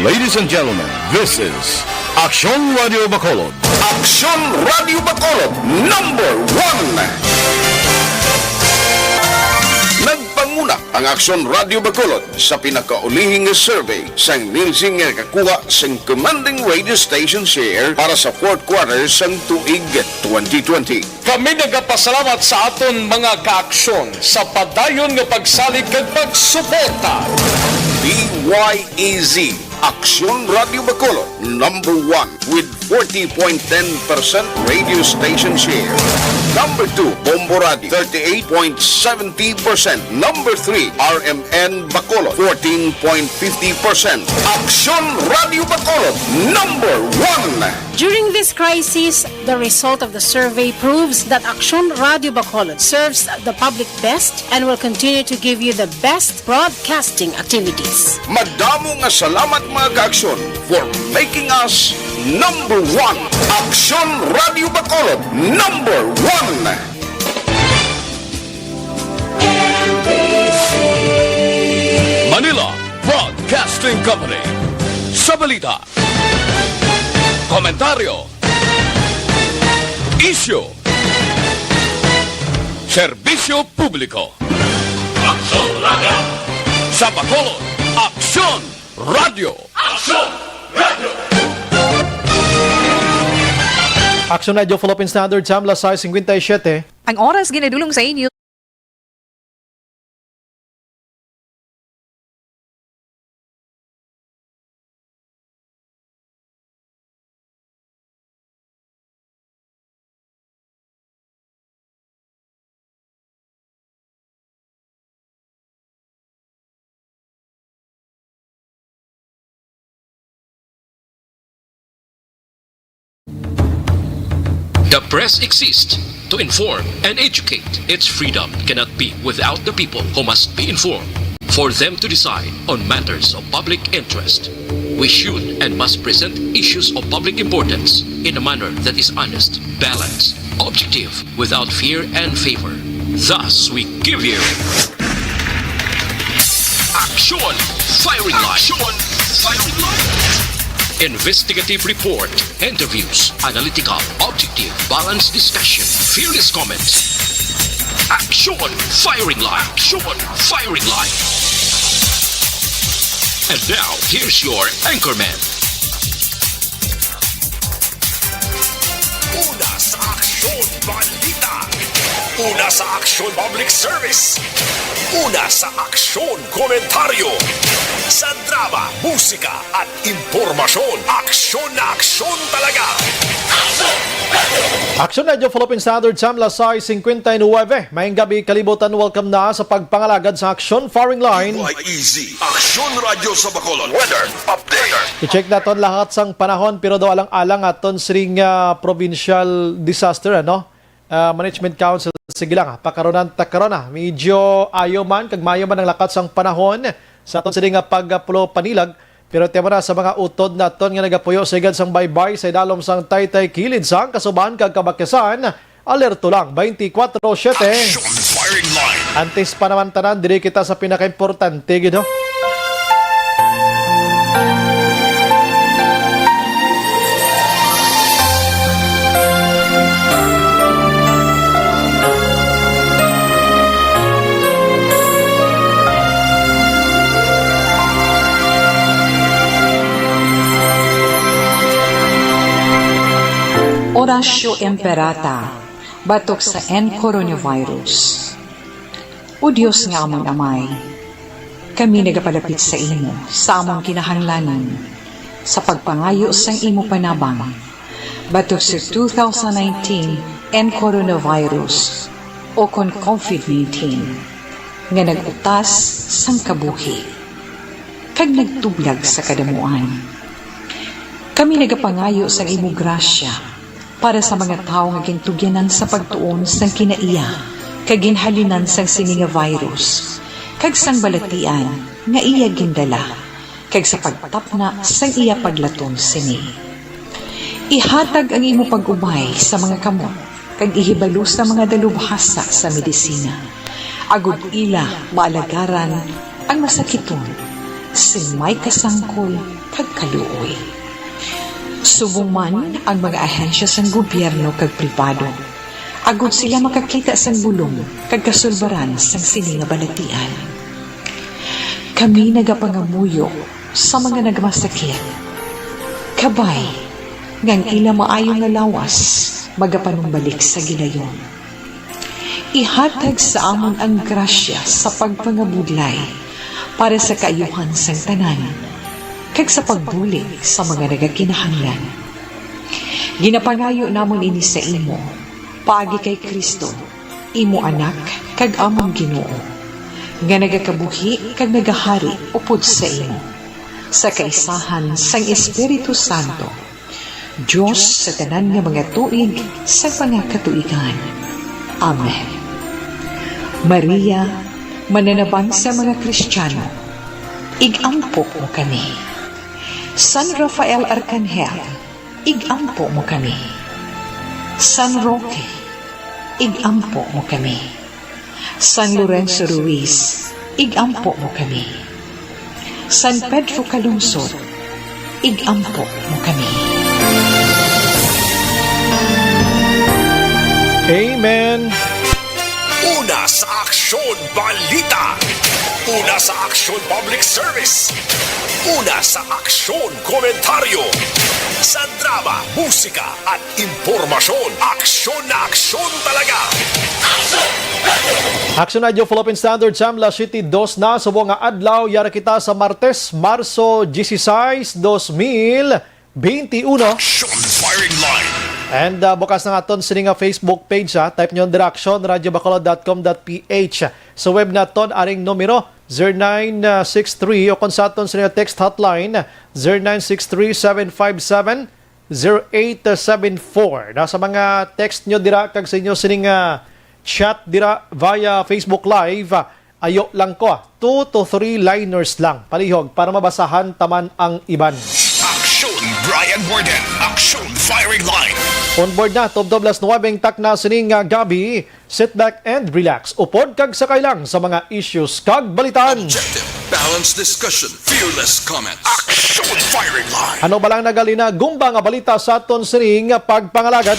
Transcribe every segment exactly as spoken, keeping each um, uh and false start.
Ladies and gentlemen, this is Aksyon Radio Bacolod. Aksyon Radio Bacolod, number one. Nagpanguna ang Aksyon Radio Bacolod sa pinakaulihing survey sang Nielsen nga nakakuha sang commanding radio station share para sa fourth quarter sang tuig twenty twenty. Kami nagapasalamat sa aton mga kaaksyon sa padayon nga pagsalig kag pagsuporta. D Y E Z, Aksyon Radio Bacolod, number one with forty point ten percent radio station share. Number two, Bombo Radio, thirty-eight point seventy percent. Number three, R M N Bacolod, fourteen point fifty percent. Aksyon Radio Bacolod, number one. During this crisis, the result of the survey proves that Aksyon Radio Bacolod serves the public best and will continue to give you the best broadcasting activities. Madamo nga salamat, mga kaaksyon, for making us number one. Aksyon Radio Bacolod, number one. Manila Broadcasting Company. Sa balita, komentaryo, isyu, serbisyo publiko. Aksyon Radio. Sa Bacolod, Aksyon Radio. Aksyon Radio. Aksyon Radio Philippine Standard Time, alas sais cincuenta y siete. Ang oras ginadulong sa inyo. The press exists to inform and educate. Its freedom cannot be without the people, who must be informed for them to decide on matters of public interest. We should and must present issues of public importance in a manner that is honest, balanced, objective, without fear and favor. Thus, we give you Aksyon Firing Line. Aksyon Firing Line. Investigative report, interviews, analytical, objective, balanced discussion, fearless comments. Aksyon Firing Line. Aksyon Firing Line. And now, here's your anchorman. Una sa Aksyon Balita. Una sa Aksyon Public Service. Una sa Aksyon Komentaryo. Sa drama, musika, at impormasyon, aksyon na aksyon talaga. Aksyon Radio Philippine Standard Time, alas sais cincuenta y nueve. Maayong gabi, kalibutan. Welcome na sa pagpangalagad sa Aksyon Firing Line. Y E Z, Aksyon Radio sa Bacolod. Weather update. I-check naton lahat sang panahon, pero daw alang-alang aton sining, ah, provincial disaster, ano? Ah, Management Council. Sige lang, ah, pakaronan ta karon, ah. Medyo ayo man, kag maayo man ang lakat sang panahon sa aton sining, ah, pagpulo panilag. Pero temo na sa mga utod naton nga nagapuyo sa higad sang baybay sa idalom sang Taytay, kilid sang Kasuban kag Kabakisan, alerto lang twenty-four seven. Action Firing Line. Antes pa naman tanan, diri kita sa pinakaimportante gid, no? Oratio Imperata, batok sa N coronavirus. O Dios nga amon Amay, kami nagapalapit sa imo sa among kinahanglanon sa pagpangayo sang imo panabang batok sa two thousand nineteen N coronavirus, o kon COVID nineteen, nga nag-utas sang kabuhi kag nagtublag sa kadamuan. Kami nagapangayo sang imo grasya para sa mga tawo nga gintugyanan sa pagtuon sang kinaiya kag ginhalinan sang sini nga virus, kag sang balatian nga iya gindala, kag sa pagtapna sang iya paglaton sini. Ihatag ang imo pag-ubay sa mga kamot kag ihibalo sa mga dalubhasa sa medisina, agod ila maalagaran ang masakiton sing may kasangkol kag kaluoy. Subong man ang mga ahensya sang gobyerno kag pribado, agod sila makakita sang bulong kag kasulbaran sang sini nga balatian. Kami nagapangamuyo sa mga nagmasakit, kabay nga ang ila maayo nga lawas magapanumbalik sa gilayon. Ihatag sa amon ang grasya sa pagpangabudlay para sa kaayuhan sang tanan, kag sa pagbulig sa mga nagakinahanglan. Ginapangayo namon ini sa imo, paagi kay Cristo, imo Anak, kag amon Ginoo, nga nagakabuhi kag nagahari upod sa imo, sa kaisahan sang Espiritu Santo, Dios sa tanan nga mga tuig sa mga katuigan. Amen. Maria, mananabang sa mga Kristiyano, ig-ampo mo kami. San Rafael Arcangel, ig-ampo mo kami. San Roque, ig-ampo mo kami. San Lorenzo Ruiz, ig-ampo mo kami. San Pedro Calungsod, ig-ampo mo kami. Amen. Una sa Aksyon Balita. Una sa Aksyon Public Service. Una sa Aksyon Komentaryo. Sa drama, musika, at impormasyon. Aksyon na aksyon talaga. Aksyon Radio Philippine Standard Time, alas siyete dos na, subong nga adlaw, yara kita sa Martes, Marso dieciséis, dos mil veintiuno. Aksyon Firing Line. And uh, bukas na nga aton sini nga Facebook page, ha. Type nyo dira, aksyon radio bacolod dot com dot ph. Sa web naton, aring numero, zero nine six three, o kung sa aton sini nga text hotline, zero nine six three seven five seven zero eight seven four. Na sa mga text nyo dira kag sa inyo sining ah, chat dira via Facebook Live, ah, ayo lang ko, ah, two to three liners lang, palihog, para mabasahan taman ang iban. Aksyon Brian Warden, Aksyon Firing Line. On board na, tubtob alas nuwebe ang takna sining ah, gabi. Sit back and relax. Upod kag sakay lang sa mga issues kag balitaan. Objective, balanced discussion, fearless comments. Action Firing Line. Ano ba lang nagalina gumba nga balita sa aton sining pagpangalagad?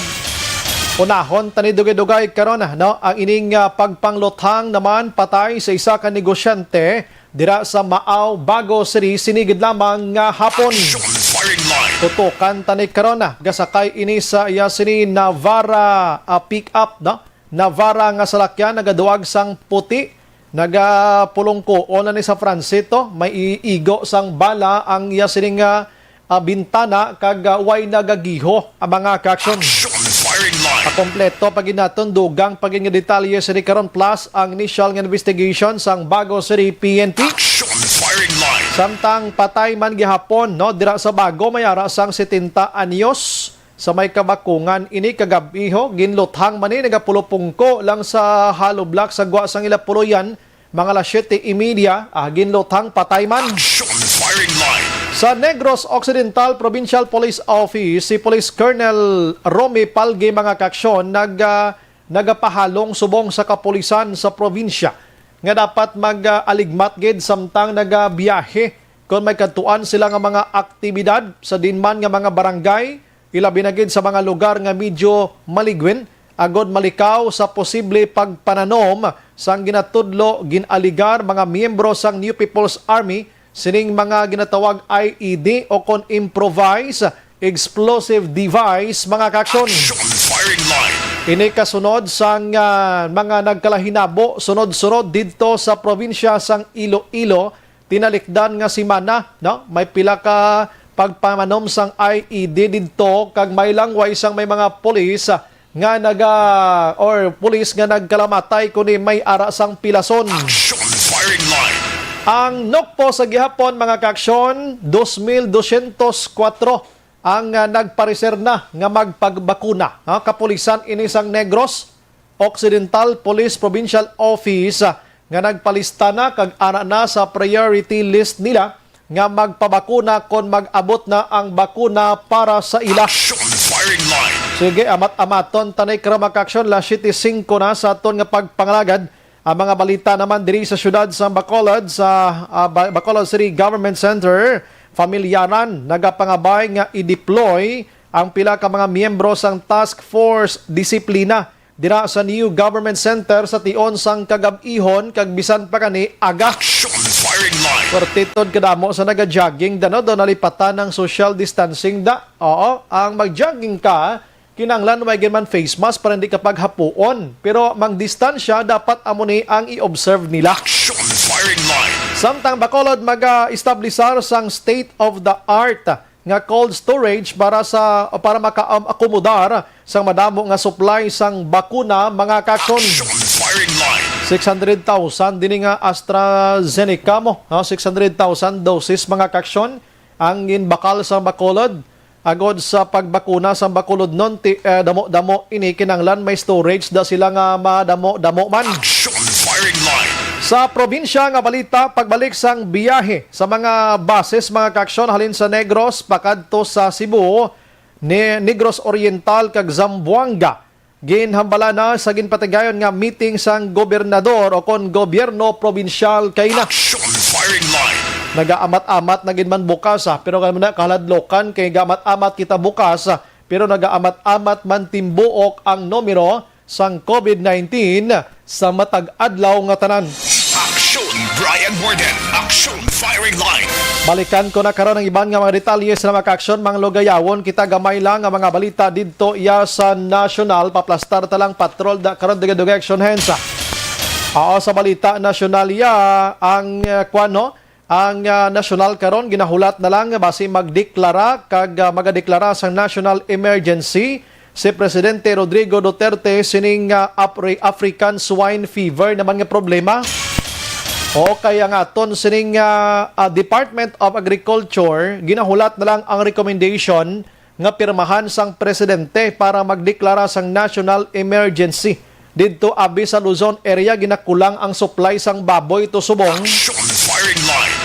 Unahon tani dugay-dugay karon, no, ang ining ah, pagpangluthang naman patay sa isa ka negosyante dira sa Maaw, Bago City, sinigid lamang nga hapon. Action Firing Line. Tutukan tani karon, ah, gasakay ini sa iya sini Navara ah, pick-up, no? Navara nga salakyan nagaduag sang puti, nagapulungko na ni sa Francito, may iigo sang bala ang iya sining nga ah, bintana kag ah, way nagagiho ang mga kaaksyon. Action Firing Line. Kompleto pa gid naton, dugang pa gid nga detalye sini karon, plus ang initial nga investigation sang Bago City P N P. Action Firing Line. Samtang patay man gihapon, no, dira sa Bago, may ara sang setenta anyos. Sa may kabakungan ini kagab-i, ho, ginluthang man ni nagapulupungko lang sa hollow block sa gwa sang ila puloy-an, mga alas siyete y media, ah, ginluthang patay man. Action Firing Line. Sa Negros Occidental Provincial Police Office, si Police Colonel Romy Palge, mga kaaksyon, nag, ah, nagapahalong subong sa kapulisan sa probinsya nga dapat mag-aligmat gid samtang nagabiyahe kon may kadtuan sila nga mga aktibidad sa dinman nga mga barangay, ilabi na gid sa mga lugar nga medyo maligwin, agod malikaw sa posible pagpananom sang ginatudlo, gin-alegar, mga miyembro sang New People's Army sining mga ginatawag I E D o kon improvised explosive device, mga kaaksyon. Action Firing Line. Ini kasunod sang ah, mga nagkalahinabo sunod-sunod didto sa probinsya sang Iloilo, tinalikdan nga semana, no? May pila ka pagpamanom sang I E D didto kag may langway sang may mga pulis, ah, nga naga or pulis nga nagkalamatay kundi may ara sang pilason. Action Firing Line. Ang Nokpo sa gihapon, mga kaaksyon, dos mil dosyentos kuwatro ang ah, nagpareser na nga magpagbakuna. Ha? Kapulisan ini sang Negros Occidental Police Provincial Office, ah, nga nagpalista na kag ara na sa priority list nila nga magpabakuna kon mag-abot na ang bakuna para sa ila. Action Firing Line. Sige, amat-amaton tanay, mga kaaksyon, alas siyete singko na sa aton nga pagpangalagad. Ang mga balita naman diri sa siyudad sa Bacolod, sa, ah, Ba-, Bacolod City Government Center, pamilyaran nagapangabay nga i-deploy ang pila ka mga miyembro sang Task Force Disiplina dira sa New Government Center sa tion sang kagab-ihon kag bisan pa gani aga. Action firing line. Pertitod kadamo sa naga-jogging, dano daw nalipatan ng social distancing da. Oo, ang mag-jogging ka, kinahanglan may gid man face mask para hindi ka paghapuon. Pero mang distansya, dapat amo ni ang i-observe nila. Action firing line. Samtang Bacolod, mag-establisar sang state of the art nga cold storage para sa, para maka-akomodar sang madamo nga supply sang bakuna, mga kaksyon. Action firing line. Six hundred thousand dini nga AstraZeneca mo, no? Six hundred thousand doses, mga kaksyon, ang ginbakal sa Bacolod. Agod sa pagbakuna sa Bacolodnon, ti-, eh, damo-damo ini, kinahanglan may storage da sila nga madamo-damo man. Action firing line. Sa probinsya nga balita, pagbalik sang biyahe sa mga buses, mga kaksyon, halin sa Negros pakadto sa Cebu, ni Negros Oriental kag Zamboanga, ginhambala na sa ginpatigayon nga meeting sang gobernador o kon gobyerno probinsyal kay na. Action firing line. Nagaamat-amat na gid man bukas, ah, pero kamo na kaladlokan kay gaamat-amat kita bukas, ah, pero nagaamat-amat man timbuok ang numero sang covid nineteen sa matag adlaw nga tanan. Action, Brian Morden. Action firing line. Balikan ko na karon ang iban nga mga detalye sa mga aksyon, mga lugayawon. Kita gamay lang ang mga balita didto iya sa nasyonal. Paplastar ta lang, patrol da karon, dugay-dugay action hands. Oo, sa balita nasyonal iya ang, uh, kuwan, no? Ang, ah, nasyonal karon ginahulat na lang nga basi magdeklara kag, ah, magadeklara sang national emergency si Presidente Rodrigo Duterte sining, ah, Apri-, African Swine Fever naman nga problema. O kay ang aton sining, ah, ah, Department of Agriculture, ginahulat na lang ang recommendation nga pirmahan sang presidente para magdeklara sang national emergency. Didto abi sa Luzon area, ginakulang ang supply sang baboy to subong. Action firing line.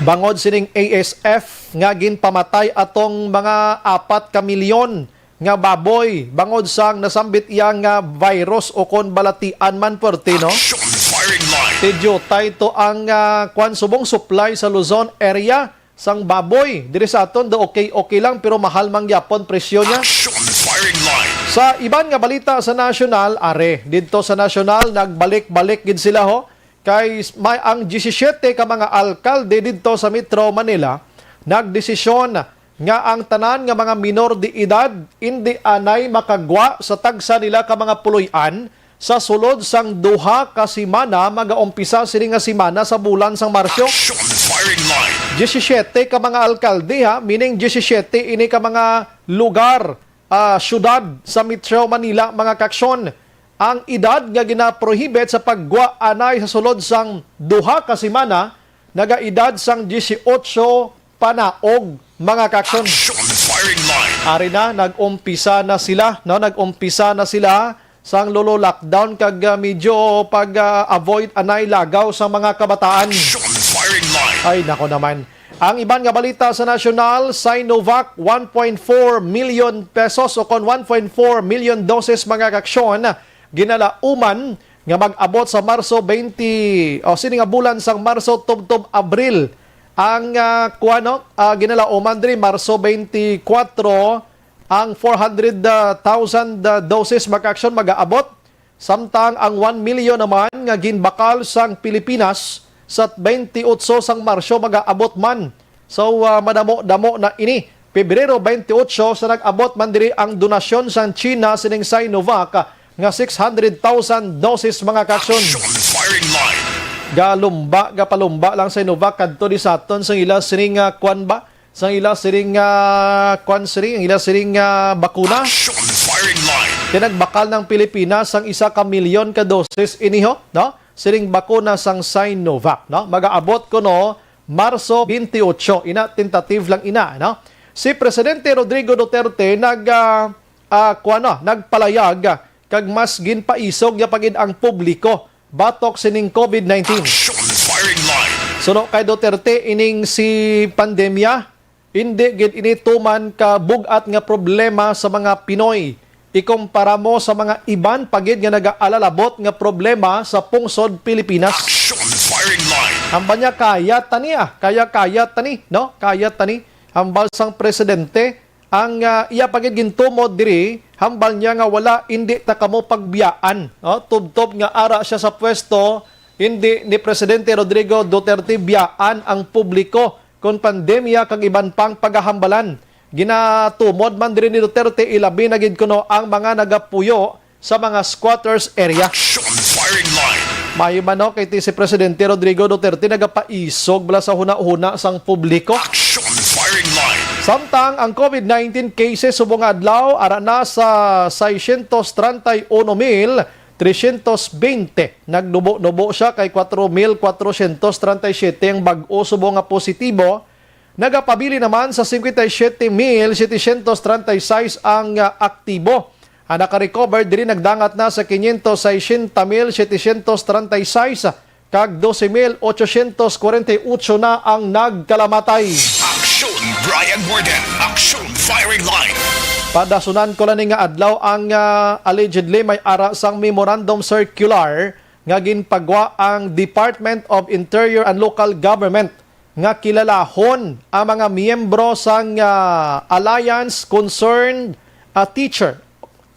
Bangod sining A S F nga ginpamatay atong mga apat ka milyon nga baboy bangod sang nasambit iya nga virus o kon balatian man puwerte, no? Action firing line. Tidyotay to ang, ah, kwan, subong supply sa Luzon area sang baboy. Diri sa aton, do okay, okay lang, pero mahal man gyapon presyo niya. Action firing line. Sa iban nga balita sa nasyonal, are, didto sa nasyonal, nagbalik-balik gid sila, ho. Kay s-, may ang diyesisiyete ka mga alkalde didto sa Metro Manila nagdesisyon nga ang tanan nga mga minor de edad indi anay makagwa sa tagsa nila ka mga puloy-an sa sulod sang duha ka semana, magaumpisa sini nga semana sa bulan sang Marso. Action firing line. Diyesisiyete ka mga alkalde, ha, meaning diyesisiyete ini ka mga lugar, ah, syudad sa Metro Manila, mga kaksyon. Ang edad nga ginaprohibit sa paggwa anay sa sulod sang duha ka semana, nagaedad sang diyesiyotso panaog, mga kaksyon. Action firing line. Ari na, nag-umpisa na sila, no? Nag-umpisa na sila sang lolo lockdown kag, ah, medyo pag, ah, avoid anay lagaw sa mga kabataan. Action firing line. Ay, nako naman. Ang iban nga balita sa nasyonal, Sinovac, one point four million pesos o kon one point four million doses, mga kaksyon, ginalauman nga mag-abot sa Marso twenty, o sini nga bulan sang Marso tubtob Abril. Ang, ah, kuwano, ah, ginalauman diri, Marso twenty-four, ang four hundred thousand, ah, doses, mga kaksyon, mag-aabot. Samtang ang one million naman nga ginbakal sang Pilipinas sa twenty-eight sang Marso mag-aabot man. So, ah, madamo-damo na ini. Pebrero twenty-eight sa nag-abot man diri ang donasyon sang China sining Sinovac nga six hundred thousand doses, mga kaksyon. Action firing line. Galumba, gapalumba lang Sinovac kadto di sa aton sang ila sining, ah, kwan ba? Sang ila siring nga, kwan, siring, ang ila siring nga bakuna. Action firing line. Kay nagbakal ng Pilipinas sang isa ka milyon ka doses iniho, no? Siring bakuna sang Sinovac, no? Magaabot kuno Marso twenty-eight. Ina, tentative lang ina, no? Si Presidente Rodrigo Duterte nag, ah, ah, kuwan, no? Nagpalayag kag mas ginpaisog niya pa gid ang publiko batok sining covid nineteen. Action firing line. Suno kay Duterte, ining si pandemya, indi gid ini tuman ka bug-at nga problema sa mga Pinoy. ikumpara mo sa mga iban pa gid nga nagaalalabot nga problema sa pungsod Pilipinas. Action Firing Line. Hambal niya, kaya tani ah, kaya, kaya tani, no? Kaya tani, hambal sang presidente. Ang, ah, iya pa gid gintumod diri, hambal niya nga wala, indi ta kamo pagbiyaan, no? Tubtob nga ara siya sa pwesto, hindi ni Presidente Rodrigo Duterte biyaan ang publiko kon pandemya kag iban pang pagahambalan. Ginatumod man diri ni Duterte, ilabi na gid kuno ang mga nagapuyo sa mga squatters area. Action Firing Line. Maayo man, no, kay ti si Presidente Rodrigo Duterte nagapaisog bala sa hunahuna sang publiko. Action Firing Line. Samtang ang COVID nineteen cases subong nga adlaw ara na sa seiscientos treinta y uno mil trescientos veinte. Nagnubo-nubo siya kay kwatro mil kwatrocientos treinta y siete ang bag-o subong nga positibo. Nagapabilin naman sa cincuenta y siete mil setecientos treinta y seis ang, ah, aktibo. Ang nakarecover diri nagdangat na sa quinientos sesenta mil setecientos treinta y seis, kag doce mil ochocientos cuarenta y ocho na ang nagkalamatay. Action Brian Warden, Action Firing Line. Padasunan ko lang ni nga adlaw ang, ah, allegedly may ara sang memorandum circular nga ginpagwa ang Department of Interior and Local Government nga kilalahon ang mga miyembro sang, ah, Alliance Concerned, ah, Teacher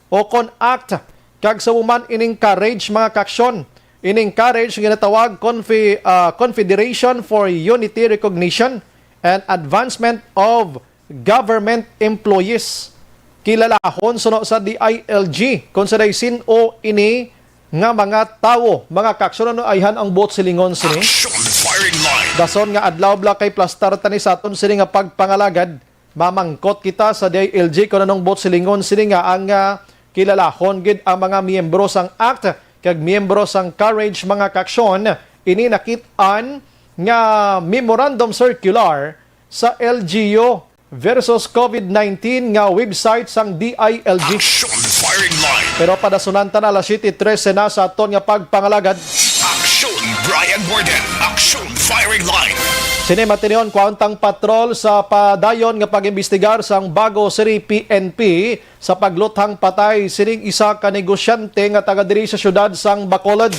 o kon act, kag sa human in-encourage mga kaaksyon. In-encourage ginatawag Confe-, ah, Confederation for Unity Recognition and Advancement of Government Employees. Kilalahon suno sa D I L G kung sa day sin-o ini nga mga tawo, mga kaaksyon. Ano ayhan ang buot silingon sini? Action Firing Line. Dason nga adlaw bala kay plastar tani sa aton sini nga pagpangalagad. Mamangkot kita sa D I L G kung anong buot silingon sini nga ang, ah, kilalahon gid ang mga miyembro sang act kag miyembro sang Courage mga kaaksyon. Ini nakit-an nga memorandum circular sa L G U versus COVID nineteen nga website sang D I L G. Action Firing Line. Pero padasunan ta na, alas siyete trese na sa aton nga pagpangalagad. Action Brian Warden, Action Firing Line. Sini matinion, kuwauntang patrol sa padayon nga pag-imbestigar sang Bago City P N P sa pagluthang patay sining isa ka negosyante nga taga diri sa siyudad sang Bacolod.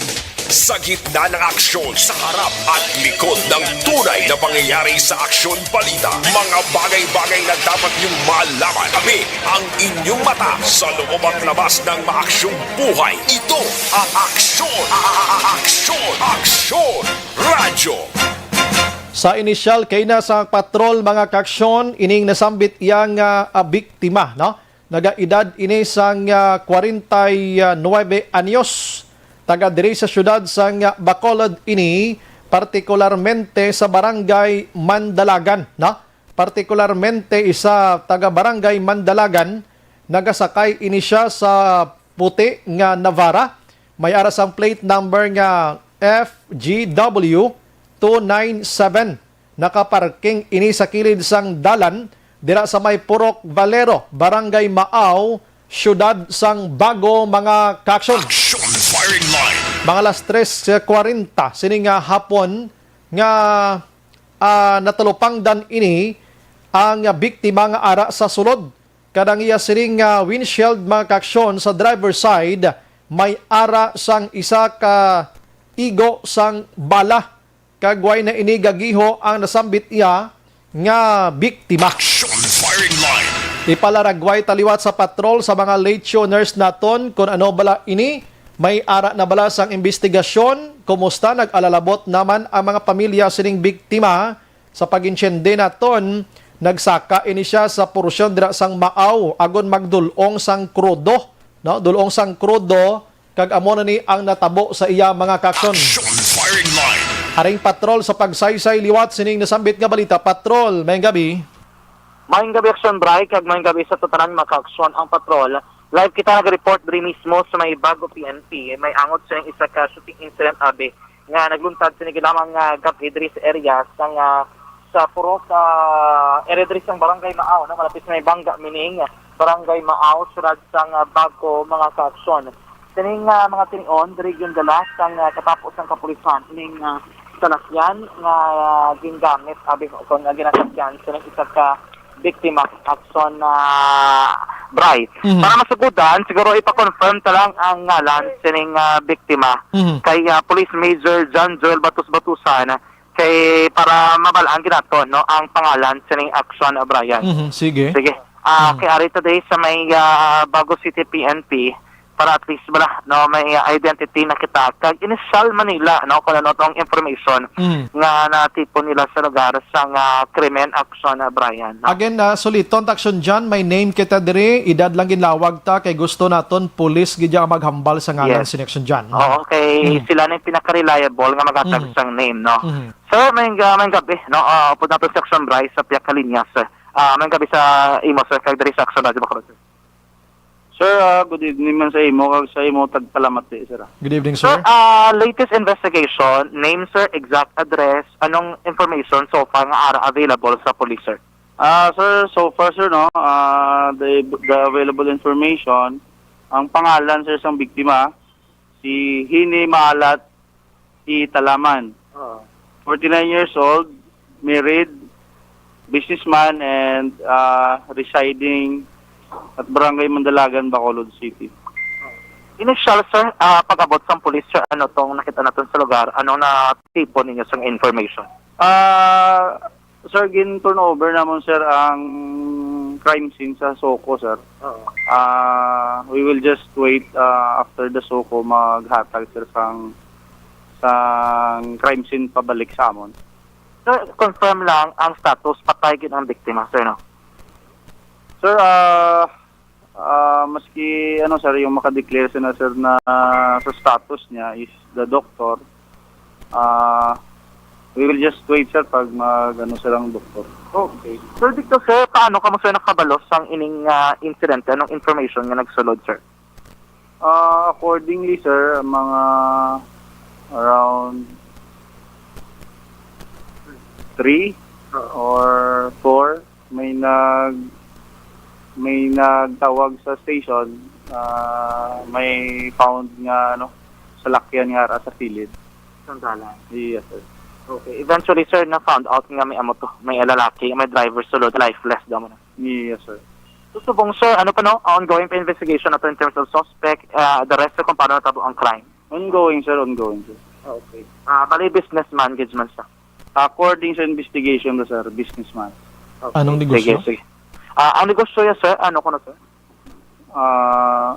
Sa gitna ng aksyon, sa harap at likod ng tunay na pangyayari sa Aksyon Balita, mga bagay-bagay na dapat niyong malaman. Kami ang inyong mata sa loob at labas ng maaksyong buhay. Ito ang Aksyon! A-, a-, a-, Aksyon! Aksyon! Radyo! Sa inisyal kay na sa patrol, mga kaaksyon, ining nasambit iya nga, ah, biktima, no? Nagaedad ini sang, ah, kwarenta y nuwebe anyos. Taga diri sa siyudad sang, ah, Bacolod ini, partikularmente sa Barangay Mandalagan, no? Partikularmente isa taga Barangay Mandalagan, nagasakay ini siya sa puti nga Navara. May ara sang plate number nga F G W two nine seven. Nakaparking ini sa kilid sang dalan dira sa may Purok Valero, Barangay Maaw, siyudad sang Bago, mga kaaksyon. Action Firing Line. Mga alas tres kwarenta sini nga hapon nga, ah, natalupangdan ini ang biktima nga ara sa sulod. Kadang iya sining, ah, windshield, mga kaaksyon, sa driver's side, may ara sang isa ka igo sang bala, kag way na ini gagiho ang nasambit iya nga biktima. Action Firing Line. Ipalaragway ta liwat sa patrol sa mga late tuners naton kon ano bala ini, may ara na bala sang imbestigasyon, kumusta nag-alalabot naman ang mga pamilya sining biktima. Sa pag-intiende naton, nagsaka ini sia sa porsyon dira sang Maaw agon magdul-ong sang krudo, no? Dul-ong sang krudo, kag amo na ni ang natabo sa iya, mga kaaksyon. Action Firing Line. Aring patrol sa pagsaysay liwat sining nasambit nga balita. Patrol, maayong gabi. Maayong gabi, Action Bry, kag maayong gabi sa tanan, mga kaaksyon. Ang patrol, live kita nag-report diri mismo sa may Bago P N P. May angot sining isa ka shooting incident, abi, nga nagluntad sini lamang nga gab-i diri sa area sang, ah, sa Purok, ah, area diri sang Barangay Maaw, no? Malapit sa may Bangga, meaning Barangay Maaw, siyudad sang, ah, Bago, mga kaaksyon. Sining, ah, mga tinion diri gindala sang, ah, katapo sang kapulisan ining, ah, salakyan nga, ah, gingamit, abi, kon, ah, ginasakyan sining isa ka biktima. Action, ah, Bray. Mhm. Para masugodan, siguro ipa-confirm ta lang ang ngalan sining, ah, biktima Mhm. kay, ah, Police Major John Joel Batos Batusan, kay para mabal-an gid naton, no, ang pangalan sining aksyon, ah, Brian. Mhm, sige. Sige. Ah, Mhm. kay ari today sa may, ah, Bago City P N P, para at least bala, no, may, ah, identity na kita. Kag initial man nila, no, kung ano tong information Mhm. nga natipon nila sa lugar sang, ah, krimen, aksyon, ah, Brian, no? Again, ah, suliton ta, aksyon dyan, may name kita diri, edad lang ginlawag ta, kay gusto naton pulis gid ang maghambal sa ngalan Yes. sini, aksyon dyan. Oo, kay Mhm. sila na yung pinaka-reliable nga maghatag Mhm. sang name, no? Mhm. Sir, may, ah, may gabi, no? Ah, upod nato si Action Bryce sa Piak Kalinyas, sir. Ah, may gabi sa imo, sir, kag diri sa Action Radio Bacolod, sir. Sir, ah, good evening man sa imo, kag sa imo tagpalamati, sir, ah. Good evening, Sir, sir. ah, latest investigation, name, sir, exact address, anong information so far nga ara available sa police, sir? Ah, sir, so far, sir, no, ah, the, the available information, ang pangalan, sir, sang biktima, si Hini Maalat Italaman. Oo. Forty-nine years old, married, businessman, and, ah, residing at Barangay Mandalagan, Bacolod City. Initial, sir, ah, pag-abot sang pulis, sir, ano tong nakita naton sa lugar? Anong natipon ninyo sang information? Ah, sir, gin-turnover namon, sir, ang crime scene sa SOCO, sir. Oo. Ah, we will just wait, ah, after the SOCO maghatag, sir, sang, sang crime scene pabalik sa amon. Sir, confirm lang ang status, patay gid ang biktima, sir, no? Sir, ah, ah, maski, ano, sir, yung makadeclare sila, sir, na sa status niya is the doctor, ah, we will just wait, sir, pag mag, ano, sir, ang doktor. Okay. Sir, dito, sir, paano kamo, sir, nakabalo sang ining, ah, insidente? Anong information nga nagsulod, sir? Ah, accordingly, sir, mga around three Oo. or four, may nag-, may nagtawag sa station, ah, may found nga, ano, salakyan nga ara sa kilid. Sandalan. Yes, sir. Okay. Eventually, sir, na-found out nga may amo to, may lalaki, may driver sulod, lifeless daw mo na. Yes, sir. So, subong, sir, ano pa, no? Ongoing pa investigation na to in terms of suspect, ah, the rest, sir, kung paano natabo ang crime? Ongoing, sir. Ongoing, sir. Okay. Ah, bali, businessman, gid man siya. According sa investigation na, sir, businessman. Okay. Anong Sige, negosyo? sige. Ah, ang negosyo niya, sir, ano ko na, sir? Ah,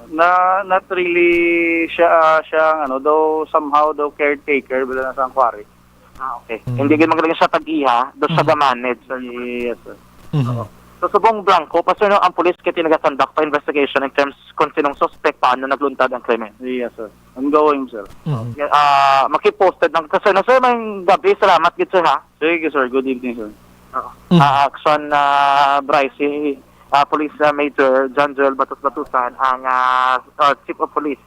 na, not really siya, ah, siya ang ano, daw somehow daw caretaker, bila na sa quarry. Ah, okay. Mm. Hindi gyud magaling siya tag-iya, do siya Mm. ga-manage, sir. Yes, sir. Mhm. Oo. So, subong blanco pa, sir, no, ang police kay nagaconduct pa investigation in terms kung sinong suspect, paano nagluntad ang krimen. Yes, sir. Ongoing, sir. Mhm. Yeah, ah, maki-posted lang ka, sir, no? Sir, may gabi, salamat gid, sir, ha? Sige, sir. Good evening, sir. Oo. Mhm. Ah, action, ah, Bryce, si, ah, Police, ah, Major John Joel Batos Batusan, ang, ah, ah, Chief of Police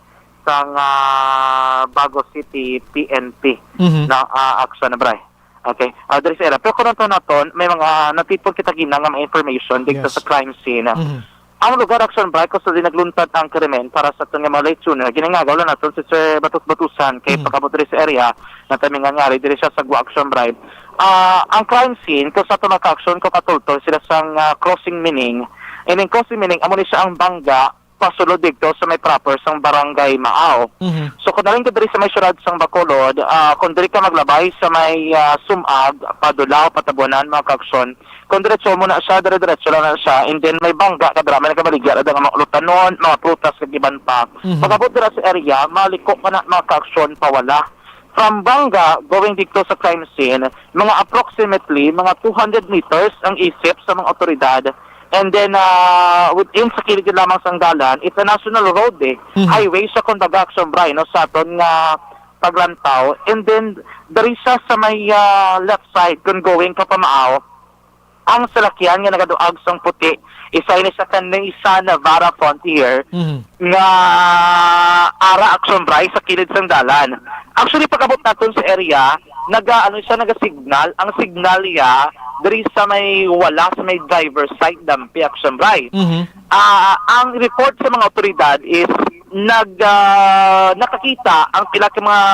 sang, ah, Bago City P N P, Mhm. na, ah, action na, Bray. Okay. Ah, diri sa area. Pero kung naton, may mga natipon kita gina nga mga information dito Yes. sa crime scene. Mhm. Ang lugar, action, Bray, kung sa di nagluntad ang krimen para sa aton nga mga late tuner, ginangagaw lang naton si Sir Batos Batusan kay Mhm. pag-abot diri sa area na tamingan nga ari diri siya sa Gua, action, Bray. Ah, ang crime scene, kung sa aton mga ka-action, kung katultol sila sang, ah, crossing meaning. Ining crossing meaning, amo ni siya ang bangga pasulod dito sa may proper sang Barangay Maaw. Mhm. So, kung naling ka diri sa may syudad sang Bacolod, ah, kung diri ka maglabay sa may, ah, Sumag, Padulao, Patabunan, mga ka-action, kung diretso mo na siya, dire-diretso lang na siya, and then may bangga ka dira, may nagabaligya na mga lutanon, mga prutas, kag iban pa. Mhm. Pag-abot dira sa area, maliko ka na, mga ka-action, pawala. From bangga, going dito sa crime scene, mga approximately, mga two hundred meters ang isip sa mga otoridad. And then, ah, within sa kilid lamang sang dalan, it's a national road eh. Mhm. Highway siya, kumbaga, action, Bray, no, sa aton nga paglantaw. And then, diri siya sa may, ah, left side, kung going ka pa Maaw, ang salakyan nga nagaduag sang puti, isa ini sa ka Nissan Navara Frontier Mhm. nga ara, action, Bray, sa kilid sang dalan. Actually, pag-abot naton sa area, naga, ano siya, naga-signal. Ang signal niya, diri sa may wala, sa may driver's side, dampi, action, Bray. Mhm. Ah, ang report sa mga otoridad is nag, ah, nakakita ang pila ka mga,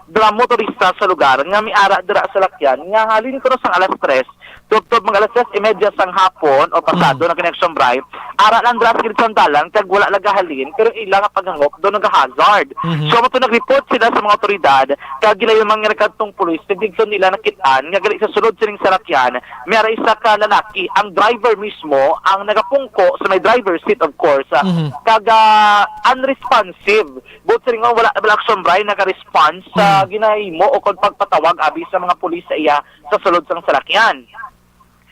mga motorista sa lugar nga may ara dira sa salakyan nga halin kuno sang alas tres Tubtob mga alas tres y media sang hapon o pasado Mm. na kini, Action Bri, ara lang dira sa gilid sang dalan kag wala nagahalin, pero ila nga paghangop daw nagahazard. Mhm. So, amo to, nag-report sila sa mga awtoridad, kag gilayuman nga nagkadtong pulis, kag didto nila nakit-an nga gali sa sulod sining salakyan, may ara isa ka lalaki, ang driver mismo, ang nagapungko sa may driver's seat, of course, ah, Mhm. kag, ah, unresponsive. Buot silingon, wala, wala, Action Bri, naka-response sa Mhm. ginahimo o kon pagpatawag abi sa mga pulis sa iya sa sulod sang salakyan.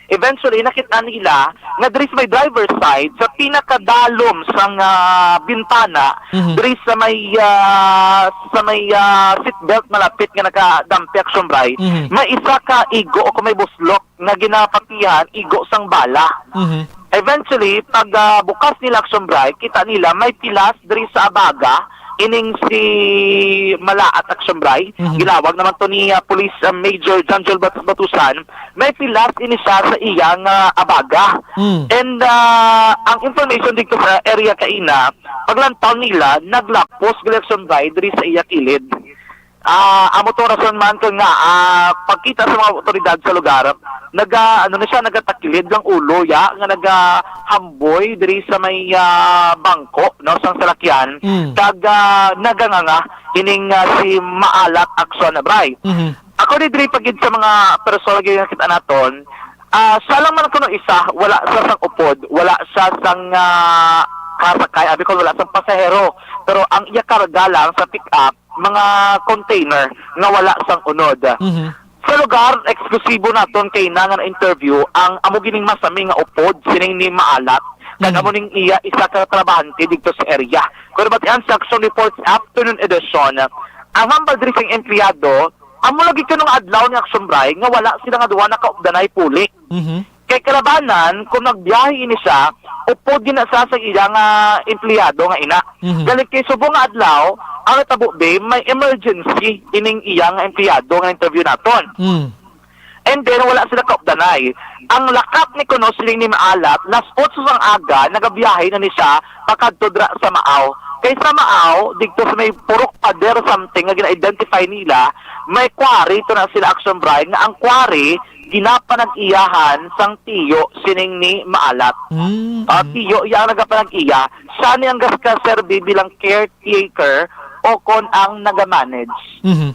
Eventually, nakita nila nga diri sa may driver's side, sa pinakadalom sang, ah, bintana, Mhm. diri sa may, ah, sa may, ah, seat belt malapit nga nakadampi, Action Bri, Mhm. may isa ka igo o kung may buslok nga ginapatihan, igo sang bala. Mhm. Eventually, pag, ah, bukas nila, Action Bri, kita nila may pilas diri sa abaga, ining si Malaat, Action Bri. Mhm. Ginawag naman to ni, ah, Police, ah, Major John Joel Bat-, Batusan. May pilas ini siya sa iyang, ah, abaga. Mm. And, ah, ang information dito sa area kaina, paglantaw nila, naglapos, Action Bri, diri sa iya kilid. Ah, amo tong rason man kung nga, ah, pagkita sa mga awtoridad sa lugar, naga, ano na siya, nagatakilid lang ulo, ya, nga nagahamboy diri sa may, ah, bangko, no, sang salakyan, Mm. kag, ah, naganganga ining, ah, si Maalat Action, Bri. Mhm. Ako ni diri pa gid sa mga personal nga nakita naton, ah, siya lang man kuno isa, wala sa sang upod, wala sa sang, ah, kasakay, abi ko, wala sang pasahero. Pero ang iya karga lang sa pick-up, mga container nga wala sang unod. Mhm. Sa lugar, eksklusibo naton kay na nga na-interview ang amo gining masami nga upod sining ni Maalat, kag Mhm. amo ning iya isa ka trabahante didto sa area. Pero batian sa Action Reports Afternoon Edition, ang hambal diri sing empleyado, amo lagi kuno nga adlaw ni Action Bri nga wala sila nga duha nakaupdanay puli. Mhm. Kay kalabanan, kung nagbiyahe ini siya, upod gid na sa, sa iya nga empleyado nga ina. Mhm. Gani kay subong nga adlaw, ang natabo, be, may emergency ining iya nga empleyado nga interview naton. Mm. And then, wala sila kaupdanay. Ang lakat ni kuno siling ni Maalat, las otso sang aga, nagabiyahe na ni siya pakadto dira sa Maaw. Kay sa Maaw, didto sa may purok pader something nga gina-identify nila, may quarry to na sila, Action Bri, nga ang quarry ginapanag-iyahan sang tiyo sining ni Maalat. Mm, Ah, mm. tiyo iya ang nagapanag-iya, siya ni ang gas-, kaserbi bilang caretaker o kon ang nagamanage. Mhm.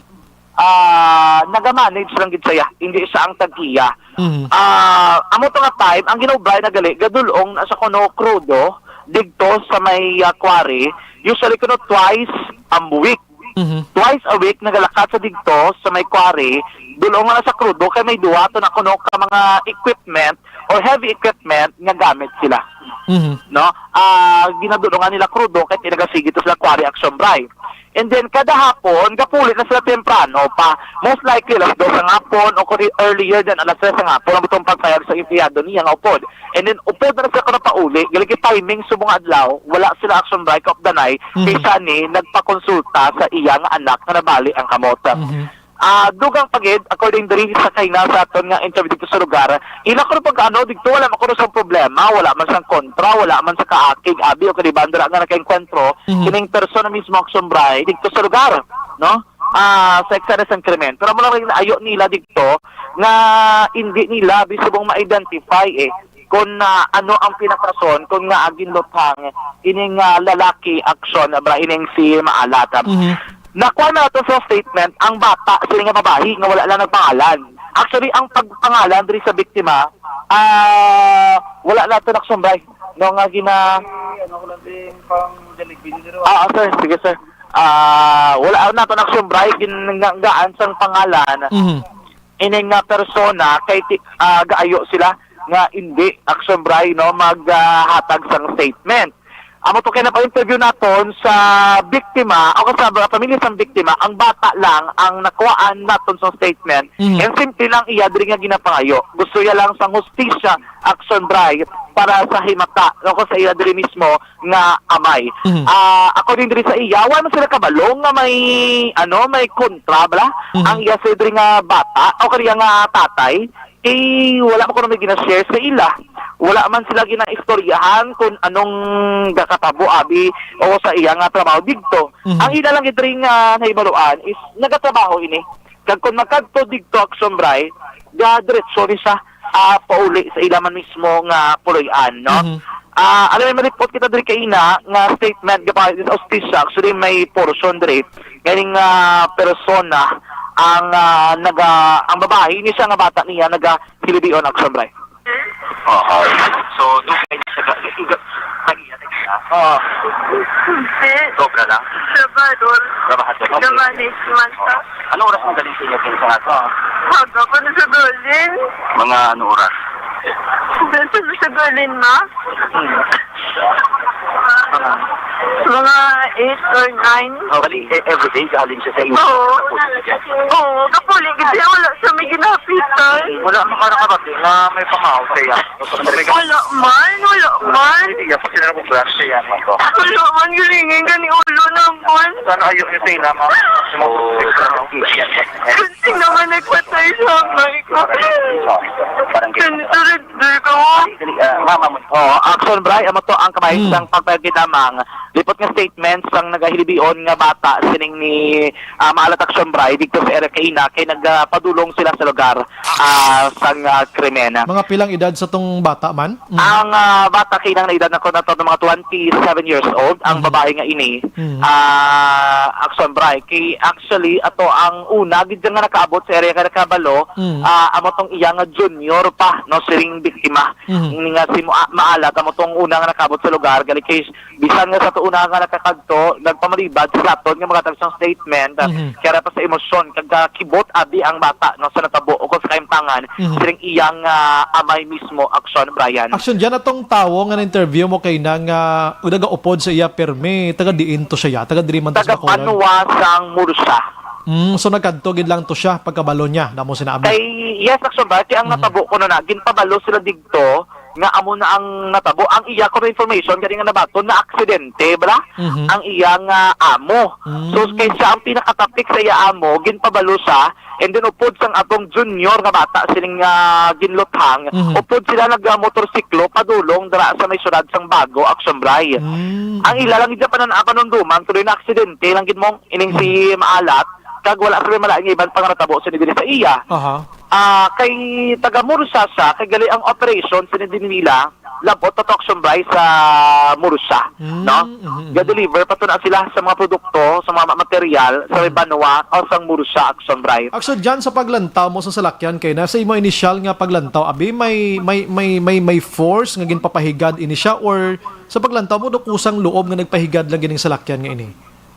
Ah, nagamanage lang gid siya, hindi siya ang tag-iya. Mhm. Ah, amo to nga time, ang Ginoo Bri na gali, gadulong na sa kuno krudo, didto sa may, ah, quarry, usually kuno twice a week. Mhm. Twice a week, nagalakat sa didto sa may quarry, dulong na sa krudo, kay may duha to na kuno ka mga equipment or heavy equipment nga gamit sila. Mhm. No? Ah, ginadulungan nila krudo, kay tinagasigi to sila quarry, Action Bri. And then, kada hapon, gapuli na sila temprano pa. Most likely, alas dos sa hapon o kung earlier than alas tres sa hapon, ang butong pagpayag sa empleyado niya nga upod. And then, upod na sila kuno pauli. Gali kay timing subong nga adlaw, wala sila, Action Bri, kaupdanay, kay Mhm. siya ni nagpakonsulta sa iya nga anak nga nabali ang kamot. Mhm. Ah, dugang pa gid, according diri sa kaina sa aton nga interview didto sa lugar, ila kuno pagkaano didto, wala man kuno sang problema, wala man sang kontra, wala man sa kaakig, abi o kaliban dira nga nakaengkwentro Mhm. kining persona mismo, Action Bri, didto sa lugar, no? Ah, sa eksena sang krimen. Pero amo lang rin ayo nila didto nga hindi nila bisubong ma-identify, eh, kung, ah, ano ang pinakarason kung nga ginluthang ining, ah, lalaki, Action Bri, ining si Maalat. Mhm. Nakuha nato sa statement ang bata, sila nga babayi nga wala lang nagpangalan. Actually, ang pagpangalan diri sa biktima, ah, wala nato, Action Bri, no, nga gina- Ano ko lang din pang Jollibee dito. Ah, sir, sige, sir. Ah, wala nato, Action Bri, gin-, nga, gaan sang pangalan. Mhm. Ining nga persona kay ti-, ah, gaayo sila nga hindi, Action Bri, no, maghatag sang statement. Amo to kay napa-interview naton sa biktima o sa ba-, pamilya sang biktima, ang bata lang ang nakuhaan naton sa statement. Mhm. And simple lang iya diri nga ginapangayo. Gusto iya lang sang hustisya, Action Bri, para sa himata, no, ko sa iya diri mismo nga amay. Mhm. Ah, according diri sa iya, wala man sila kabalo nga may, ano, may kontra bala Mhm. ang iya sa diri nga bata o kaniya nga tatay. Eh, wala man kuno may gina-share sa ila. Wala man sila ginaistoryahan kung anong gakatabo abi o sa iya nga trabaho didto. Mhm. Ang ila lang gid diri nga nahibaluan is nagatrabaho ini. Kag kung magkadto didto, Action Bri, ga diretso ni siya. ah, pauli sa ila man mismo nga puloy-an, no? Mhm. Ah, alam mo, may report kita diri kaina nga statement nga pa sa hustisya, actually may portion diri. Ganing, ah, persona ang, ah, naga-, ang babae, ini siya nga bata niya, naga-, Kilibion, Action Bright. Oo. So, dugay na siya ka-, iga-, tagiya, tagiya. Oo. Hindi. Sobra lang. Trabahador. Trabahador. Okay. Trabahador man siya. Oo. Anong oras ang galing sa inyo, pinsan, ato? Aga pa na sa galing. Mga ano oras? Dito na sa galing, ma? Hmm. Mga eight or nine. Oh, bali, e-, everyday galing siya sa inyo? Oo. Oo, kapuling kasi wala sa may ginapitan. Wala mo ka nakabati na may pamahaw sa iya. Wala man, wala man. Hindi, iya pa sila nag-brush siya, ano to? Wala man, galingan gani ulo naman. Sana ayaw niyo sa ila, ma'am. Oo. Kasi naman nagpatay sa amay ko. Parang Ganito rin, di ko. Dali, ah, mama mo. Oh, Action Bright, amo to ang kamay Hmm. sang pagpagidamang lipot nga statement sang nagahilibion nga bata sining ni, ah, Maalat, Action Bright, dito sa area kaina kay nagpadulong sila sa lugar, ah, sang, ah, krimen. Mga pilang edad sa tong bata man? Mm. Ang, ah, bata kay nang naedad na ko na to ng mga twenty-seven years old, ang Mhm. babae nga ini, Mhm. ah, Action Bright. Kay actually, ato ang una, gid nga nakaabot sa area nga nakabalo, Mhm. ah, amo tong iya nga junior pa, no, siring biktima. Mhm. Ini nga si Mua-, Maalat, amo tong una nga nakaabot sa lugar, gali kay bisan nga sa to una nga nakakadto, nagpamalibad sa aton nga mga tagsang statement, ah, Mhm. kaya pa sa emosyon, kag, ah, kibot abi ang bata, no, sa natabo o kung sa kaimtangan, Mhm. siring iyang, ah, amay mismo, Action, Brian. Action, dyan atong tawo nga na-interview mo kay na nga, uh, nagaupod sa iya permi, taga diin to siya, taga diri man to sa Taga Bacolod? Banwa sang Mursa. Mm, so nagkadto gid lang to siya pagkabalo niya, damo sinabi. Kay, yes, Action, Brian, kay ang Mhm. natabo ko na na, ginpabalo sila digto, nga amo na ang natabo. Ang iya kuno information, gani nga nabaton na aksidente, bala? Mhm. Ang iya nga amo. Mm. So, kay siya ang pinakatapik sa iya amo, ginpabalo siya, and then upod sang atong junior nga bata sining, ah, ginluthang, Mhm. upod sila nag, ah, motorsiklo padulong dira sa may syudad sang Bago, Action Bright. Mm. Ang ila lang gid panan-, panunduman, tuloy na aksidente lang gid mo ining si Mhm. Maalat, kag wala sa may malain nga iban pang natabo sa diri sa iya. Aha. Ah, kay taga Mursa siya, kay gali ang operation sa nila, labot pa to, Action Bright, sa Mursa, Mm, no? mhm, mhm. Ga-deliver pa to na sila sa mga produkto, sa mga material, sa may Mm. banwa o sa Mursa, Action Bright. Actually, dyan sa paglantaw mo sa salakyan, kay na sa imo initial nga paglantaw, abi, may, may, may, may, may force nga ginpapahigad ini siya, or sa paglantaw mo, do kusang loob nga nagpahigad lang gining salakyan nga ini?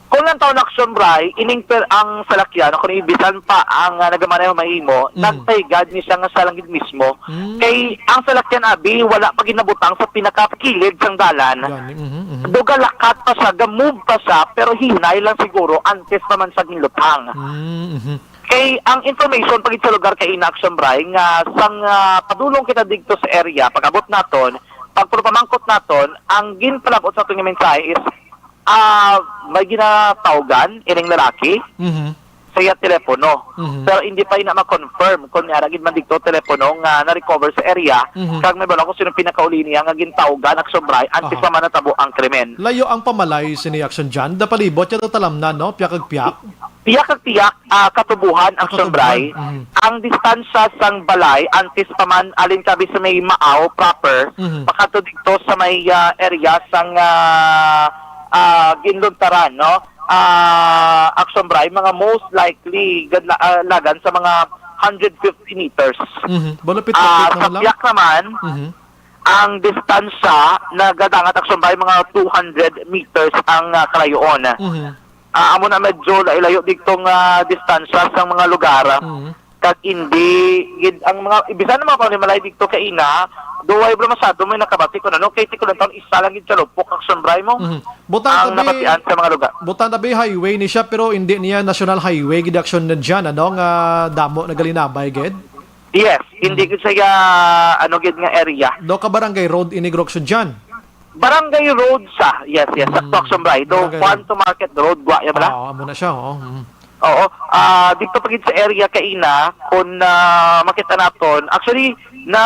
Kung ang taon, Action Bright, ining per ang salakyan, kung ibisan pa ang, ah, nagamaneho mahimo, Mm. nagpahigad ni siya nga siya lang gid mismo. Mm. Kay ang salakyan, abi, wala pa ginabutang sa pinakakilid sang dalan. Gani, mhm, mhm. Do galakat pa siya, ga-move pa siya, pero hinay lang siguro, antes pa man siya ginluthang. Mm, mhm. Kay ang information pa gid sa lugar kay ina, Action Bright, nga sang, ah, padulong kita digto sa area, pag-abot naton, pag puro pamangkot naton, ang ginpalabot sa aton nga mensahe is, ah, may ginatawgan ining lalaki Mhm. sa iya telepono. Mhm. Pero hindi pa ina ma-confirm kung niara gid man digto telepono nga na-recover sa area, Mhm. kag may bala kung sino pinakauli niya nga gintawgan, Action Bright, antes Aha. pa man natabo ang krimen. Layo ang pamalay sini, Action John. Da palibot ya talamnan, no? Piyak kag piyak. Piyak kag piyak, ah, katubuhan, Action Bright. Mhm. Ang distansya sang balay, antes pa man, alin kabi sa may Maaw proper, Mhm. pakadto dito sa may, ah, area sang, ah, ah, Ginluntaran, no? Ah, Action Bright, mga most likely, gad-, ah, lagan sa mga hundred fifty meters. Mhm. Malapit-lapit Ah, na sa lang. Piyak naman, Mhm. ang distansya nagadangat, Action Bright, mga two hundred meters ang, ah, kalayoon. Mhm. Ah, amo na medyo layo-layo digtong, ah, distansya sa mga lugar. Mhm. Kag hindi gid ang mga, bisan ang mga panimalay digto kaina, do way bro masyado may nakabati ko na, no? Kay ti ko lang taon, isa lang gid ka lupok, Action Bright, mo. Mhm. Butang Ang tabi, nabatian sa mga lugar. Butang tabi highway ni siya, pero hindi niya national highway gid, Action, na dyan, ano, nga damo nagalinabay gid. Yes, hindi Mhm. gid siya, ano, gid nga area. Do ka barangay road ini, Action, dyan? Barangay Road sa, yes, yes, Mm. sakto, Action Bright. Do, Barangay Juan Road. To Market Road, gwa, ya bala? Ah, oo, amo na siya, oo. Mm. Oo, ah, dito pa gid sa area kaina, kung, ah, makita naton, actually, na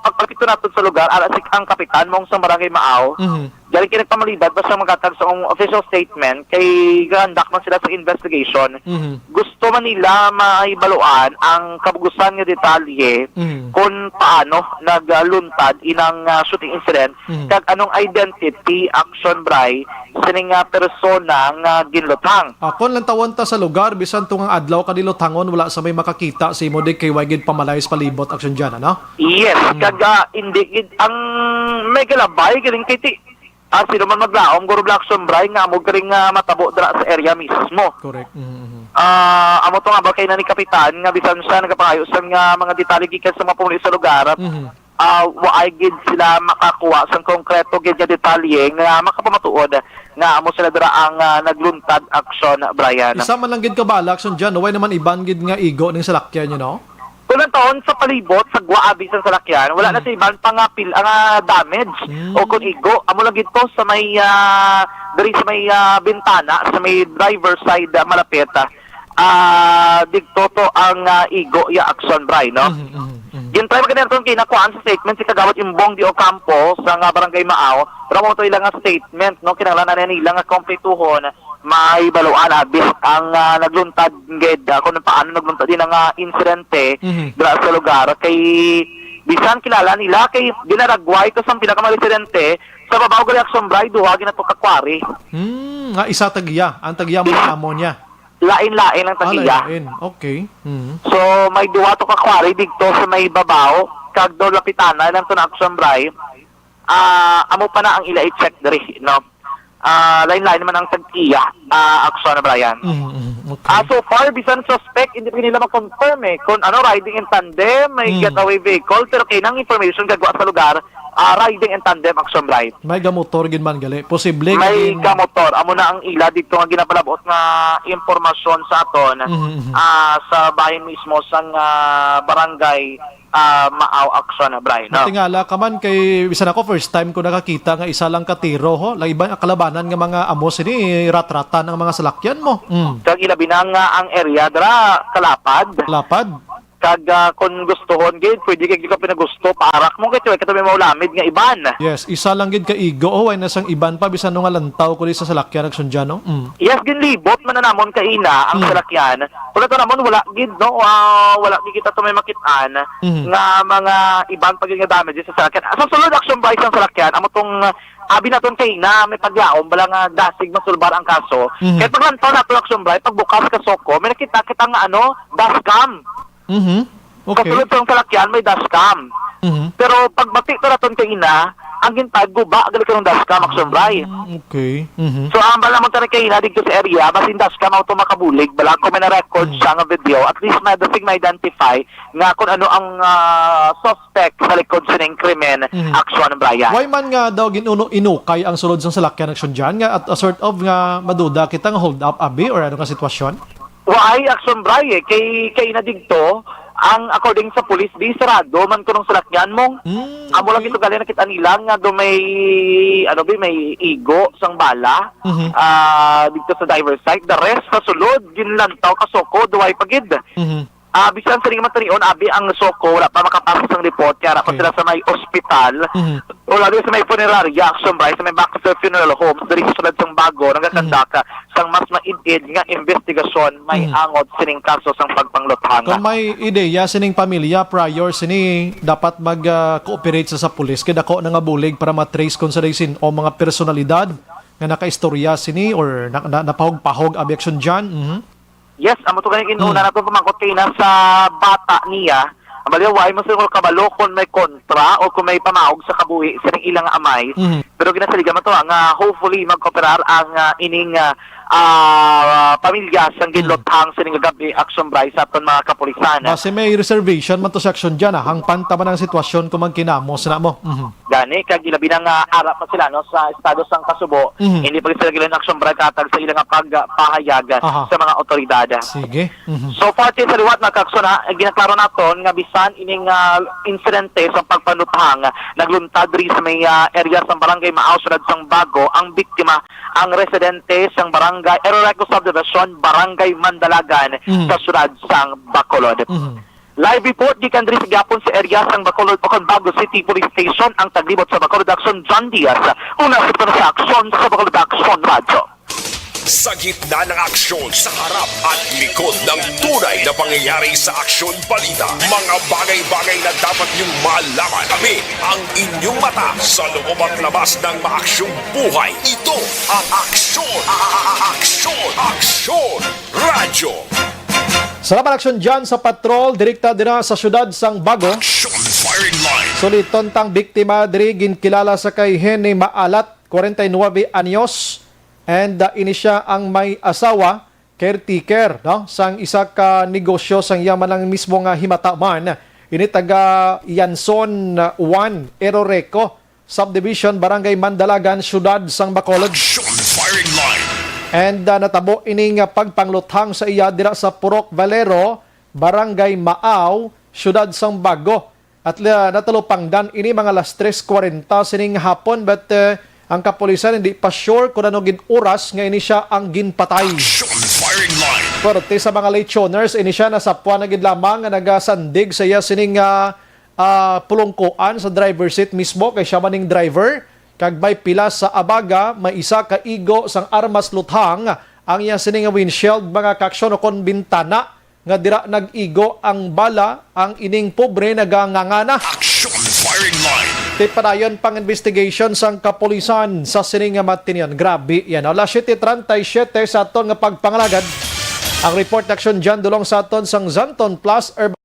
pagpalapit naton sa lugar, ara si ang kapitan, mong sa Barangay Maaw, Mhm. Galing kini pamalibat basta maghatag sa official statement kay gaandak man sila sa investigation. Mhm. Gusto man nila mahibaluan ang kabugusan nga detalye Mhm. kung paano nagluntad inang, ah, shooting incident Mhm. kag anong identity, Action Bri, sining, ah, persona nga ginluthang. Ah, kon lantawon ta sa lugar, bisan tungang adlaw kadi luthangon, wala sa may makakita sa imo di kay way gid pamalay sa palibot, Action Jan, ano? Yes, Mm. kag, ah, hindi gid ang may galabay galing kay ti-, ah, sino man maglaom, guro, Black Sombray, nga amo galing nga matabo dira sa area mismo. Correct. Mm, mm. Ah, amo to nga ba kay na ni Kapitan nga bisan siya nagapangayo sa nga mga detalye gikan sa mga pumuluyo sa lugar, Mhm. ah, waay gid sila makakuha sang konkreto gid nga detalye nga makapamatuod nga amo sila dira ang, ah, nagluntad aksyon, Brian. Isa man lang gid ka bala, Action Jan, no? Way naman iban gid nga igo ning salakyan, you know? Kung ang taon sa palibot, sa gwa abi sang salakyan, wala na Hmm. sa iban pa nga pil-, nga damage Hmm. o kung igo. Amo lang gid to sa may, ah, diri sa may, ah, bintana, sa may driver side, ah, malapit, ah, ah, digto to ang, ah, igo ya aksyon, Bri, no? Mhm, mhm, mhm. Gintry man gani naton kay nakuhaan sa statement si Kagawad Imbong D. Ocampo sa nga Barangay Maaw, pero amo to ila nga statement, no? Kinahanglan na nila nga kompletuhon, may baluan abi ang, ah, nagluntad gid, ah, kung paano nagluntad din ang, ah, insidente Mhm. dira sa lugar. Kay bisan kilala nila kay ginaragway to sang pila ka mga residente sa babaw gali aksyon, Bri, duha ginato ka quarry. Hmm, nga isa tagiya, ang tagiya mo Isa. amo niya. Lain-lain ang Ah, tagiya. lain-lain. Okay. Mhm. So, may duha to ka quarry didto sa may babaw, kag daw lapitanan lang to na aksyon, Bri. Ah, amo pa na ang ila i-check diri, no? Ah, lain-lain naman ang tag-iya, ah, aksyon, Brian. Mhm, mhm. Okay. Ah, so far, bisan suspect, hindi pa nila ma-confirm eh kung ano, riding in tandem, may Hmm. getaway vehicle, pero kay nang information gagwa sa lugar, ah, riding in tandem, aksyon, Bri. May gamotor gid man gali. Posible May gid. gamotor. Amo na ang ila dito nga ginapalabot nga impormasyon sa aton, Mhm, mhm. ah, sa bahin mismo sang, ah, barangay, ah, Maaw Action, Bri, no? Matingala ka man kay bisan ako first time ko nakakita nga isa lang ka tiro, ho. Lang iba ang kalabanan nga mga amo sini rat-ratan ang mga salakyan mo. Mm. Kag ilabi na nga ang area dira kalapad. Lapad. Kag, ah, kung gustuhon gid, pwede kay di ka pinagusto, paarak mo kay tuway ka may maulamid nga iban. Yes, isa lang gid ka igo, oh, way na sang iban pa, bisan no nga lantaw ko di sa salakyan, Action Jan, no? Mm. Yes, ginlibot man na namon kaina ang Mm. salakyan. Pagkatapos namon, wala gid, no? Ah, wala gid kita to may makit-an Mhm. nga mga iban pa gid nga damages sa salakyan. Sa sulod, Action Bri, sang salakyan, amo tong, ah, abi naton kaina, may paglaom, bala nga dasig masulbar ang kaso. Mhm. Kaya paglantaw nato, Action Bri, pagbukas ka soko, may nakita kita nga, ano, dashcam. Mhm. Okay. Kasulod sang salakyan, may dashcam. Mhm. Pero pagbati to naton kaina, ang gintag guba gali karong dashcam, Action Bri. Mm, okay. Mhm. So, ang bala mo tayo kaina dito sa area, basin dashcam auto makabulig, bala kung may na-record Mm. siya nga video, at least may dasig ma-identify nga kung ano ang, ah, suspect sa likod sining krimen, Mhm. Action, Brian. Why man nga daw ginuno inukay ang sulod sang salakyan, Action Jan, nga at a sort of nga maduda kita nga hold up, abi, or ano nga sitwasyon? Why, Action Bri, eh? Kay, kay na digto, ang according sa pulis, di sarado man kunong salakyan mo. Hmm, Amo lang okay. Ito gali nakita nila nga do may, ano, bi, may igo sang bala, Mhm. ah, dito sa driver side. The rest, sa sulod, ginlantaw ka soko, duway pa gid. Mhm. Ah, bisan sa ring matanion, abi ang soko, wala pa makapasok sang report, kaya pa Okay. sila sa may ospital. Mhm. O lalo sa may funeraria, Action Bri, sa may Baxter Funeral Homes, diri sa sulod sang Bago, nagakandak Mhm. sang mas maid-id nga investigasyon may Mhm. angot sining kaso sang pagpangluthang. Kung may ideya sining pamilya, prior sini dapat mag, ah, cooperate sa, sa pulis, kay dako na nga bulig para matrace kung sa sin o mga personalidad nga nakaistorya sini or na, na, napahog-pahog abi, Action Jan. Mhm. Yes, amo to gani inuna Hmm. nato pamangkot kay na sa bata niya. Ang bali, why mo siguro kabalo kung may kontra o kung may pamaog sa kabuhi sa ning ilang amay. Mhm. Pero ginasaligan man to, ah, nga hopefully magkooperar ang, ah, ining, ah, ah, pamilya sang Hmm. ginluthang sining gabi, Action Bri, sa aton mga kapulisan. Base may reservation man to sa Action Jan, ah. Hangpan ta man ang sitwasyon kung magkinamos na mo. Mhm. Gani, kag ilabi na nga ara pa sila, no, sa estado sang kasubo, Mhm. hindi pa sila gilan aksyon para katag sa ila nga pagpahayag Aha. sa mga otoridad. Sige. Mhm. So far, sa liwat, mga kaksyon, ha, ginaklaro naton nga bisan ining, ah, insidente sa pagpanutahang nagluntad diri sa may, ah, area sa Barangay Maaw, Syudad sang Bago, ang biktima, ang residente sang Barangay Eroreco Subdivision, Barangay Mandalagan, Mhm. sa Syudad sang Bacolod. Mhm. Live report gikan diri sa gihapon sa area sang Bacolod, Bacolod, Bago City Police Station, ang taglibot sa Bacolod Action, John Diaz. Una sa sa aksyon sa Bacolod Action Radyo. Sa gitna ng aksyon, sa harap at likod ng tunay na pangyayari sa aksyon balita, mga bagay-bagay na dapat niyong malaman. Kami ang inyong mata sa loob at labas ng maaksyong buhay. Ito ang aksyon, a- a- a- aksyon, aksyon, radyo. Salamat, Action John, sa patrol direkta dira sa siyudad sang Bago. Action firing line. Suliton tang biktima diri, ginkilala sa kay Henny Maalat, forty-nine anyos, and, uh, ini siya ang may asawa, caretaker, no, sang isa ka negosyo sang iya man lang mismo nga himataman. Ini taga Yanson, uh, one, Eroreco Subdivision, Barangay Mandalagan, Siyudad sang Bacolod. Action firing line. And, uh, natabo ini nga pagpangluthang sa iya dira sa Purok Valero, Barangay Maaw, Siyudad sang Bago. At, uh, natalupangdan ini mga alas tres kwarenta sining hapon, but, uh, ang kapulisan hindi pa sure kung ano gid oras nga ini siya ang ginpatay. Action firing line. Parte sa mga lechoners, ini siya nasapwan na gid lamang nga nagasandig sa iya sining, ah, ah, pulungkuan sa driver seat mismo, kay siya man ning driver, kag may pila sa abaga, may isa ka igo sang armas luthang ang iya sining windshield, mga kaaksyon, o kon bintana, nga dira nag-igo ang bala, ang ining pobre nagangangana. Action firing line. Tipadayon pang investigation sang kapulisan sa sining nga matinian. Grabe yan. Alas siete treinta y siete sa aton nga pagpangalagad. Ang report action dyan dulong sa aton sang Zanton Plus Urban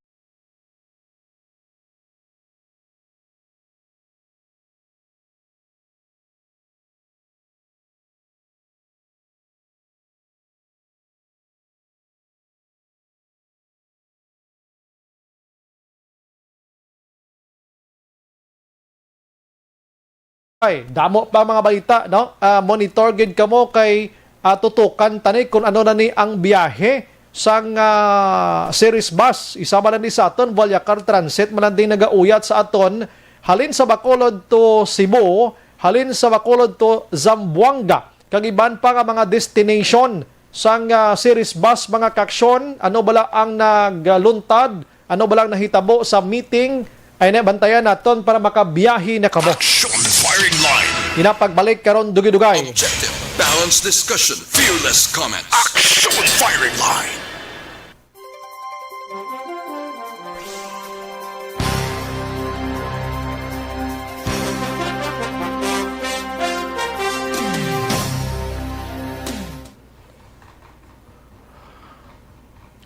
Ay, damo pa mga balita, no? Ah, monitor gid kamo kay, ah, tutukan tani kung ano na ni ang biyahe sang, ah, series bus. Isa man ni sa aton, Volcacar Transit man ang di nagauyat sa aton. Halin sa Bacolod to Cebu, halin sa Bacolod to Zamboanga, kag iban pa nga mga destination sang, ah, series bus, mga kaaksyon. Ano bala ang nagluntad? Ano bala ang nahitabo sa meeting? Ay na, bantayan naton para makabiyahe na kamo. Action firing line. Ina pagbalik karon, dugay-dugay. Objective, balanced discussion, fearless comments. Action firing line.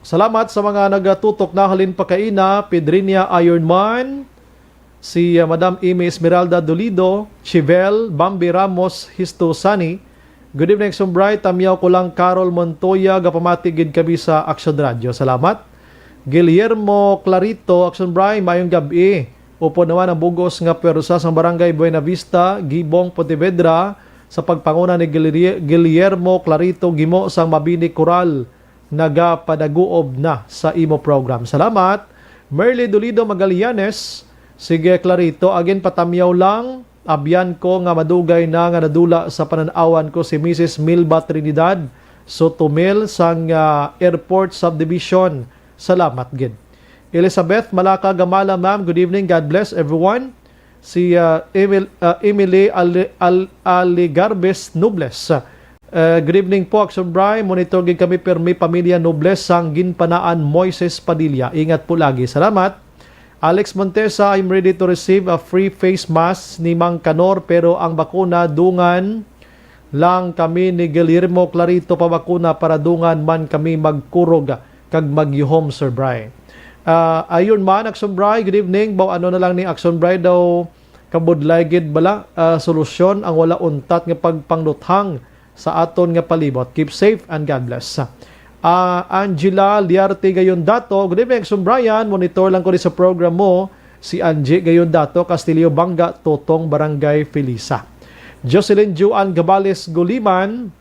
Salamat sa mga nagatutok na halin pa kaina, Pedrinia Ironman, si, uh, Madam Amy Esmeralda Dolido, Chivel, Bambi Ramos, Histo Sani. Good evening, Sumbray. Tamyaw ko lang, Carol Montoya, gapamati gid kami sa Action Radio. Salamat. Guillermo Clarito, Action Bray, mayong gab-i. Upod naman ang bugos nga pwersa sang Barangay Buena Vista, Gibong, Pontevedra, sa pagpanguna ni Guilri-, Guillermo Clarito Gimo sang Mabini Coral, nagapadaguob na sa imo program. Salamat. Merly Dolido Magallanes, sige, Clarito, again, patamyaw lang. Abyan ko nga madugay na nga nadula sa panan-awan ko si Missus Milba Trinidad Sotomil sang, ah, Airport Subdivision. Salamat gid. Elizabeth Malaka Gamala, ma'am, good evening. God bless everyone. Si, ah, Emil-, ah, Emily Ali-, Al-, Aligarbes Nobles. Ah, good evening po, Action Bray. Monitor gid kami, pirmi pamilya Nobles sang Ginpanaan Moises Padilla. Ingat po lagi. Salamat. Alex Montesa, "I'm ready to receive a free face mask ni Mang Kanor, pero ang bakuna dungan lang kami ni Guillermo Clarito pabakuna para dungan man kami magkurog kag magyuhom, Sir Bry." Ah, ayun man, Action Bry, good evening. Baw, ano na lang ni Action Bry daw, kabudlay gid bala, ah, solusyon ang wala untat nga pagpangluthang sa aton nga palibot. Keep safe and God bless. Ah, Angela Liarte Gayondato, good evening, Action Brian. Monitor lang ko ni sa program mo. Si Angie Gayondato, Castillo Banga, Totong, Barangay Felisa. Jocelyn Juan Gabales Guliman,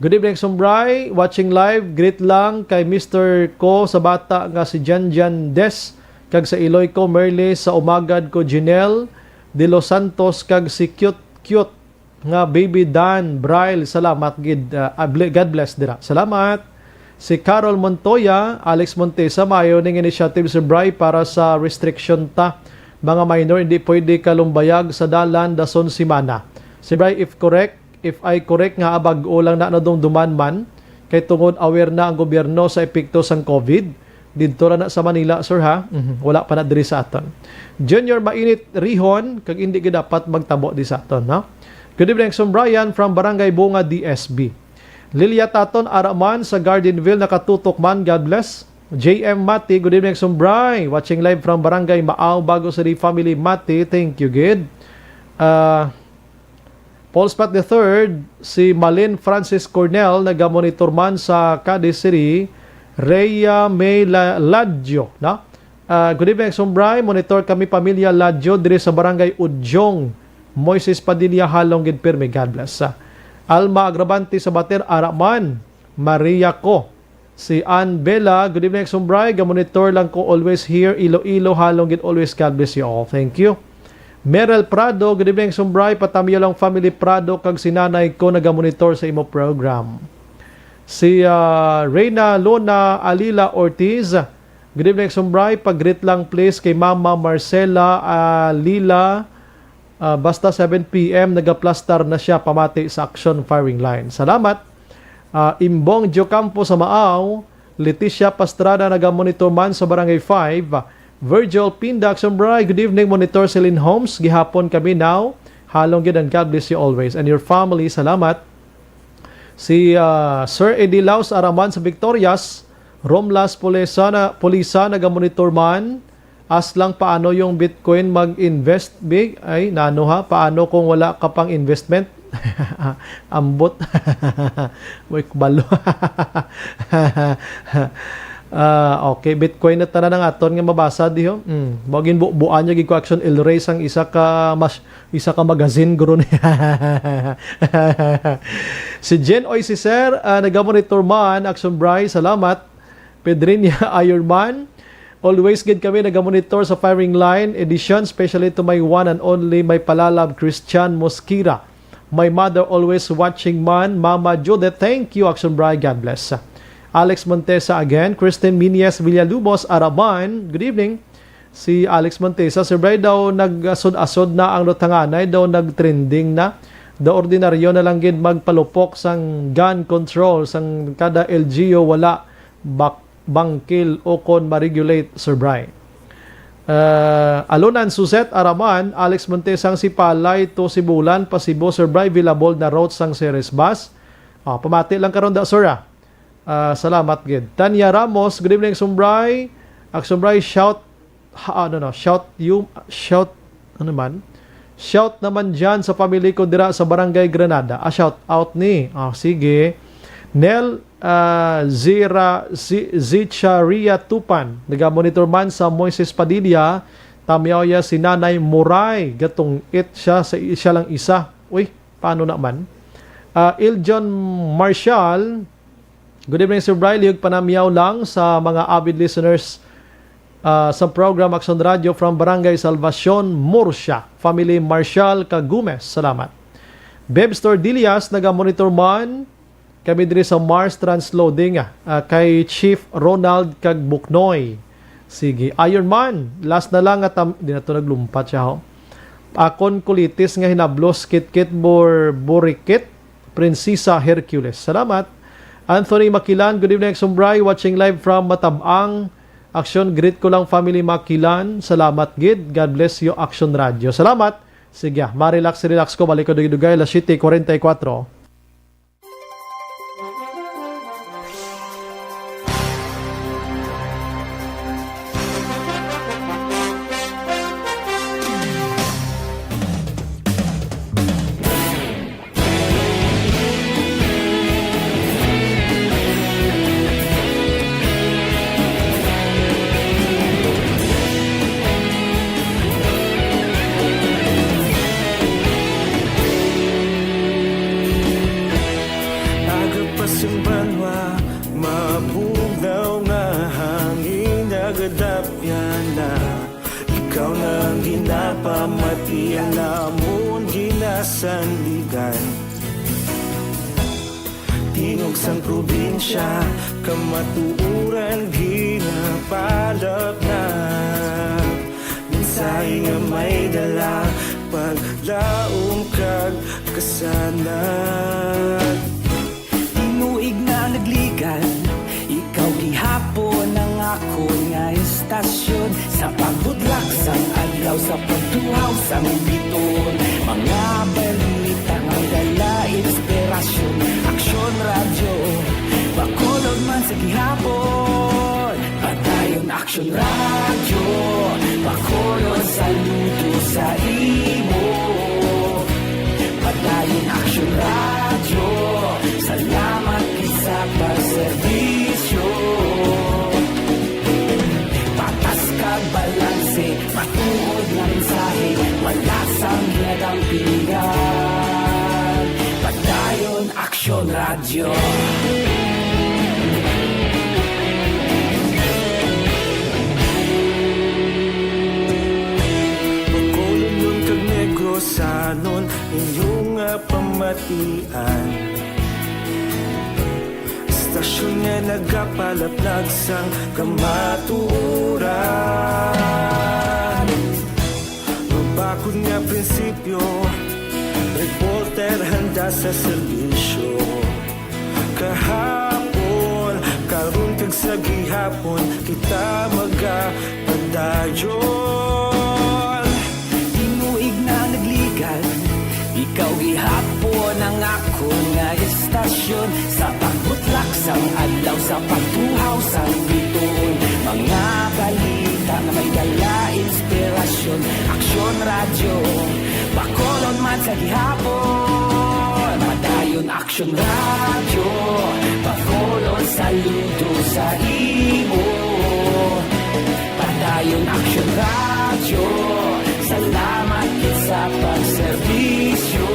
good evening, Sumbray. Watching live, greet lang kay mister ko sa bata nga si Janjan Des, kag sa iloy ko, Merle, sa umagad ko, Janelle De Los Santos, kag si Cute Cute nga Baby Dan Braille. Salamat gid. Ah, ah, ble-, God bless dira. Salamat. Si Carol Montoya, Alex Montesa, maayo ning initiative, Sir Bry, para sa restriction ta. Mga minor, hindi pwede kalumbayag sa dalan dason semana. Sir Bry, if correct, if I correct nga bag-o lang na nadumduman man, kay tungod aware na ang gobyerno sa epekto sang COVID, didto ra na sa Manila, sir, ha? Mhm. Wala pa na diri sa aton. Junior Mainit Rihon, kag hindi gid dapat magtabo di sa aton, no? Good evening, Sir Brian, from Barangay Bunga, D S B. Lilia Taton Araman sa Gardenville, nakatutok man. God bless. J M Mati, good evening, Sir Bry. Watching live from Barangay Maaw, Bago City family, Mati. Thank you, gid. Ah, Paul Spot the third, si Malin Francis Cornell, nagamonitor man sa Cadiz City. Rhea May La-, Ladjo, no? Ah, good evening, Sir Bry. Monitor kami, pamilya Ladjo, diri sa Barangay Udyong. Moises Padilla, halong gid pirmi. God bless. Ah, Alma Agravante sa Bater, Araman. Maria ko. Si Ann Bella, good evening, Sir Bry. Gamonitor lang ko, always here. Iloilo, halong gid always. God bless you all. Thank you. Merel Prado, good evening, Sir Bry. Patamyo lang family Prado kag si nanay ko nagamonitor sa imo program. Si, ah, Reyna Lona Alila Ortiz, good evening, Sir Bry. Pag-greet lang please kay Mama Marcela Alila. Ah, basta seven P M, nagaplastar na siya pamati sa Action Firing Line. Salamat. Ah, Imbong Diocampo sa Maaw, Leticia Pastrana nagamonitor man sa Barangay five. Virgil Pinda, Action Bry, good evening, Monitor Celine Holmes. Gihapon kami now. Halong gid ang God bless you always and your family. Salamat. Si, ah, Sir Eddie Laus Araman sa Victorias, Romlas Pulisana, Pulisa nagamonitor man. As lang, paano yung Bitcoin mag-invest, Big? Ay, nano ha? Paano kung wala ka pang investment? Ambot. Way kabalo. Ah, okay, Bitcoin na tanan ang aton nga mabasa diho. Mm. Mao gin bu-, buan niya gid ko, Action El Rey, sang isa ka mas-, isa ka magazine guro ni. Si Jen Oy, si Sir, ah, nagamonitor man, Action Bry, salamat. Pedrinia Ironman, always gid kami nagamonitor sa Firing Line Edition, especially to my one and only, my palalab, Christian Mosquera. My mother always watching man, Mama Judith. Thank you, Action Bry. God bless. Alex Montesa again. Kristen Minies Villalubos, Araban. Good evening. Si Alex Montesa, Sir Bry, daw nag-asod-asod na ang lutanganay, daw nag-trending na. Daw ordinaryo na lang gid magpalupok sang gun control sang kada L G U, wala bak-, bangkil o kon ma-regulate, Sir Bry. Ah, Alunan Suzette Araman, Alex Montesang Sipalay to Sibulan, pa Cebu, Sir Bry, available na route sang Ceres bus. Ah, pamati lang karon da, sir, ah. Ah, salamat gid. Tanya Ramos, good evening, Sir Bry. Ak Sir Bry, shout, ha, ano, no, shout you, shout, ano man? Shout naman dyan sa family ko dira sa Barangay Granada. Ah, shout out ni. Ah, sige. Nel, ah, Zira, Zi-, Zicharia Tupan, nagamonitor man sa Moises Padilla, tamyaw ya si Nanay Muray, gatong-it siya sa i-, siya lang isa. Uy, paano naman? Ah, Iljon Marshall, good evening, Sir Bry. Lihog panamyaw lang sa mga avid listeners, ah, sa program Action Radio from Barangay Salvacion, Murcia. Family Marshall Cagumes, salamat. Bebs Tordillas, naga-monitor man kami diri sa Mars Transloading, ah, kay Chief Ronald kag Buknoy. Sige, Iron Man, last na lang nga tam-, di na to naglumpat siya, ho. Akon kulitis nga hinablos, Kitkit Bur-, Burikit, Prinsesa Hercules. Salamat. Anthony Makilan, good evening, Action Bry. Watching live from Matabang. Action, greet ko lang family Makilan. Salamat gid. God bless you, Action Radio. Salamat. Sige, ah, ma-relax, relax ko. Balik ko dugay-dugay, alas siyete kuwarenta y kuwatro. Aga pa sing banwa, mabugnaw nga hangin, nagadapyan na. Ikaw na ang ginapamati, ang amon ginasandigan. Tingog sang probinsya, kamatuoran ginapalapnap. Mensahe nga may dala, paglaom kag kasanag. Tinuig na nagligan, ikaw gihapon ang akon nga istasyon. Sa pagbudlak sang adlaw, sa pagtuhaw sang biton, mga balita nga dala inspirasyon. Aksyon Radyo, Bacolod man sa gihapon. Padayon Aksyon Radyo, Bacolod, saludo sa imo. Padayon Aksyon Radyo, salamat gid sa pagserbisyo. Patas kag balanse, matuod nga mensahe, wala sang ginadampingan. Padayon Aksyon Radyo. Bacolodnon kag Negrosanon, inyo nga pamatian. Istasyon nga nagapalaplag sang kamatuoran. Mabakod nga prinsipyo, reporter handa sa serbisyo. Kahapon, karon kag sa gihapon, kita magapadayon. Tinuig na nagligan, ikaw gihapon ang akon nga istasyon. Sa pagbutlak sang adlaw, sa pagtuhaw sang bituon, mga balita nga may dala inspirasyon. Aksyon Radyo, Bacolod man sa gihapon. Padayon Aksyon Radyo, Bacolod, saludo sa imo. Padayon Aksyon Radyo, salamat gid sa pagserbisyo.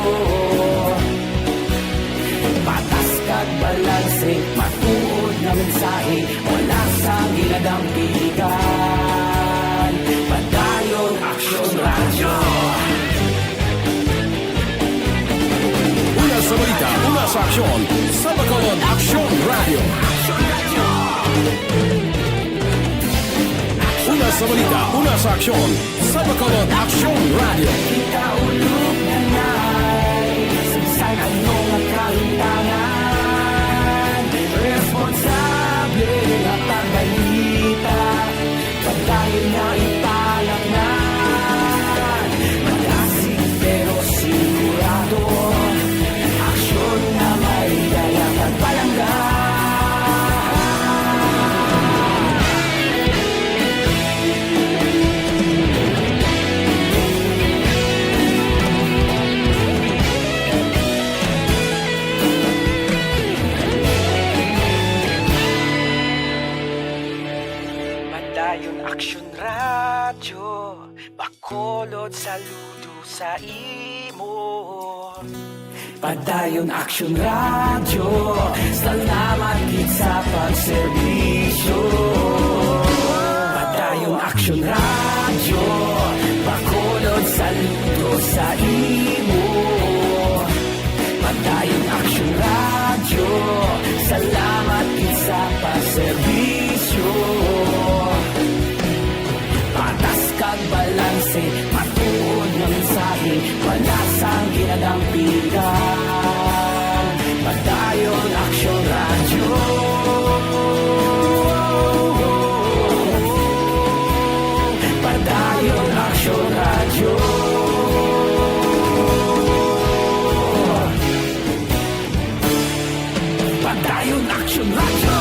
Patas kag balanse, matuod nga mensahe, wala sang ginadampigan. Padayon Aksyon Radyo. Una sa balita, una sa aksyon, sa Bacolod Aksyon Radyo. Una sa balita, una sa aksyon, sa Bacolod Aksyon Radyo. Kita ulog na nay, sa bisan ano nga kahimtangan, responsable nga pagbalita. Padayon nga ipalapnan, malasig pero sigurado. Aksyon nga may dala kag palangga. Padayon Aksyon Radyo, Bacolod, saludo sa imo. Padayon Aksyon Radyo, salamat gid sa pagserbisyo. Padayon Aksyon Radyo, Bacolod, saludo sa imo. Padayon Aksyon Radyo, salamat gid sa pagserbisyo. Patas kag balanse, matuod nga mensahe, wala sang ginadampigan. Padayon Aksyon Radyo. Padayon Aksyon Radyo. Padayon Aksyon Radyo.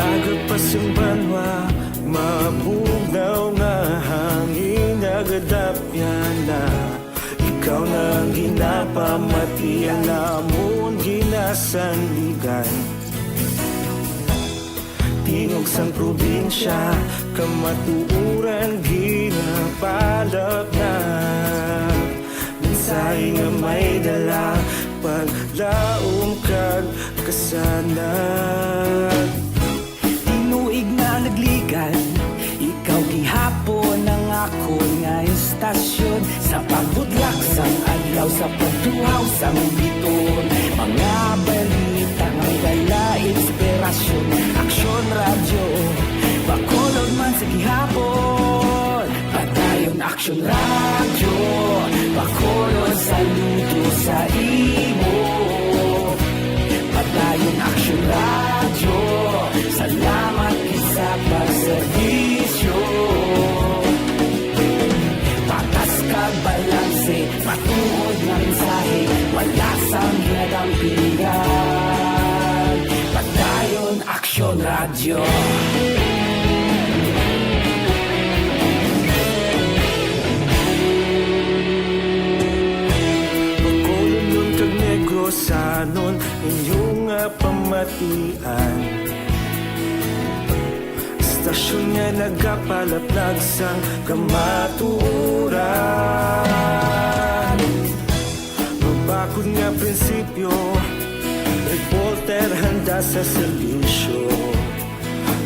Aga pa sing banwa, mabugnaw nga hangin, nagadapyan na. Ikaw na ang ginapamatian, amon ginasandigan. Tingog sang probinsya, kamatuoran ginapalapnag. Mensahe nga may dala, paglaom kag kasanag. Tinuig na nagligan, ikaw gihapon ang akon nga istasyon. Sa pagbudlak sang adlaw, sa pagtuhaw sang bituon, mga balita nga may dala inspirasyon. Aksyon Radyo, Bacolod man sa gihapon. Padayon Aksyon Radyo, Bacolod, saludo sa imo. Padayon Aksyon Radyo, salamat gid sa pagserbisyo. Patas kag balanse, matuod nga mensahe, wala sang ginadampigan. Padayon Aksyon Radyo. Bacolodnon kag Negrosanon, inyo nga pamatian. Istasyon nga nagapalaplag sang kamatuoran. Mabakod nga prinsipyo, reporter handa sa serbisyo.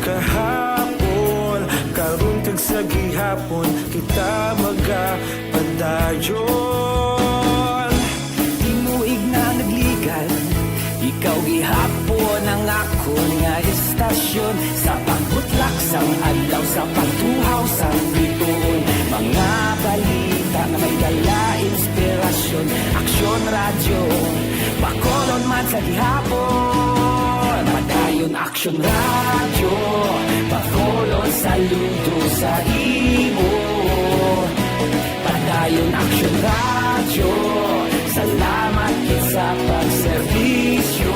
Kahapon, karon kag sa gihapon, kita magapadayon. Tinuig na nagligan, ikaw gihapon ang akon nga istasyon. Sa pagbutlak sang adlaw, sa pagtuhaw sang bituon, mga balita nga may dala inspirasyon. Aksyon Radyo, Bacolod man sa gihapon. Padayon Aksyon Radyo, Bacolod, saludo sa imo. Padayon Aksyon Radyo, salamat gid sa pagserbisyo.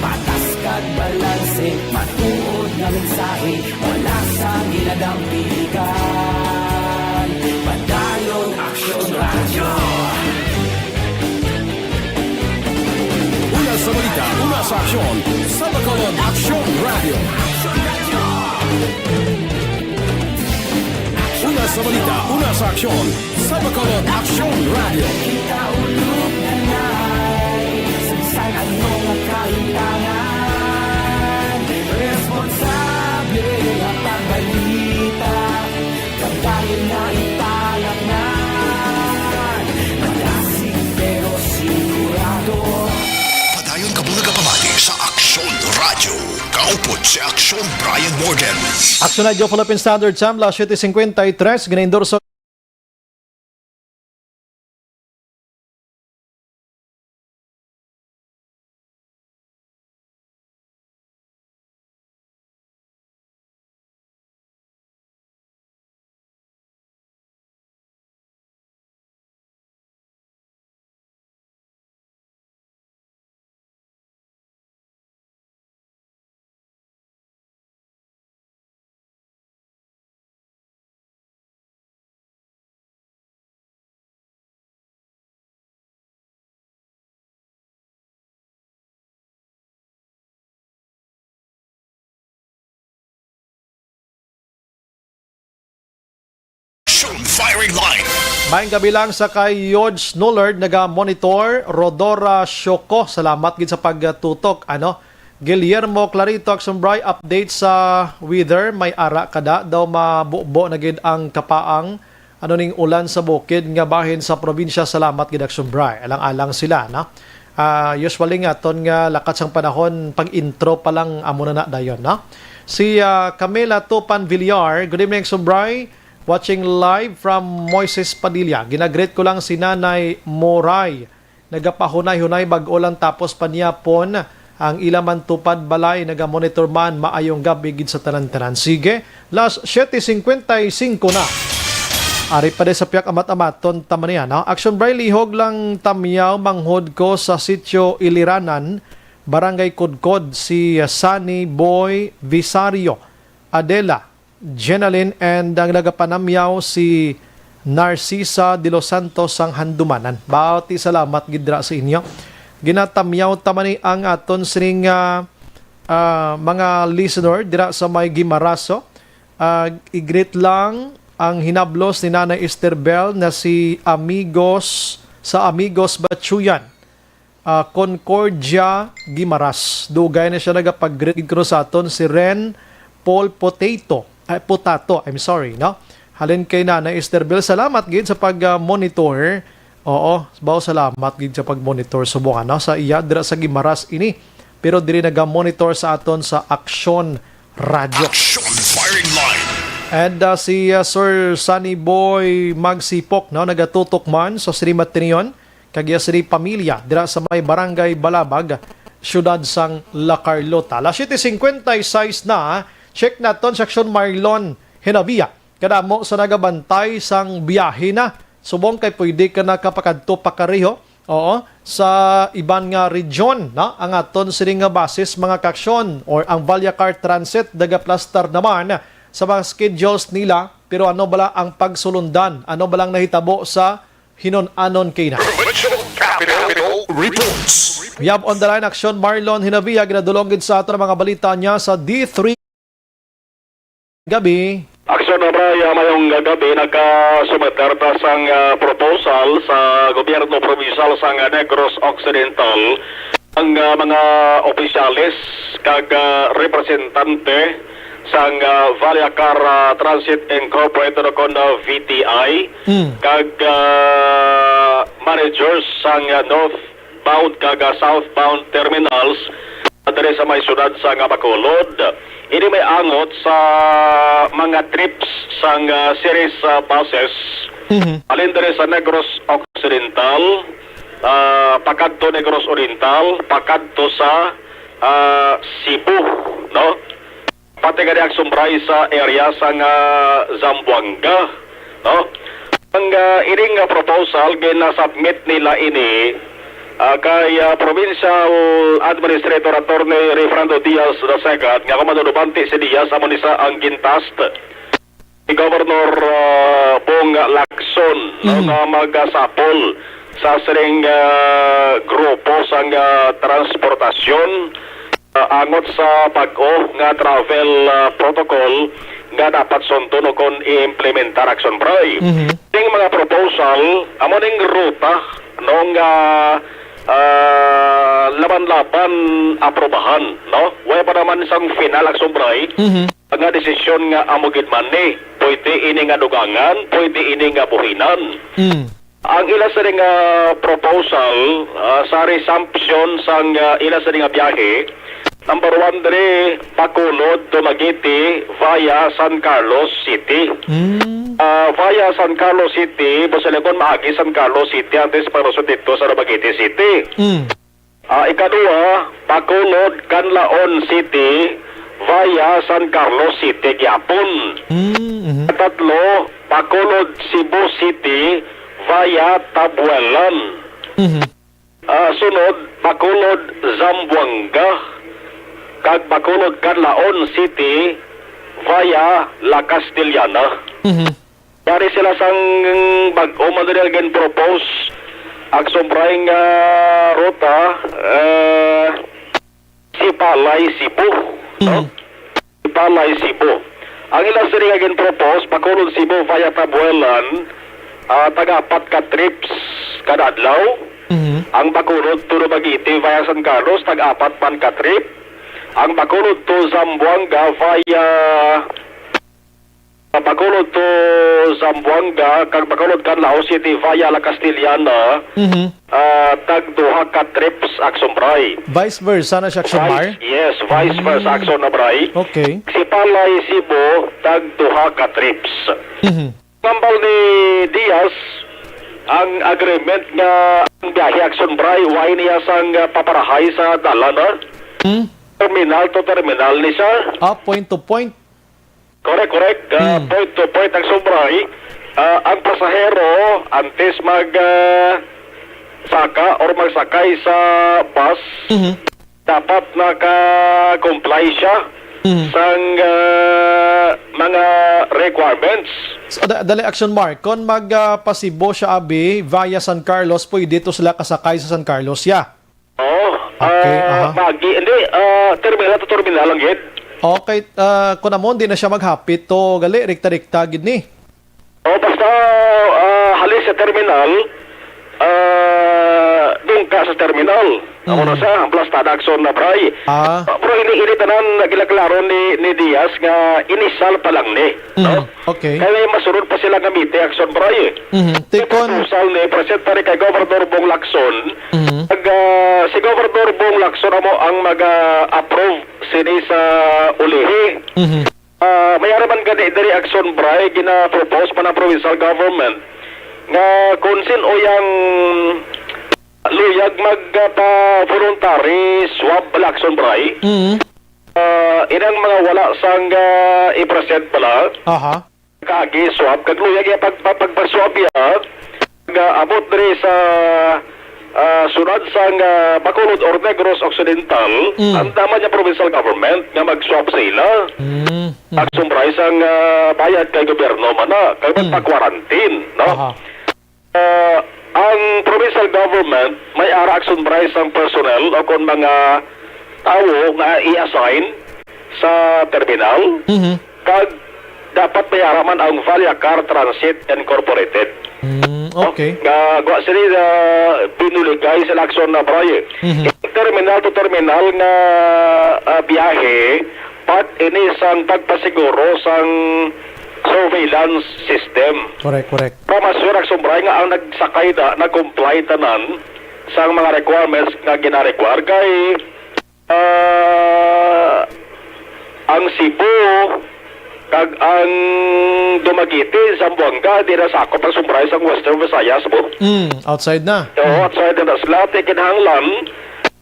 Patas kag balanse, matuod nga mensahe, wala sang ginadampigan. Padayon Aksyon Radyo. Una sa balita, una sa aksyon, sa Bacolod Aksyon Radyo. Una sa balita, una sa aksyon, sa Bacolod Aksyon Radyo. Kita ulog na nai, sa bisan ano nga kahimtangan, responsable nga pagbalita, kabayo na ipalaknad, madasig pero sigurado. Padayon kamo nagapamati sa Aksyon Radyo. Kaupod si Aksyon Brian Morgan. Aksyon Radyo Philippine Standard Time, las siete cincuenta y tres, ginaendorso Action Firing Line. Maayong gabi lang sa kay Yodge Nullard, naga-monitor. Rodora Shoko, salamat gid sa pagtutok. Ano? Guillermo Clarito, Action Bri, update sa weather. May ara kada daw mabubo na gid ang kapaang ano ning ulan sa bukid nga bahin sa probinsya. Salamat gid, Action Bri. Alang-alang sila, no? Ah, usually nga, aton nga lakat sang panahon, pag-intro pa lang, amo na na dayon, no? Si, ah, Camila Tupan Villar, good evening, Action Bri. Watching live from Moises Padilla. Ginagreet ko lang si Nanay Moray. Nagapahunay-hunay, bag-o lang tapos panyapon ang ila man tupad balay. Nagamonitor man. Maayong gabi gid sa tanan-tanan. Sige, las siete cincuenta y cinco na. Ari pa di sa piyak amat-amaton ta man niya, no? Action Bri, lihog lang tamyaw manghod ko sa Sitio Iliranan, Barangay Kudkod, si Sunny Boy Visario, Adela, Jenalyn, and ang nagapanamyaw si Narcisa de los Santos sang Handumanan. Bati salamat gid dira sa inyo. Ginatamyaw ta man ni ang aton sining, ah, ah, mga listener dira sa may Guimaraso. Ah, i-greet lang ang hinablos ni Nanay Esther Bell na si Amigos sa Amigos Batsuyan. Ah, Concordia Guimaras. Dugay na siya nagapag-greet gid kuno sa aton si Ren Paul Potato, ay, Potato, I'm sorry, no? Halin kay Nanay Esther Bell, salamat gid sa pag-monitor. Oo, bao salamat gid sa pag-monitor subong, ano, sa iya dira sa Guimaras ini. Pero diri naga-monitor sa aton sa Aksyon Radio. Action Firing Line. And, ah, si, ah, Sir Sunny Boy Magsipok, no, nagatutok man sa Sri Matrion, kag iya sini pamilya dira sa may Barangay Balabag, siyudad sang La Carlota. Alas siyete cincuenta y seis na, check naton si Aksyon Marlon Hinabia. Kadamo sa nagabantay sang biyahe na. Subong kay pwede ka nakapakadto pa kareho. Oo, sa iban nga region, no? Ang aton sini nga basis, mga kaaksyon, or ang Vallecar Transit, nagaplastar naman sa mga schedules nila. Pero ano bala ang pagsulundan? Ano bala ang nahitabo sa hinun-anon kay na. Provincial Capital Reports. We have on the line, Aksyon Marlon Hinabia, ginadulong gid sa aton ang mga balita niya sa D three. Gabi. Aksyon na ba, ya, mayong gabi, nagkasumeter ta sang, ah, proposal sa gobyerno provincial sang, ah, Negros Occidental ang, ah, mga opisyales kag, ah, representante sang, ah, Vallecar, ah, Transit Incorporated o kon, ah, V T I, Mm. kag, ah, managers sang, ah, northbound kag, ah, southbound terminals, ah, diri sa may siyudad sang, ah, Bacolod. Ini may angot sa mga trips sang, ah, series, ah, buses. Mhm. Halin diri sa Negros Occidental, ah, pakadto Negros Oriental, pakadto sa, ah, Cebu, no? Pati gani ang sumbray sa area sang, ah, Zamboanga, no? Ang, ah, ining, ah, proposal, gina-submit nila ini, ah, kay, ah, Provincial Administrator Attorney Refrando Diaz the second, nga kung manunubante si Diaz, amo ni sa ang gintast ni Governor, ah, Bong Lacson, no, Mm. nga magasapol sa sining, ah, grupo sang, ah, transportasyon, ah, angot sa bag-o nga travel, ah, protocol nga dapat sundon o kon i-implementar, Aksyon Bray. Mhm. Ning mga proposal, amo ning ruta, no, nga, ah, laban-laban aprobahan, no? Wala pa naman sang final, Aksyon Bray. Mhm. Nga desisyon nga amo gid man ni. Pwede ini nga dugangan, pwede ini nga buhinan. Mm. Ang ila sini nga proposal, ah, sa resumption sang, ah, ila sini nga biyahe, number one diri, Bacolod, Dumaguete, via San Carlos City. Mm. Ah, via San Carlos City, busa lang kon maagi San Carlos City, antes palusot dito sa Dumaguete City. Mm. Ah, ikaduha, Bacolod, Canlaon City via San Carlos City gihapon. Mm, mhm. Katatlo, Bacolod, Cebu City via Tabuelan. Mhm. Ah, sunod, Bacolod, Zamboanga, kag Bacolod, Canlaon City via La Castellana. Mhm. Yari sila sang bag-o man nila gin-propose, Aksyon Bray, nga ruta, eh, Sipalay, Cebu, no? Mm. Sipalay, Cebu. Ang ila sini nga gin-propose, Bacolod, Cebu via Tabuelan, ah, tag-apat ka trips kada adlaw. Mhm. Ang Bacolod to Dumaguete via San Carlos, tag-apat man ka trip. Ang Bacolod to Zamboanga via Bacolod to Zamboanga, kag Bacolod, Canlaon City via La Castellana, Mhm. ah, tag duha ka trips, Aksyon Bray. Vice versa na siya, Aksyon Mar? Vice, yes, vice Mm. versa, Aksyon na Bray. Okay. Sipalay, Cebu, tag duha ka trips. Mhm. Hambal ni Diaz, ang agreement nga ang biyahe, Aksyon Bray, way niya sang, ah, paparahay sa dalan, ha? Hmm? Terminal to terminal ni siya. Ah, point to point. Correct, correct. Ah, Hmm. point to point, Aksyon Bray. Ah, ang pasahero, antes mag, ah, saka or magsakay sa bus, Mhm. dapat naka-comply siya Mm. sang, ah, mga requirements. So, da-, dali, Action Mark, kon mag, ah, pasibo siya, abi, via San Carlos, pwede to sila kasakay sa San Carlos, ya? Oo. Okay, Ah, aha. Magi, hindi, ah, terminal to terminal lang gid. Okay, ah, kun amo, di na siya maghapit to, gali, rekta-rekta gid ni. O, basta, ah, halin sa terminal, ah, dungka sa terminal. Amo na Mm. sa, plus ta Daxon na, Bray. Ah. Ah, pero ini, ini tanan, ginaklaro ni, ni Diaz nga inisal pa lang ni, Mm, no? okay. Kaya may masunod pa sila nga meeting, Action, Bray. Mhm. May Tikon proposal ni, presenta ni kay Governor Bong Lacson. Mhm. Ag, ah, si Governor Bong Lacson amo ang mag-approve sini sa ulihi. Mhm. Ah, may ara man gani diri, Action, Bray, gina-propose pa ng provincial government nga kung sin-o yang luyag magpa-voluntary swab, Action, Bray, Mm. ah, inang mga wala sang, ah, i-present bala, Aha. kaagi swab, kag luyag iya pag-, pag-, pagpa-swab iya, nga abot diri sa, ah, sunod sang, ah, Bacolod or Negros Occidental, Mm. ang tama niya provincial government nga mag-swab sa ila. Mm, mm. Action, Bray, sang, ah, bayad kay gobyerno man na, kay Mm. magpa-quarantine, no? Aha. Ah, ang provincial government may ara, Action, Bray, sang personnel o kon mga tawo nga i-assign sa terminal. Mhm. Kag dapat may ara man ang Vallacar Transit Incorporated. Mm, okay. Nga, gwa sila, ah, binuligay sa Lacson na, Bray. Mhm. Terminal to terminal nga, ah, biyahe, part ini sang pagpasiguro sang surveillance system. Correct, correct. Para ma-sure, Action, Bray, nga ang nagsakay na, nag-comply tanan sang mga requirements nga gina-require kay Ah, ang Cebu kag ang Dumaguete, Zamboanga, di na sakop ang sumbray sang Western Visayas mo. Mm, outside na. Oo, Mm. outside na sila. Ti kinahanglan,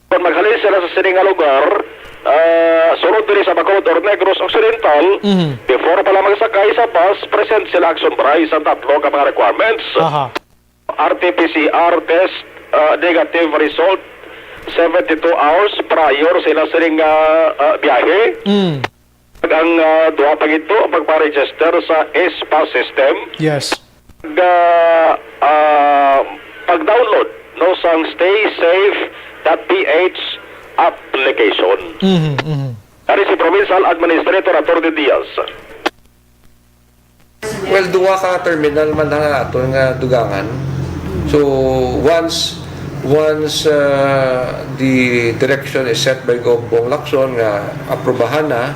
kung maghalin sila sa sini nga lugar, ah, sulod diri sa Bacolod or Negros Occidental, Mhm. before pa lang magsakay sa bus, present sila, Action, Bray, sa tatlo ka mga requirements. Aha. R T P C R test, ah, negative result seventy-two hours prior sa ila sining, ah, ah, biyahe. Mm. Ang, ah, duha pa gid to, pagpa-register sa S pass system. Yes. Pag, ah, ah, pag-download, no, sang Stay Safe dot P H application. Mhm, mhm. Ari si Provincial Administrator Attorney Diaz. Well, duwa ka terminal man ang aton nga dugangan. So, once, once, uh, the direction is set by Gov Bong Lacson nga aprobahan na,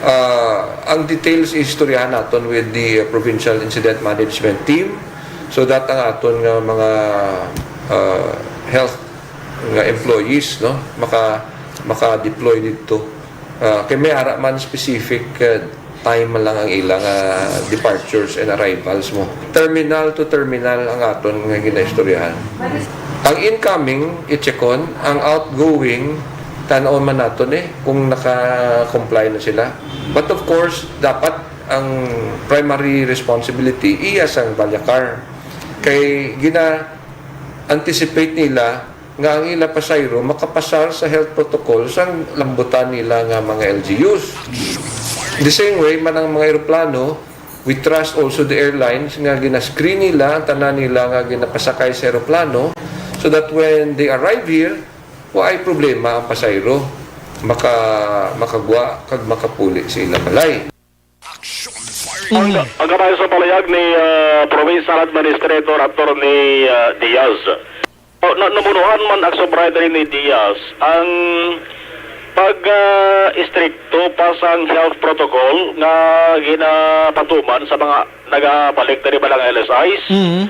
uh, ang details istoryahan naton with the, uh, provincial incident management team so that ang aton nga mga, uh, health nga employees, no, maka, maka-deploy didto. Ah, kay may ara man specific, ah, time man lang ang ila nga departures and arrivals mo. Terminal to terminal ang aton nga ginaistoryahan. Ang incoming, i-checkon, ang outgoing, tan-awon man naton eh, kung naka-comply na sila. But of course, dapat ang primary responsibility iya sang Vallacar. Kay gina-anticipate nila nga ang ila pasahero makapasar sa health protocol sang lambutan nila nga mga L G Us. The same way man ang mga eroplano, we trust also the airlines nga gina-screen nila ang tanan nila nga ginapasakay sa eroplano so that when they arrive here, waay problema ang pasahero. Maka-, makagwa kag makapuli sa ilang balay. Ang, Mm. ang kabahin sa palayag ni, ah, Provincial Administrator Attorney, ah, Diaz. O, na, nabunuhan man, Action Bright, ni Diaz ang pag, ah, istrikto pa sang health protocol nga ginapatuman sa mga nagabalik diri ba lang L S Is. Mm.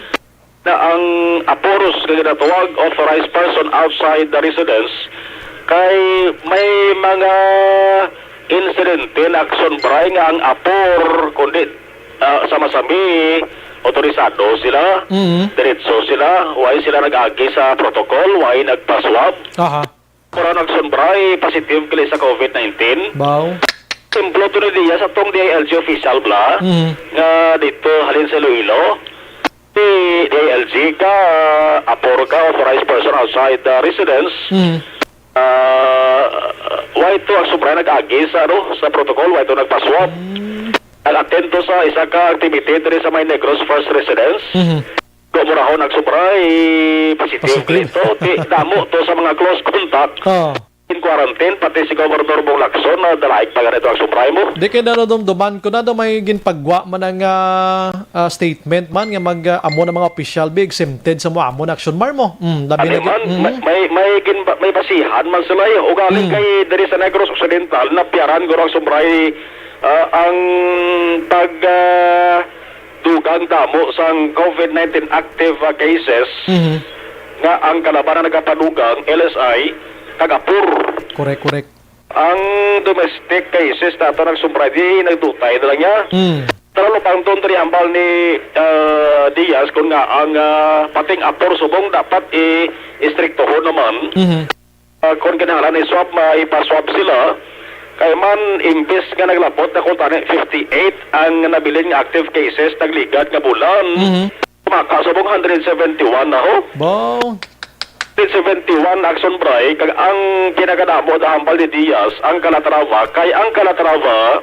Na ang APORs nga ginatawag, authorized person outside the residence, kay may mga insidente na, Action Bright, nga ang APOR, kundi, ah, sa masami, otorisado sila, Mm. diretso sila, way sila nag-agi sa protocol, way nagpa-swab. Aha. Karon, Action Bright, positive kini sa COVID nineteen. Baw. Templo to ni Diaz atong D I L G official bala, Mhm. nga dito halin sa Iloilo. Si D I L G ka, APOR ka, authorized person outside the residence. Mhm. Ah, wala to ang sobra nag-agi sa, ano, sa protocol, wala to nagpa-swab. Nag-attend to sa isa ka activity diri sa may Negros First Residence. Mhm. Kung murahon ang sobra, eh, positive Positive. Dito. Di, damo to sa mga close contact. Oh. In quarantine, pati si Governor Bong Lacson, na dalaig pa ganito ang sobra mo. Di kay nadumduman ko na daw may ginpagwa man ang, ah, ah, statement man nga mag, ah, amo na mga opisyal be exempted sa mo amo na action, Mar, mo. Mm, labi Ano na man, gi-, mm. may, may, may, gin-, may basihan man sila, eh. Ugaling Mm. kay diri sa Negros Occidental, napiyaran ko ang sobra, eh, ah, ang pag, ah, dugang damo sang COVID nineteen active, ah, cases Mhm. nga ang kalaban na nagapadugang, L S I, kag apor. Correct, correct. Ang domestic cases nato nagsumbra, di nagdutay na lang niya. Mm. Pero lupang doon diri hambal ni, ah, Diaz, kung nga ang, ah, pating apor subong dapat i-, istriktuhon naman. Mhm. Ah, kung kinahanglan i-swab, ma-, ipa-swab sila. Kay man, imbis nga naglabot na kung tani fifty-eight ang nabilin nga active cases nagligad nga bulan, Mhm. makasubong hundred seventy-one na ho. Ba? Hundred seventy-one action bray, kag ang pinakadamo na hambal ni Diaz, ang Calatrava, kay ang Calatrava,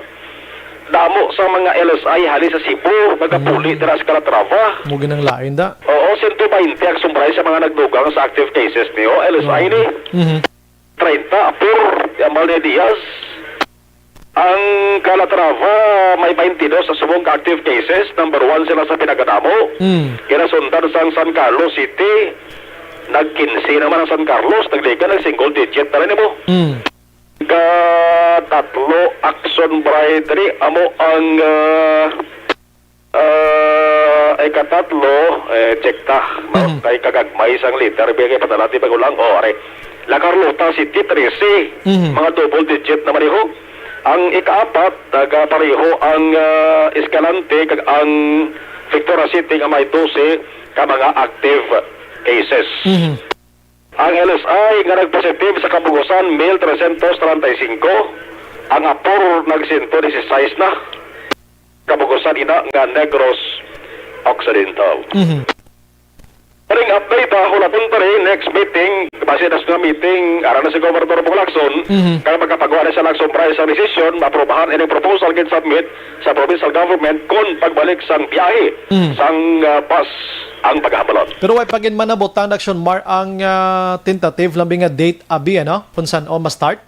damo sa mga L S I hali sa Cebu, nagapuli Mm. dira sa Calatrava. Mo ginang lain da. Oo, sento baynte ang sumbray sa mga nagdugang sa active cases niyo, L S I Oo. ni. Mhm. Treinta, apor, ang Balde Diaz. Ang Calatrava, may twenty-two sa subong ka active cases. Number one sila sa pinakadamo. Mm. Kinasundan sang San Carlos City. Nag-quince naman ang San Carlos. Naglikan, nag-single digit na rin mo. Mm. Ika-tatlo, action bribery, amo ang, ah, ah, ika-tatlo, eh, check ta, no? Mhm. Kay kagagmay sang letter, bigay padala, di ba, kulang? Oh, are. La Carlota City, trese. Mhm. Mga double digit naman, iho. Ang ika-apat, nagapareho ang, ah, Escalante, kag ang Victoria City nga may dose ka mga active cases. Mhm. Ang L S I nga nagpositive sa Kabugusan, mil trescientos treinta y cinco. Ang apor nag sento dieciséis na. Kabugusan ina nga Negros Occidental. Mhm. Ring update, ah, hulaton pa rin, next meeting, base na sa meeting, ara na si Governor Bong Lacson, Mhm. kaya magkapagawa na sa Lacson Prize ang desisyon, maprobahan ining proposal gid submit sa provincial government kon pagbalik sang biyahe Mhm. sang, ah, bus ang paghabalan. Pero way pa gid man nabutang, Action Mar, ang, ah, tentative lang nga date, abi, ano? Kung san-o ma-start?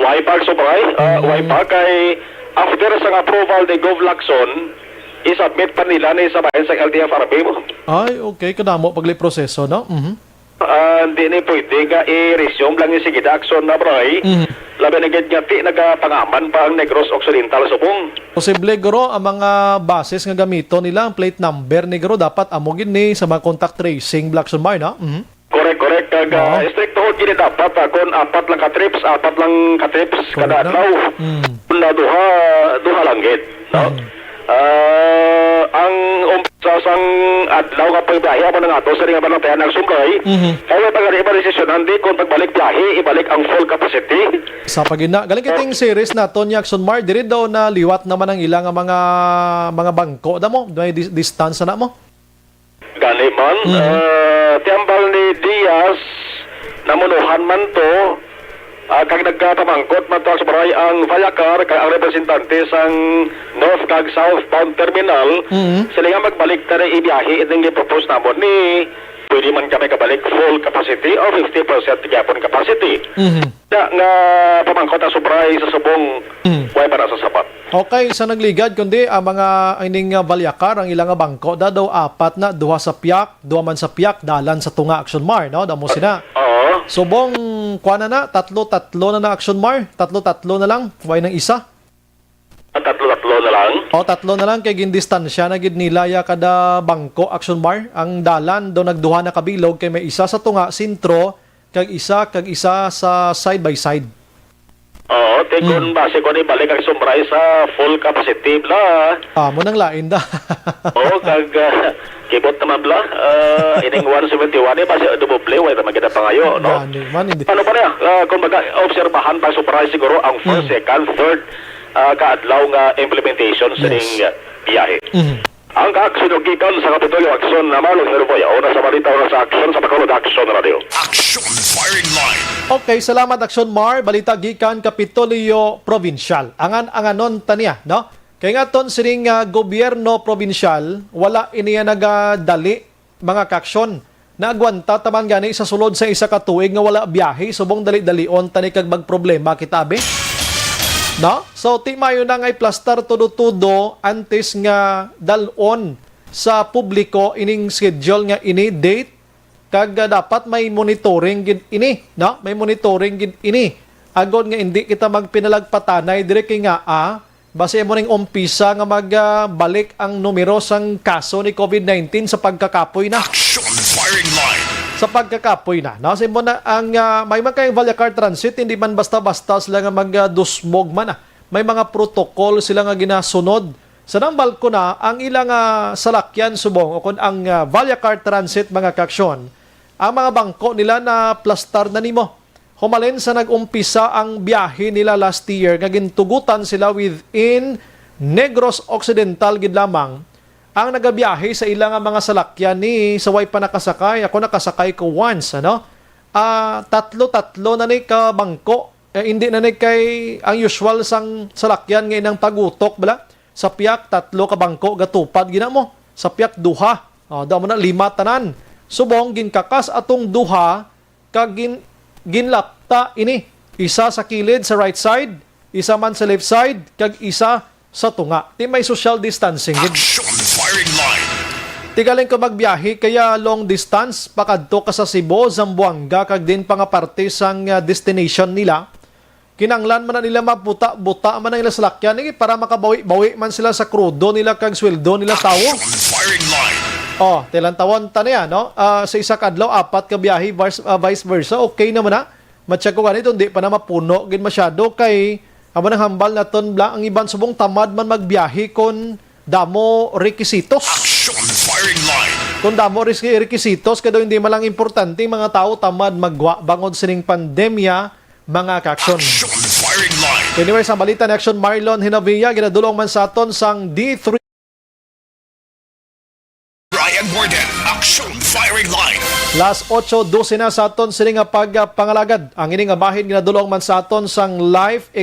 Way pa, Sobray? Ah, Mm. way pa kay after sang approval ni Gov Lacson, i-submit pa nila ni sa bahin sa L T F R B mo. Ay, okay. Kadamo pagli proseso, no? Mhm. Ah, hindi ni pwede nga i-resume lang yung sige action na, bray. Mhm. Labi na gid nga ti nagapangaman pa ang Negros Occidental subong. Posible, guro, ang mga buses nga gamiton nila, ang plate number ni, guro, dapat amo gid ni sa mga contact tracing, Black Sunmar, no? Mhm. Correct, correct. Kag, ah, Oo. Stricto gid dapat, ah, kung apat lang ka trips, apat lang ka trips Correct kada na. adlaw. Mm. Kung na duha, duha lang gid, no? Mm. Ah, ang umpisa sang adlaw nga pagbiyahe, amo na nga to, sa ring mga tayan ang sumbay, Mhm. kaya pa gani iba desisyon, hindi kung pagbalik biyahe, ibalik ang full capacity. Sa pagina, galing kiting series naton ni Action Mar, diri daw na liwat naman ang ilang mga, mga bangko, da mo? May dis-, distance na mo? Gani man, Mhm. ah, tiambal ni Diaz, namunuhan man to, ah, kag nagkapamangkot man to sa baray ang Vallacar, kag ang representante sang North kag Southbound Terminal, Mhm. sila nga magbalik ta na ibiyahe ining gipropose namon ni pwede man kami kabalik full capacity or fifty percent gyapon capacity. Mhm. Nga, nga pamangkot ang sobray sa subong, Mm. way para sa sapat. Okay, sa nagligad, kundi ang mga ining, ah, Vallacar, ang ilang nga bangko, da daw apat na, duha sa piyak, duha man sa piyak, dalan sa tunga, Action Mar, no? Damo sina. Oo. Subong, kuha na na, tatlo, tatlo na na, Action Mar, tatlo, tatlo na lang, way nang isa. Ah, tatlo-tatlo na lang? O, tatlo na lang, kay gindistansya na gid nila ya kada bangko, Action Mar. Ang dalan, do nagduha na kabilog, kay may isa sa tunga, sentro, kag isa, kag isa sa side by side. Oo, te, Hmm. kung base ko ni balik ang sumbray sa full capacity, bla. Ah, mo nang lain da. Oo, kag, ah, kibot naman, bla. Ah, ining one seventy-one, eh, base doble, wala naman kita pangayo, no? Gani man, hindi. Ano pa niya? Ah, kumbaga, obserbahan pa sumbray siguro ang first, Hmm. second, third, ah, kaadlaw nga implementation sa Yes. ning, ah, biyahe. Mhm. Ang kaaksyon gikan sa Kapitolyo, aksyon na Marlon Herboya. Una sa balita, una sa aksyon sa Bacolod, Aksyon Radio. Action Firing Line. Okay, salamat, Aksyon Mar. Balita gikan Kapitolyo Provincial. Angan-anganon ta niya, no? Kay nga ton sining, ah, gobyerno probinsyal, wala iniya nagadali mga kaaksyon. Naagwanta ta man gani sa sulod sa isa ka tuig nga wala biyahe, subong dali-dalion ta ni kag magproblema kita, abi. No? So, ti mayo na nga iplastar tudo-tudo antes nga dal-on sa publiko ining schedule nga ini, date, kag, ah, dapat may monitoring gid ini, no? May monitoring gid ini. Agod nga indi kita magpinalagpatanay diri kay nga, ah, basi amo ning umpisa nga mag, ah, balik ang numero sang kaso ni covid nineteen sa pagkakapoy na. Action Firing Line. Sa pagkakapoy na, no? Sa imo na ang, ah, may man kay Vallecar Transit, hindi man basta-basta sila nga mag, ah, dusmog man, ah. May mga protocol sila nga ginasunod. Sa nang balko na, ang ilang, ah, salakyan subong o kon ang, ah, Vallecar Transit, mga kaaksyon, ang mga bangko nila na plastar na nimo. Humalin sa nag-umpisa ang biyahe nila last year nga gintugutan sila within Negros Occidental gid lamang ang nagabiyahe sa ila nga mga salakyan ni sa way pa nakasakay. Ako nakasakay ko once, ano? Ah, tatlo-tatlo na ni ka bangko. Eh, hindi na ni kay ang usual sang salakyan nga inang pagutok, bala? Sa piyak, tatlo ka bangko gatupad gina mo. Sa piyak, duha. Oh, da mo na lima tanan. Subong, ginkakas atong duha, kag gin-, ginlapta ini, isa sa kilid sa right side, isa man sa left side, kag isa sa tunga. Ti may social distancing gid. Action Firing Line. Ti galing ka magbiyahe kaya long distance pakadto ka sa Cebu, Zamboanga, kag din pa nga parte sang, ah, destination nila. Kinanglan man na nila mabuta-buta man ang ilang salakyan, eh, para makabawi-bawi man sila sa krudo nila kag sweldo nila tawo. Action Firing Line. Oh, tilantawon ta niya, no? Ah, sa isa ka adlaw, apat ka biyahe, vice, ah, vice versa. Okay naman na. Matsyag ko ganito, hindi pa na mapuno gid masyado kay amo nang hambal naton bla, ang iban subong tamad man magbiyahe kon damo rekisitos. Action Firing Line. Kon damo ris-, rekisitos, kay daw hindi man lang importante, mga tao tamad magwa bangod sining pandemya, mga kaaksyon. Action Firing Line. Anyway, sa balita ni Action Marlon Hinavia, ginadulong man sa aton sang D three. Brian Morden, Action Firing Line. Las ocho doce na sa aton sini nga pagpangalagad. Ang ini nga bahin ginadulong man sa aton sang live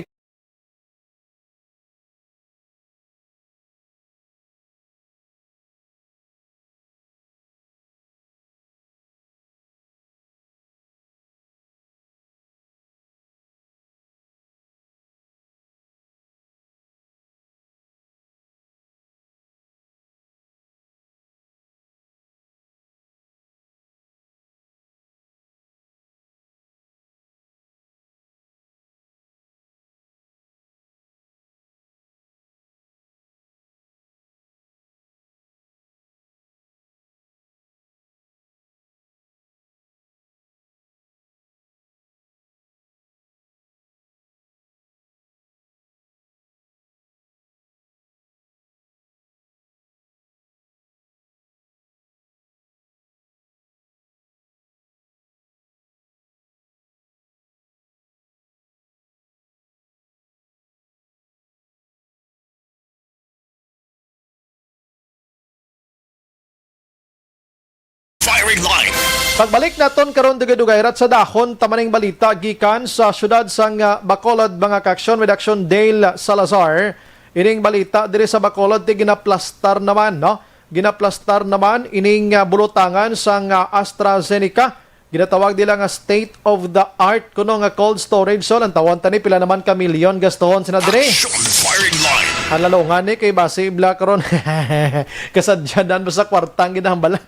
Firing Line. Pagbalik naton karon, dugay-dugay rat sa dahon ta maning balita gikan sa siyudad sang, ah, Bacolod, mga kaaksyon, with Action Dale Salazar. Ining balita diri sa Bacolod, ti ginaplastar naman, no? Ginaplastar naman ining, ah, bulutangan sang, ah, AstraZeneca. Ginatawag nila nga state of the art kuno nga cold storage. So, lantawon ta ni pila naman ka milyon gastuhon sina diri. Action Firing Line. Ang lalungan ni kay basi bla karon kasadyanan mo sa kwartang ginahambalan.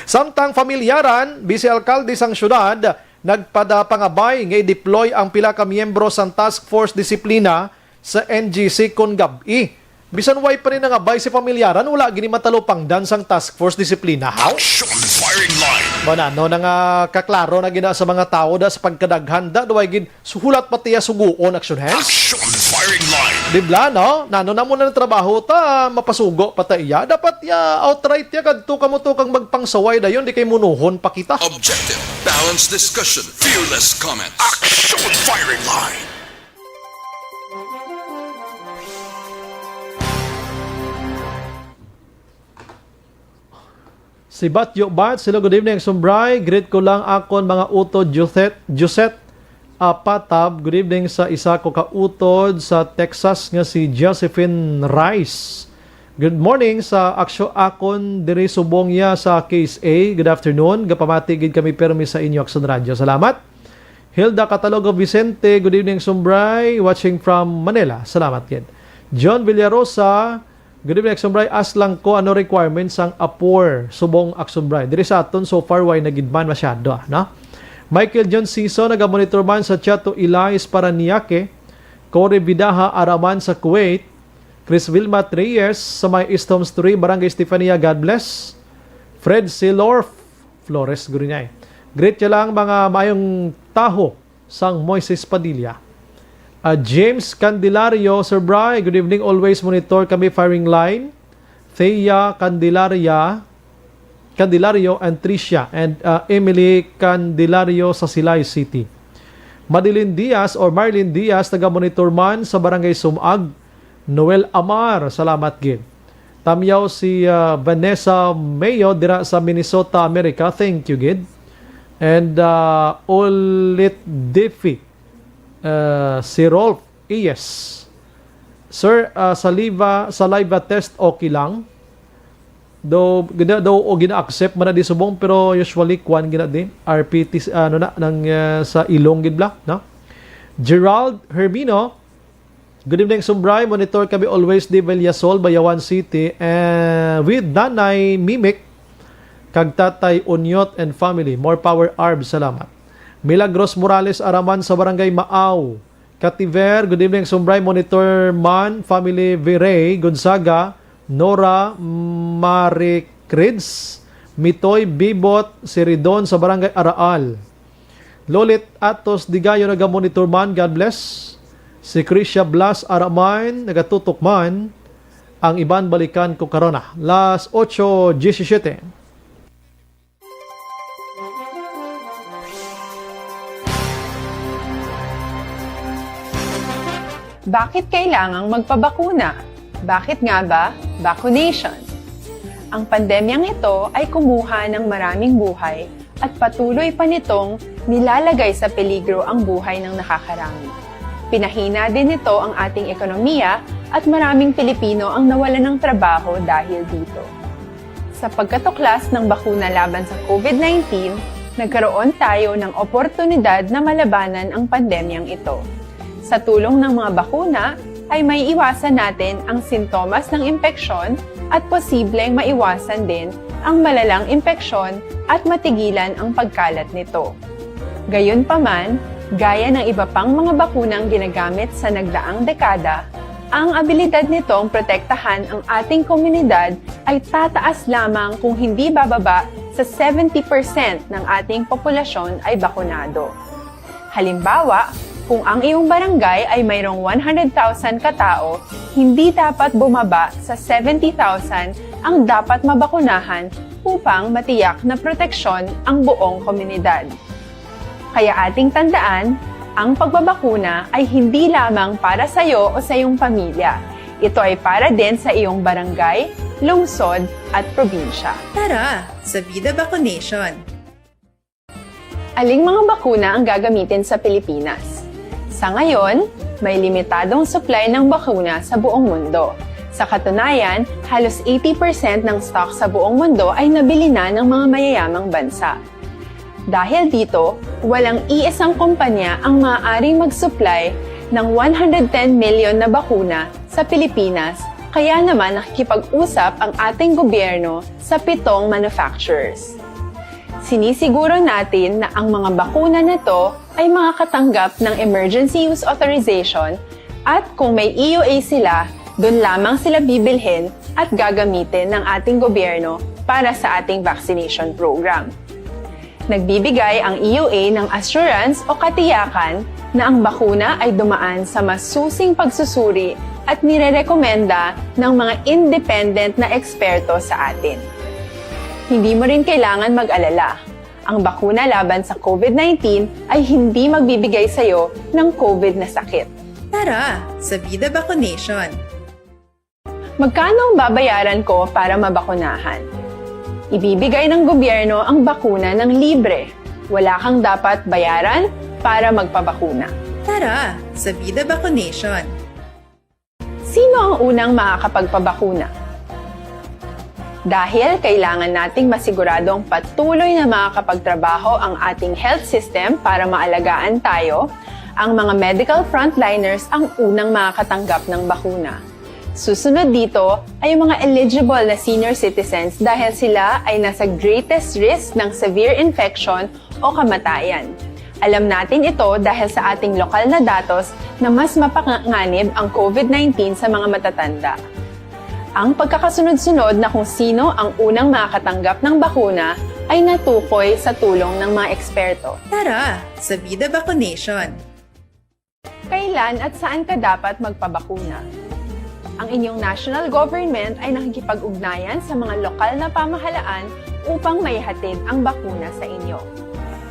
Samtang familyaran, Vice Alkalde sang syudad nagpadapangabay nga i-deploy ang pila ka miyembro sang Task Force Disiplina sa N G C kon gab-i. Bisan way pa rin nangabay si familyaran, wala gini matalupangdan sang Task Force Disiplina. How? Action Firing Line. Mo na, no, na nga kaklaro na gina sa mga tawo da sa pagkadaghan da, duway gid suhulat pa tiya suguon, Action Hands. Action Firing Line. Di bla, no? Nano na mo na ng trabaho ta, mapasugo pa ta iya. Dapat ya, outright ya, kadto ka mo to kang magpangsaway dayon, di kay munuhon pa kita. Objective, balanced discussion, fearless comments. Action Firing Line. Si Batyo Bats, hello, good evening, Sumbray. Greet ko lang akon mga utod, Josette, Josette Apatab. Good evening sa isa ko ka utod sa Texas nga si Josephine Rice. Good morning sa aksyo akon diri subong ya sa K S A. Good afternoon. Gapamati gid kami permi sa inyo, Aksyon Radyo. Salamat. Hilda Catalogo Vicente, good evening, Sumbray. Watching from Manila. Salamat gid. John Villarosa, good evening, Sumbray. Ask lang ko ano requirements sang APOR subong Aksumbray. Diri sa aton, so far, way na gid man masyado, ah, no? Michael John Sison, nagamonitor man sa Chato Ilais, Parañaque. Cory Vidaja, ara man sa Kuwait. Chris Vilma Reyes, sa may East Homes three, Barangay Estefania, God bless. Fred Silor Flores, guri niya eh. Greet niya lang mga mayong taho sang Moises Padilla. Ah, James Candelario, Sir Bry, good evening. Always monitor kami firing line. Thea Candelaria, Candelario and Tricia and, ah, Emily Candelario sa Silay City. Madeline Diaz or Marlene Diaz, taga-monitor man sa Barangay Sumag. Noel Amar, salamat gid. Tamyaw si, ah, Vanessa Mayo dira sa Minnesota, America. Thank you gid. And, ah, Ulit Diffie, ah, si Rolf Iyes. Sir, ah, saliva, saliva test okay lang? Daw, gina-, daw o gina-accept man na di subong, pero usually kwan gina di, R P T, ano na, nang, ah, sa ilong gid bla, no? Gerald Hermino, good evening, Sumbray. Monitor kami always di Villasol, Bayawan City, eh, with Nanay Mimik kag Tatay Unyot and family. More power, Arb. Salamat. Milagros Morales, ara man sa Barangay Maaw, Cativer. Good evening, Sumbray. Monitor man, family, Viray, Gonzaga, Nora, Maricrids, Mitoy, Bibot, Siridon sa Barangay Araal. Lolit Atos Digayo nagamonitor man, God bless. Si Krisha Blas Araman nagatutok man, ang iban balikan ko karona. Las ocho diecisiete. Bakit kailangang magpabakuna? Bakit nga ba vaccination? Ang pandemyang ito ay kumuha ng maraming buhay at patuloy pa nitong nilalagay sa peligro ang buhay ng nakakarami. Pinahina din nito ang ating ekonomiya at maraming Pilipino ang nawalan ng trabaho dahil dito. Sa pagkatuklas ng bakuna laban sa COVID nineteen, nagkaroon tayo ng oportunidad na malabanan ang pandemyang ito. Sa tulong ng mga bakuna, ay maiiwasan natin ang sintomas ng impeksyon at posibleng maiwasan din ang malalang impeksyon at matigilan ang pagkalat nito. Gayunpaman, gaya ng iba pang mga bakunang ginagamit sa nagdaang dekada, ang abilidad nitong protektahan ang ating komunidad ay tataas lamang kung hindi bababa sa seventy percent ng ating populasyon ay bakunado. Halimbawa, kung ang iyong barangay ay mayroong one hundred thousand katao, hindi dapat bumaba sa seventy thousand ang dapat mabakunahan upang matiyak na proteksyon ang buong komunidad. Kaya ating tandaan, ang pagbabakuna ay hindi lamang para sa iyo o sa iyong pamilya. Ito ay para din sa iyong barangay, lungsod, at probinsya. Tara, sa Vida Vaccination! Aling mga bakuna ang gagamitin sa Pilipinas? Sa ngayon, may limitadong supply ng bakuna sa buong mundo. Sa katunayan, halos eighty percent ng stock sa buong mundo ay nabili na ng mga mayayamang bansa. Dahil dito, walang iisang kumpanya ang maaaring mag-supply ng one hundred ten million na bakuna sa Pilipinas, kaya naman nakikipag-usap ang ating gobyerno sa pitong manufacturers. Sinisiguro natin na ang mga bakuna na to ay makakatanggap ng emergency use authorization at kung may E U A sila, doon lamang sila bibilhin at gagamitin ng ating gobyerno para sa ating vaccination program. Nagbibigay ang E U A ng assurance o katiyakan na ang bakuna ay dumaan sa masusing pagsusuri at nirerekomenda ng mga independent na eksperto sa atin. Hindi mo rin kailangan mag-alala. Ang bakuna laban sa COVID nineteen ay hindi magbibigay sa iyo ng COVID na sakit. Tara, sa Vida Vaccination! Magkano ang babayaran ko para mabakunahan? Ibibigay ng gobyerno ang bakuna ng libre. Wala kang dapat bayaran para magpabakuna. Tara sa Vida Vacunation! Sino ang unang makakapagpabakuna? Dahil kailangan nating masiguradong patuloy na makakapagtrabaho ang ating health system para maalagaan tayo, ang mga medical frontliners ang unang makakatanggap ng bakuna. Susunod dito ay ang mga eligible na senior citizens dahil sila ay nasa greatest risk ng severe infection o kamatayan. Alam natin ito dahil sa ating lokal na datos na mas mapanganib ang COVID nineteen sa mga matatanda. Ang pagkakasunod-sunod na kung sino ang unang makakatanggap ng bakuna ay natukoy sa tulong ng mga eksperto. Tara sa Vida Vacunation! Kailan at saan ka dapat magpabakuna? Ang inyong national government ay nakikipag-ugnayan sa mga lokal na pamahalaan upang maihatid ang bakuna sa inyo.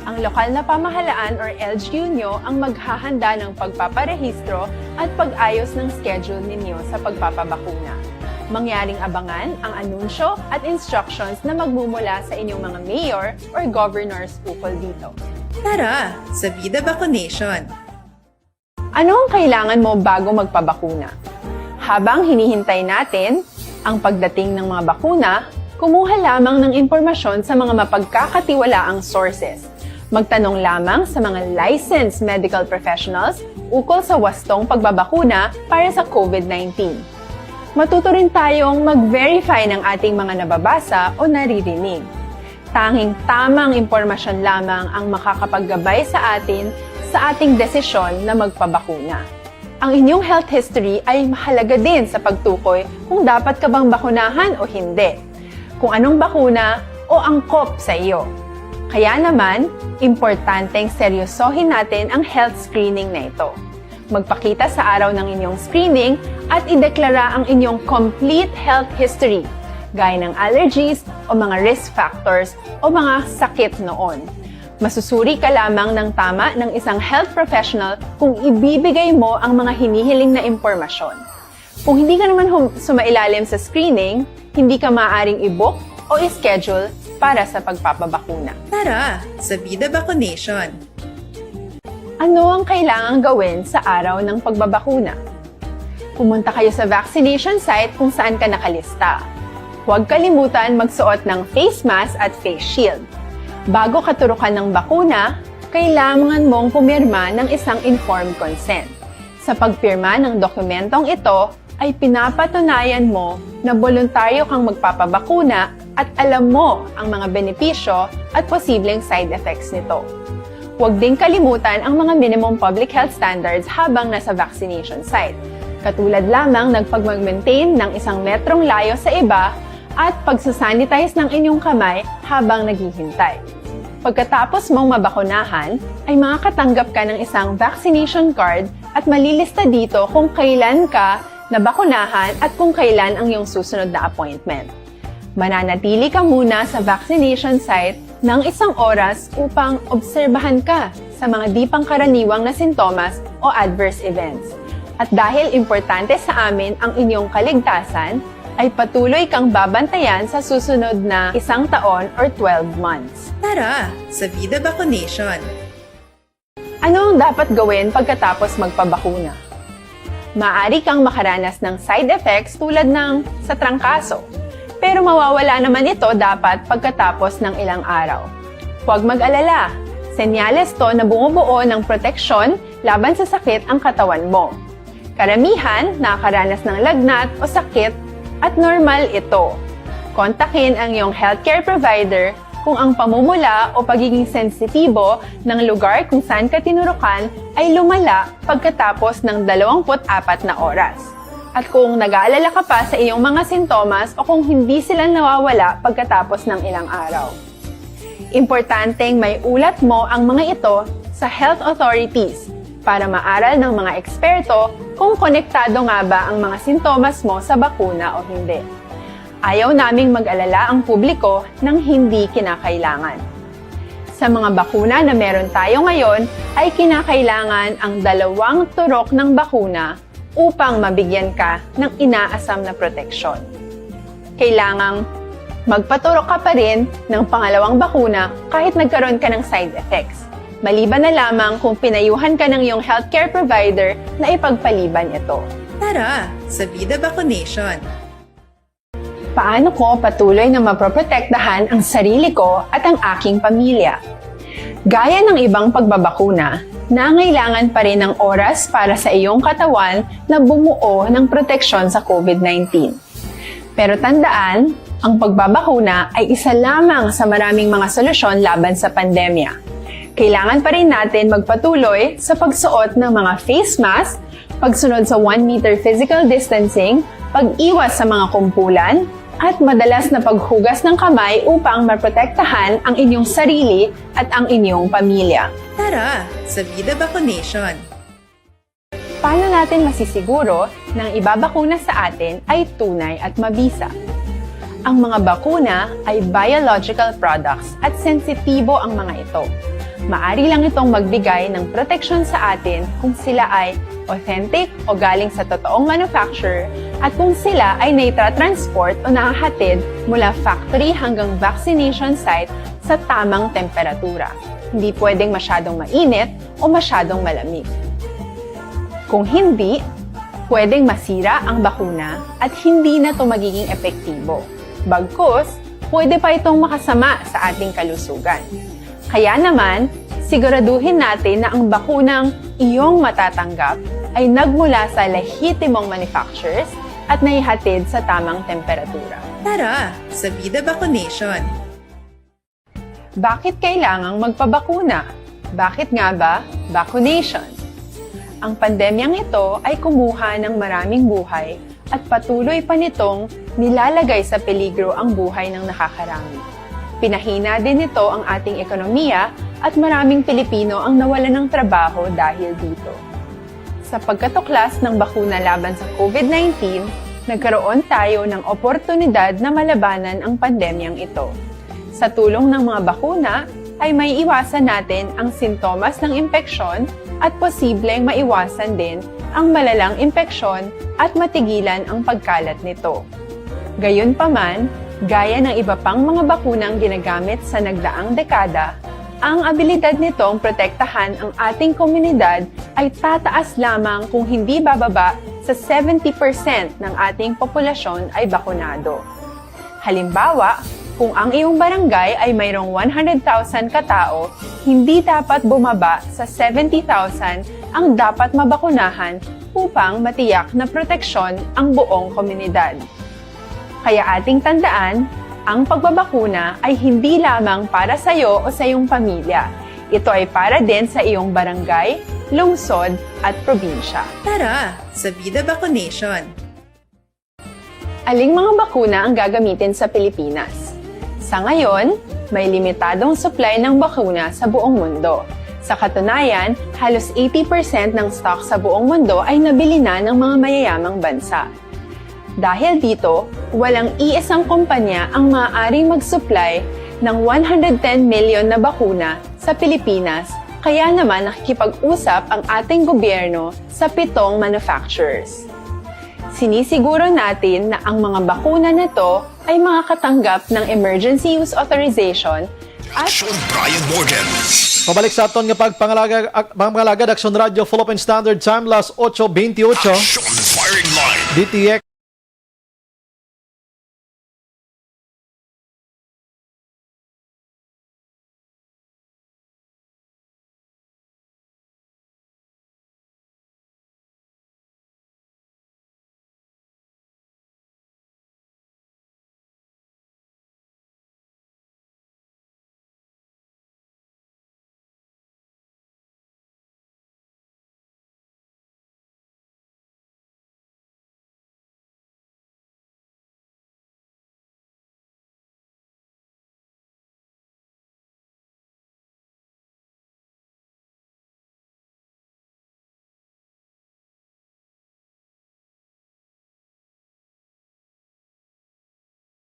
Ang lokal na pamahalaan or L G U nyo ang maghahanda ng pagpaparehistro at pag-ayos ng schedule ninyo sa pagpapabakuna. Mangyaring abangan ang anunsyo at instructions na magmumula sa inyong mga mayor or governors ukol dito. Tara sa Vida Vacunation! Ano ang kailangan mo bago magpabakuna? Habang hinihintay natin ang pagdating ng mga bakuna, kumuha lamang ng impormasyon sa mga mapagkakatiwalaang sources. Magtanong lamang sa mga licensed medical professionals ukol sa wastong pagbabakuna para sa COVID nineteen. Matuto rin tayong mag-verify ng ating mga nababasa o naririnig. Tanging tamang impormasyon lamang ang makakapaggabay sa atin sa ating desisyon na magpabakuna. Ang inyong health history ay mahalaga din sa pagtukoy kung dapat ka bang bakunahan o hindi, kung anong bakuna o angkop sa iyo. Kaya naman, importanteng seryosohin natin ang health screening na ito. Magpakita sa araw ng inyong screening at ideklara ang inyong complete health history, gaya ng allergies o mga risk factors o mga sakit noon. Masusuri ka lamang ng tama ng isang health professional kung ibibigay mo ang mga hinihiling na impormasyon. Kung hindi ka naman hum- sumailalim sa screening, hindi ka maaaring i-book o i-schedule para sa pagpapabakuna. Tara sa Vida Vacunation! Ano ang kailangang gawin sa araw ng pagbabakuna? Pumunta kayo sa vaccination site kung saan ka nakalista. Huwag kalimutan magsuot ng face mask at face shield. Bago ka turukan ng bakuna, kailangan mong pumirma ng isang informed consent. Sa pagpirma ng dokumentong ito, ay pinapatunayan mo na boluntaryo kang magpapabakuna at alam mo ang mga benepisyo at posibleng side effects nito. Huwag ding kalimutan ang mga minimum public health standards habang nasa vaccination site, katulad lamang ng pagmag-maintain ng isang metrong layo sa iba at pagsasanitize ng inyong kamay habang naghihintay. Pagkatapos mong mabakunahan, ay makakatanggap ka ng isang vaccination card at malilista dito kung kailan ka nabakunahan at kung kailan ang iyong susunod na appointment. Mananatili ka muna sa vaccination site ng isang oras upang obserbahan ka sa mga di pangkaraniwang na sintomas o adverse events. At dahil importante sa amin ang inyong kaligtasan, ay patuloy kang babantayan sa susunod na isang taon or twelve months. Tara sa Vida Vacunation! Ano ang dapat gawin pagkatapos magpabakuna? Maaari kang makaranas ng side effects tulad ng sa trangkaso, pero mawawala naman ito dapat pagkatapos ng ilang araw. Huwag mag-alala, senyales to na bumubuo ng proteksyon laban sa sakit ang katawan mo. Karamihan nakakaranas ng lagnat o sakit at normal ito. Kontakin ang iyong healthcare provider kung ang pamumula o pagiging sensitibo ng lugar kung saan ka tinurukan ay lumala pagkatapos ng dalawampu't apat na oras. At kung nag-aalala ka pa sa iyong mga sintomas o kung hindi sila nawawala pagkatapos ng ilang araw. Importanteng maiulat mo ang mga ito sa health authorities para maaral ng mga eksperto kung konektado nga ba ang mga sintomas mo sa bakuna o hindi. Ayaw naming mag-alala ang publiko ng hindi kinakailangan. Sa mga bakuna na meron tayo ngayon, ay kinakailangan ang dalawang turok ng bakuna upang mabigyan ka ng inaasam na proteksyon. Kailangang Magpaturok ka pa rin ng pangalawang bakuna kahit nagkaroon ka ng side effects, maliban na lamang kung pinayuhan ka ng iyong healthcare provider na ipagpaliban ito. Tara sa Vida Vaccination! Paano ko patuloy na maproprotektahan ang sarili ko at ang aking pamilya? Gaya ng ibang pagbabakuna, nangailangan pa rin ng oras para sa iyong katawan na bumuo ng proteksyon sa COVID nineteen. Pero tandaan, ang pagbabakuna ay isa lamang sa maraming mga solusyon laban sa pandemya. Kailangan pa rin natin magpatuloy sa pagsuot ng mga face mask, pagsunod sa one meter physical distancing, pag-iwas sa mga kumpulan, at madalas na paghugas ng kamay upang maprotektahan ang inyong sarili at ang inyong pamilya. Tara sa Vida Vaccination! Paano natin masisiguro na ang ibabakuna sa atin ay tunay at mabisa? Ang mga bakuna ay biological products at sensitibo ang mga ito. Maari lang itong magbigay ng proteksyon sa atin kung sila ay authentic o galing sa totoong manufacturer at kung sila ay naitatransport o nahahatid mula factory hanggang vaccination site sa tamang temperatura. Hindi pwedeng masyadong mainit o masyadong malamig. Kung hindi, pwedeng masira ang bakuna at hindi na ito magiging epektibo. Bagkus, pwede pa itong makasama sa ating kalusugan. Kaya naman, siguraduhin natin na ang bakunang iyong matatanggap ay nagmula sa lehitimong manufacturers at naihatid sa tamang temperatura. Tara sa Vida Vaccination! Bakit kailangang magpabakuna? Bakit nga ba vaccination? Ang pandemyang ito ay kumuha ng maraming buhay at patuloy pa nitong nilalagay sa peligro ang buhay ng nakakarami. Pinahina din nito ang ating ekonomiya at maraming Pilipino ang nawalan ng trabaho dahil dito. Sa pagkatuklas ng bakuna laban sa COVID nineteen, nagkaroon tayo ng oportunidad na malabanan ang pandemyang ito. Sa tulong ng mga bakuna, ay maiiwasan natin ang sintomas ng impeksyon at posibleng maiwasan din ang malalang impeksyon at matigilan ang pagkalat nito. Gayunpaman, gaya ng iba pang mga bakunang ginagamit sa nagdaang dekada, ang abilidad nitong protektahan ang ating komunidad ay tataas lamang kung hindi bababa sa seventy percent ng ating populasyon ay bakunado. Halimbawa, kung ang iyong barangay ay mayroong one hundred thousand ka tao, hindi dapat bumaba sa seventy thousand ang dapat mabakunahan upang matiyak na proteksyon ang buong komunidad. Kaya ating tandaan, ang pagbabakuna ay hindi lamang para sa iyo o sa iyong pamilya. Ito ay para din sa iyong barangay, lungsod, at probinsya. Tara sa Vida Vaccination! Aling mga bakuna ang gagamitin sa Pilipinas? Sa ngayon, may limitadong supply ng bakuna sa buong mundo. Sa katunayan, halos eighty percent ng stock sa buong mundo ay nabili na ng mga mayayamang bansa. Dahil dito, walang iisang kumpanya ang maaaring mag-supply ng one hundred ten million na bakuna sa Pilipinas, kaya naman nakikipag-usap ang ating gobyerno sa pitong manufacturers. Sinisiguro natin na ang mga bakuna na to ay makakatanggap ng emergency use authorization at Aksyon Brian Morgan. Pabalik sa aton nga pagpangalaga, ak-, pangalaga, Aksyon Radio, Philippine Standard Time, las ocho veintiocho. Aksyon Firing Line. D T X.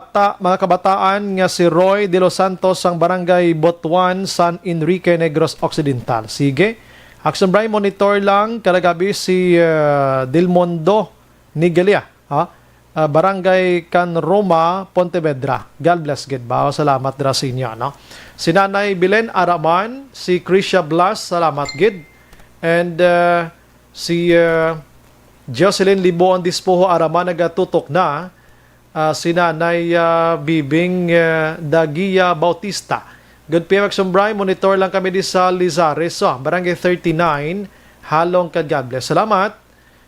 Ta-, mga kabataan nga si Roy De Los Santos sang Barangay Butuan, San Enrique, Negros Occidental. Sige. Action Brian, monitor lang. Kada gabi si, uh, Del Mundo Nigalia, ha? ah, Barangay Can Roma, Pontevedra. God bless gid ba? Salamat dira sa inyo, no? Si Nanay Belen Araman, si Krisha Blas, salamat gid. And, ah, si, ah, Jocelyn Liboon Dispoho Araman nagatutok na. Ah, si Nanay, ah, Bibing, ah, Dagia Bautista. Good P M Action Bri, monitor lang kami di sa Lizares, ah, Barangay thirty-nine, Halong kag God bless. Salamat.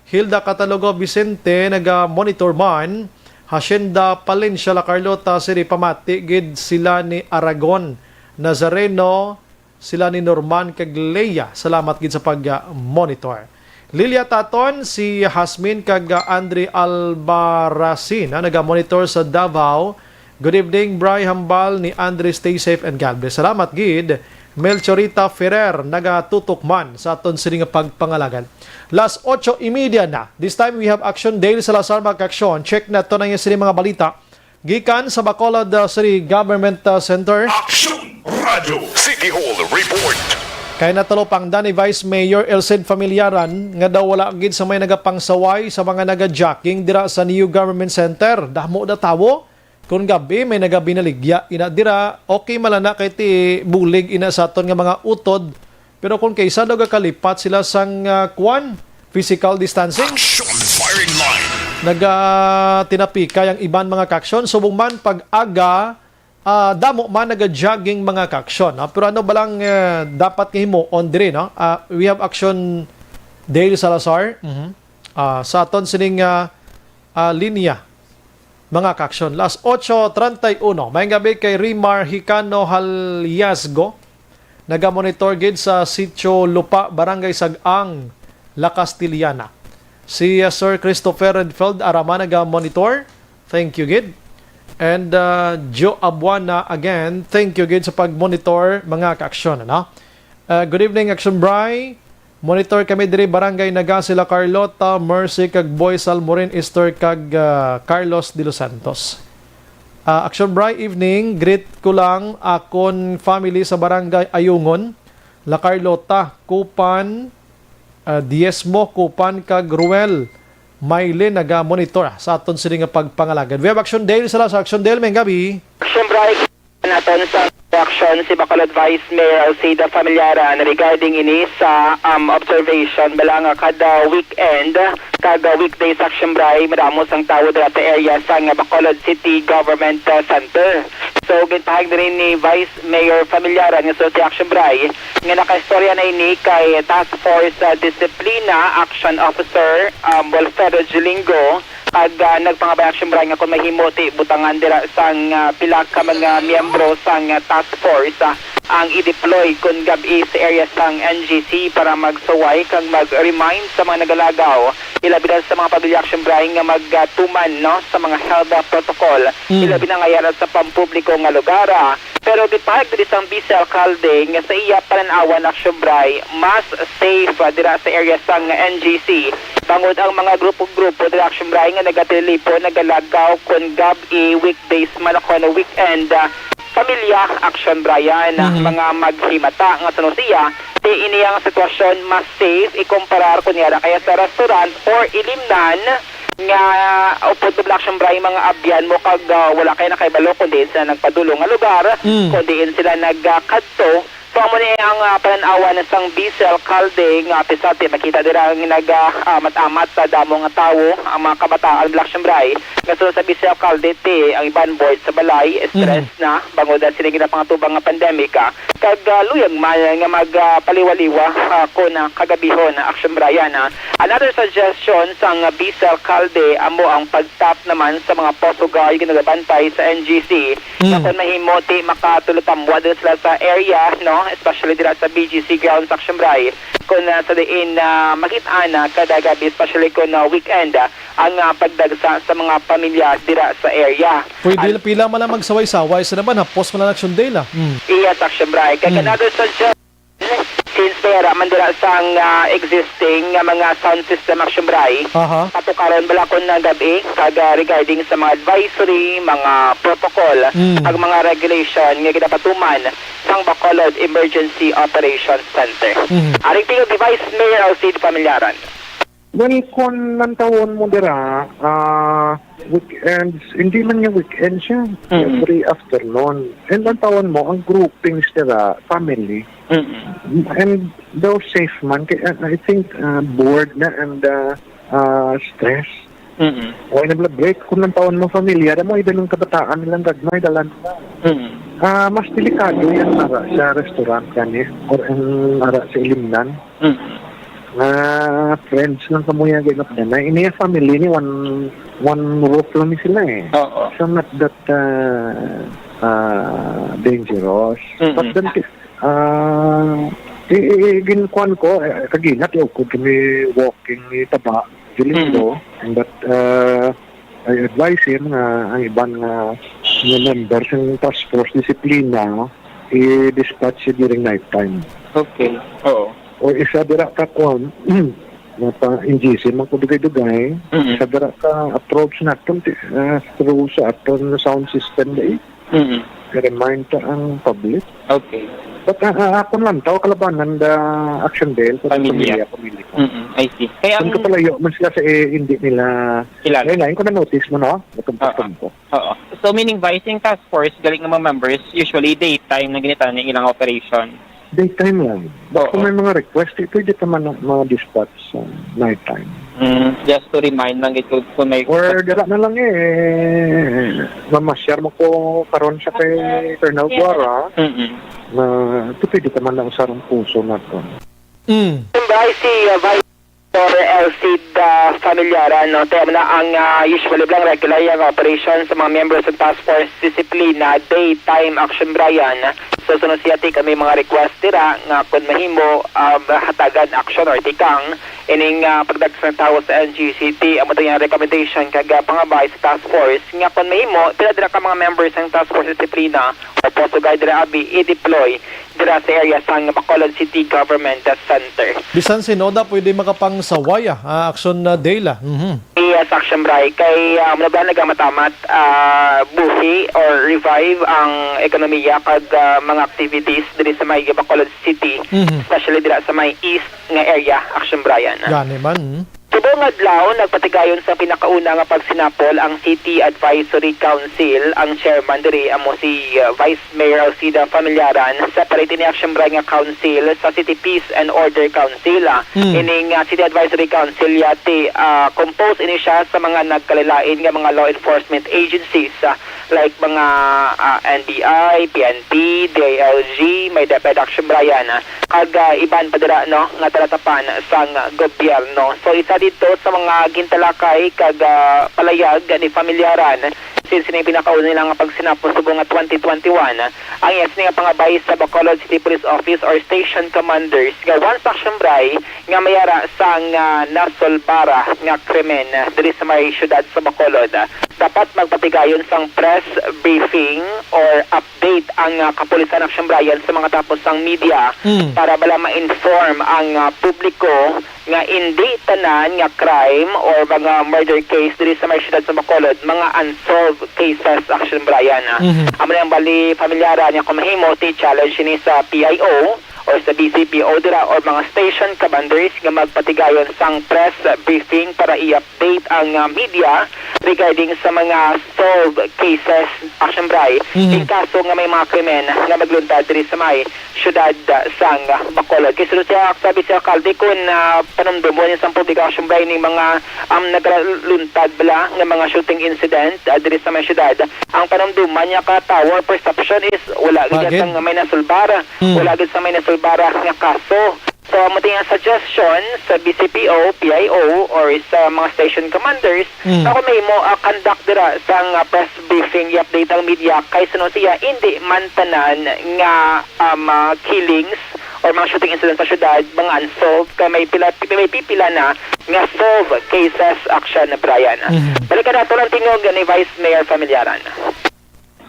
Hilda Catalogo Vicente, naga-monitor man. Hacienda Palencia, La Carlota City, pamati gid sila ni Aragon Nazareno, sila ni Norman kag Leia. Salamat gid sa pag-monitor. Lilia Taton, si Hasmin kag Andre Albarracin, ah, naga-monitor sa Davao. Good evening, Bri, hambal ni Andre, stay safe and God bless. Salamat gid. Melchorita Ferrer, nagatutok man sa aton sini nga pagpangalagad. Las ocho y media na. This time we have Action Dale Salazar, mga kaaksyon. Check naton ang sini mga balita gikan sa Bacolod, uh, City Government, uh, Center. Action Radio City Hall Report. Kay natalupangdan ni Vice Mayor Elcid Familiaran nga daw wala gid sa may nagapangsaway sa mga naga-jogging dira sa New Government Center. Damo na tawo. Kon gab-i, may nagabinaligya ina dira, okay man lang na kay ti bulig ina sa aton nga mga utod. Pero kung kaisa daw gakalipat sila sang, ah, kwan, physical distancing, Action Firing Line. naga-, tinapikay ang iban mga kaaksyon. Subong man pag-aga, ah, damo man naga-jogging mga kaaksyon, no? Pero ano ba lang, eh, dapat nga himuon diri, no? Ah, we have Action Dale Salazar. Mhm. Ah, sa aton sining, ah, ah, linya, mga kaaksyon. Las ocho treinta y uno. Maayong gabi kay Rimar Hicano Haliasgo. Naga-monitor gid sa Sitio Lupa, Barangay Sag-ang, La Castellana. Si, uh, Sir Christopher Redfield Arama naga-monitor. Thank you gid. And, uh, Joe Abuana again. Thank you gid sa pag-monitor, mga kaaksyon, ano? Uh, good evening, Action Bri. Monitor kami diri, Barangay Nagasi, La Carlota, Mercy kag Boy Salmorin, Esther kag, ah, Carlos de los Santos. Ah, Action Bri, evening. Greet ko lang akon family sa Barangay Ayungon, La Carlota, Kupan, ah, Diezmo, Kupan kag Ruel. Maylin naga-monitor sa aton sini nga pagpangalagad. We have Action Dale, sa Action Dale, may gabi. Action Bri. Naton sa reaksyon si Bacolod Vice Mayor Alcida Familiaran regarding ini sa, um, observation bala nga kada weekend, kada weekdays, Action Bri, madamo sang tawo dira sa area sang Bacolod City Government, uh, Center. So, ginpahayag diri ni Vice Mayor Familiaran nga sulti, Action Bri, nga nakaistorya na ini kay Task Force, uh, Disiplina Action Officer, um, Wilfredo Gilingo, kag, ah, nagpangabay, Action Bri, nga kon mahimo ti butangan dira sang, ah, pila ka mga miyembro sang, ah, task force, ah, ang i-deploy kon gab-i sa area sang N G C para magsuway kag mag-remind sa mga nagalagaw, ilabi na sa mga pamilya, Action Bri, nga magtuman, no, sa mga health, ah, protocol, Mm. ilabi na nga yara sa pampubliko nga lugar, ah. Pero gipahayag diri sang Vice Alcalde nga sa iya panan-awan, Action Bri, mas safe, ah, dira sa area sang N G C. Bangod ang mga grupo-grupo dira, Action Bri, nga nagatilipon, nagalagaw kon gab-i, weekdays man o kon weekend, ah, pamilya, Action Bri, ah, Mhm. mga maghimata nga suno siya, ti ini ang sitwasyon mas safe ikumparar kon yara kaya sa restaurant or ilimnan nga upod mo, Action Bri, mga abyan mo kag, ah, wala kay nakahibalo kon diin sila nagpadulong nga lugar, Mm. kon diin sila nagkadto. So, amo ni ang, ah, panan-awan sang Vice Alcalde nga, ah, pisati makita dira nga nag, ah, ah, amat-amat sa damo nga tawo ang mga kabataan, Action Bri, nga suno sa Vice Alcalde ti ang iban bored sa balay, stress Mm. na bangod sa sini ginapangatubang nga pandemic, ah. Kag, ah, luyag man nga mag, ah, paliwaliwa, ah, kon, ah, kagabihon, ah, Action Bri, ah. Another suggestion sang, ah, Vice Alcalde amo ang pag-tap naman sa mga Poso Guard nga nagabantay sa N G C, Mm. nga kon mahimo ti makatulutambwa din sila sa area, no? Especially dira sa B G C grounds, Action Bri. Kon, ah, sa diin, ah, makit-an na kada gab-i, especially kon, ah, weekend, ah, ang, ah, pagdagsa sa mga pamilya dira sa area. Pwede An- pila man lang magsaway-saway sa naman, hapos man lang, Action Dale, ah. Mm. Yes, Action Bri. Kag Mm. another suggestion, since may ara man dira sang, ah, existing nga mga sound system, Action Bri, Aha. patukaron bala kon nga gab-i, kag, ah, regarding sa mga advisory, mga protocol, Mm. kag mga regulation nga ginapatuman sang Bacolod Emergency Operations Center. Mhm. Aring tingog ni Vice Mayor Alcide Familiaran. Well, kung lantawon mo dira, ah, weekends, hindi man nga weekends siya. Mm. Every afternoon. And lantawon mo, ang groupings dira, family. Mm. And daw safe man. Kaya, uh, I think, uh, bored na and, uh, uh, stress. Mm. Wala na bala break. Kung lantawon mo, familiar mo, ay dalang kabataan nilang gagmay, dalan na. Mm. Ah, mas delikado yan, ara, sa restaurant, kani, or ang ara sa ilimnan. Mm. Nga friends lang kamo yang ginapdanay. Ini nga family ni one, one roof lang ni sila eh. Oo. So not that, uh, uh, dangerous. Mm-mm. But then, uh, i, i, i- ginkuan ko, eh, kaginat, eh, ukod kami walking ni Taba, Dilindo, Mm-mm. But, uh, I advise him nga ang iban nga, nga member sa task force disiplina, i-dispatch siya during night time. Okay. Oo. O isa dira ka kwan, nga pa N G C man ko dugay-dugay, Mm-mm. Isa dira ka approach naton ti-, ah, through sa aton sound system dai. Mm-mm. I-remind ta ang public. Okay. But, ah, ah, akon lang, tao kalabanan the action bail, sa Pamilya. Pamilya, pamilya. Mm-mm. I see. Kaya Kung ang kapalayo man sila sa, eh, hindi nila Kilala. Ay, lain ko na notice mo, no? Natungkot Oo. ko. Oo. So, meaning, Vice, yung task force, galing ng mga members, usually daytime na ginitanan yung ilang operation. Daytime lang. But Oo. Kung may mga request, eh, pwede pa man na mga dispatch sa nighttime. Mm, just to remind lang ito kung may Or dala na lang eh, mamasyar mo ko karon sa kay Colonel Guara, Mm-mm. na ito pwede pa man na usarong puso na to. Mm. Vice, uh, Vice Mayor Elcid, uh, Familiaran, no? Tema na ang, uh, usually lang regular yung operation sa mga members sa Task Force Disiplina, Daytime Action Brian. So, sunod siya, ti kami mga request dira nga kung mahimo, um, hatagan action or tikang ining, uh, pagdagsang tawo sa N G C T. Amo to yung recommendation kag, uh, pangabay sa task force nga kung mahimo, pila dira ka mga members ng Task Force Disiplina o Poso Guard dira abi i-deploy dira sa area sang Bacolod City Government Center. Bisan sinoda pwede makapangsaway, ah, ah, action, ah, day la. Mhm. Yes, Action Bray. Kay, ah, mula ba nagamatamat, ah, buhi or revive ang ekonomiya kag, ah, mga activities diri sa may Bacolod City, Mhm. especially dira sa may east nga area, Action Brian. Gani man, mm. Subong adlaw, nagpatigayon sa pinakauna nga pagsinapol ang City Advisory Council. Ang chairman diri amo si, uh, Vice Mayor Alcida Familiaran. Separate ini, Action Bray, nga council sa City Peace and Order Council, ah. Hmm. Ining, ah, City Advisory Council yati, ah, compose ini siya sa mga nagkalain-lain nga mga law enforcement agencies, ah, like mga, ah, N B I, P N P, D I L G, may DepEd, Action Brian, ah, kag, ah, iban pa dira, no, nga talatapan sang gobyerno. So, isa dito sa mga gintalakay kag, ah, palayag ni Familiaran since ini pinakauna nila nga pagsinapos subong nga twenty twenty-one, ang iya sini nga pangabay sa Bacolod City Police Office or Station Commanders nga once, Action Bray, nga may ara sang, ah, nasulbara nga krimen diri sa may siyudad sa Bacolod, dapat magpatigayon sang press briefing or update ang, ah, kapulisan, Action Brian, sa mga tapos sang media Mm. para bala ma-inform ang, ah, publiko nga indi tanan nga crime or mga murder case diri sa may siyudad sa Bacolod mga unsolved cases, Action Brian, ah. Mhm. Amo na ang bali, Familiaran, nga kung mahimo, ti challenge ini sa P I O or sa B C P O dira or mga station commanders nga magpatigayon sang press briefing para i-update ang, ah, media regarding sa mga solved cases, Action Bray, Mhm. in kaso nga may mga krimen nga magluntad diri sa may siyudad, ah, sang Bacolod. Kay sunod siya, sabi sa alkalde, kung, ah, panumdumon niya sang publiko, Action Bray, ning mga, um, nagaluntad bala nga mga shooting incident, ah, diri sa may siyudad, ang panumduman niya ka tower perception is wala gid Bagid. sang may nasulbar, Hmm. wala gid sang may nasulbar nga kaso. So, amo ti ang suggestion sa B C P O, P I O, or sa mga station commanders, Hmm. na kung mahimo, ah, conduct dira sang, ah, press briefing, i-update ang media, kay suno siya, hindi man tanan nga, um, ah, killings or mga shooting incidents sa syudad, mga unsolved, kay may pila, may pipila na nga solved cases, Action Brian. Mhm. Balikan nato ang tingog ni Vice Mayor Familiaran.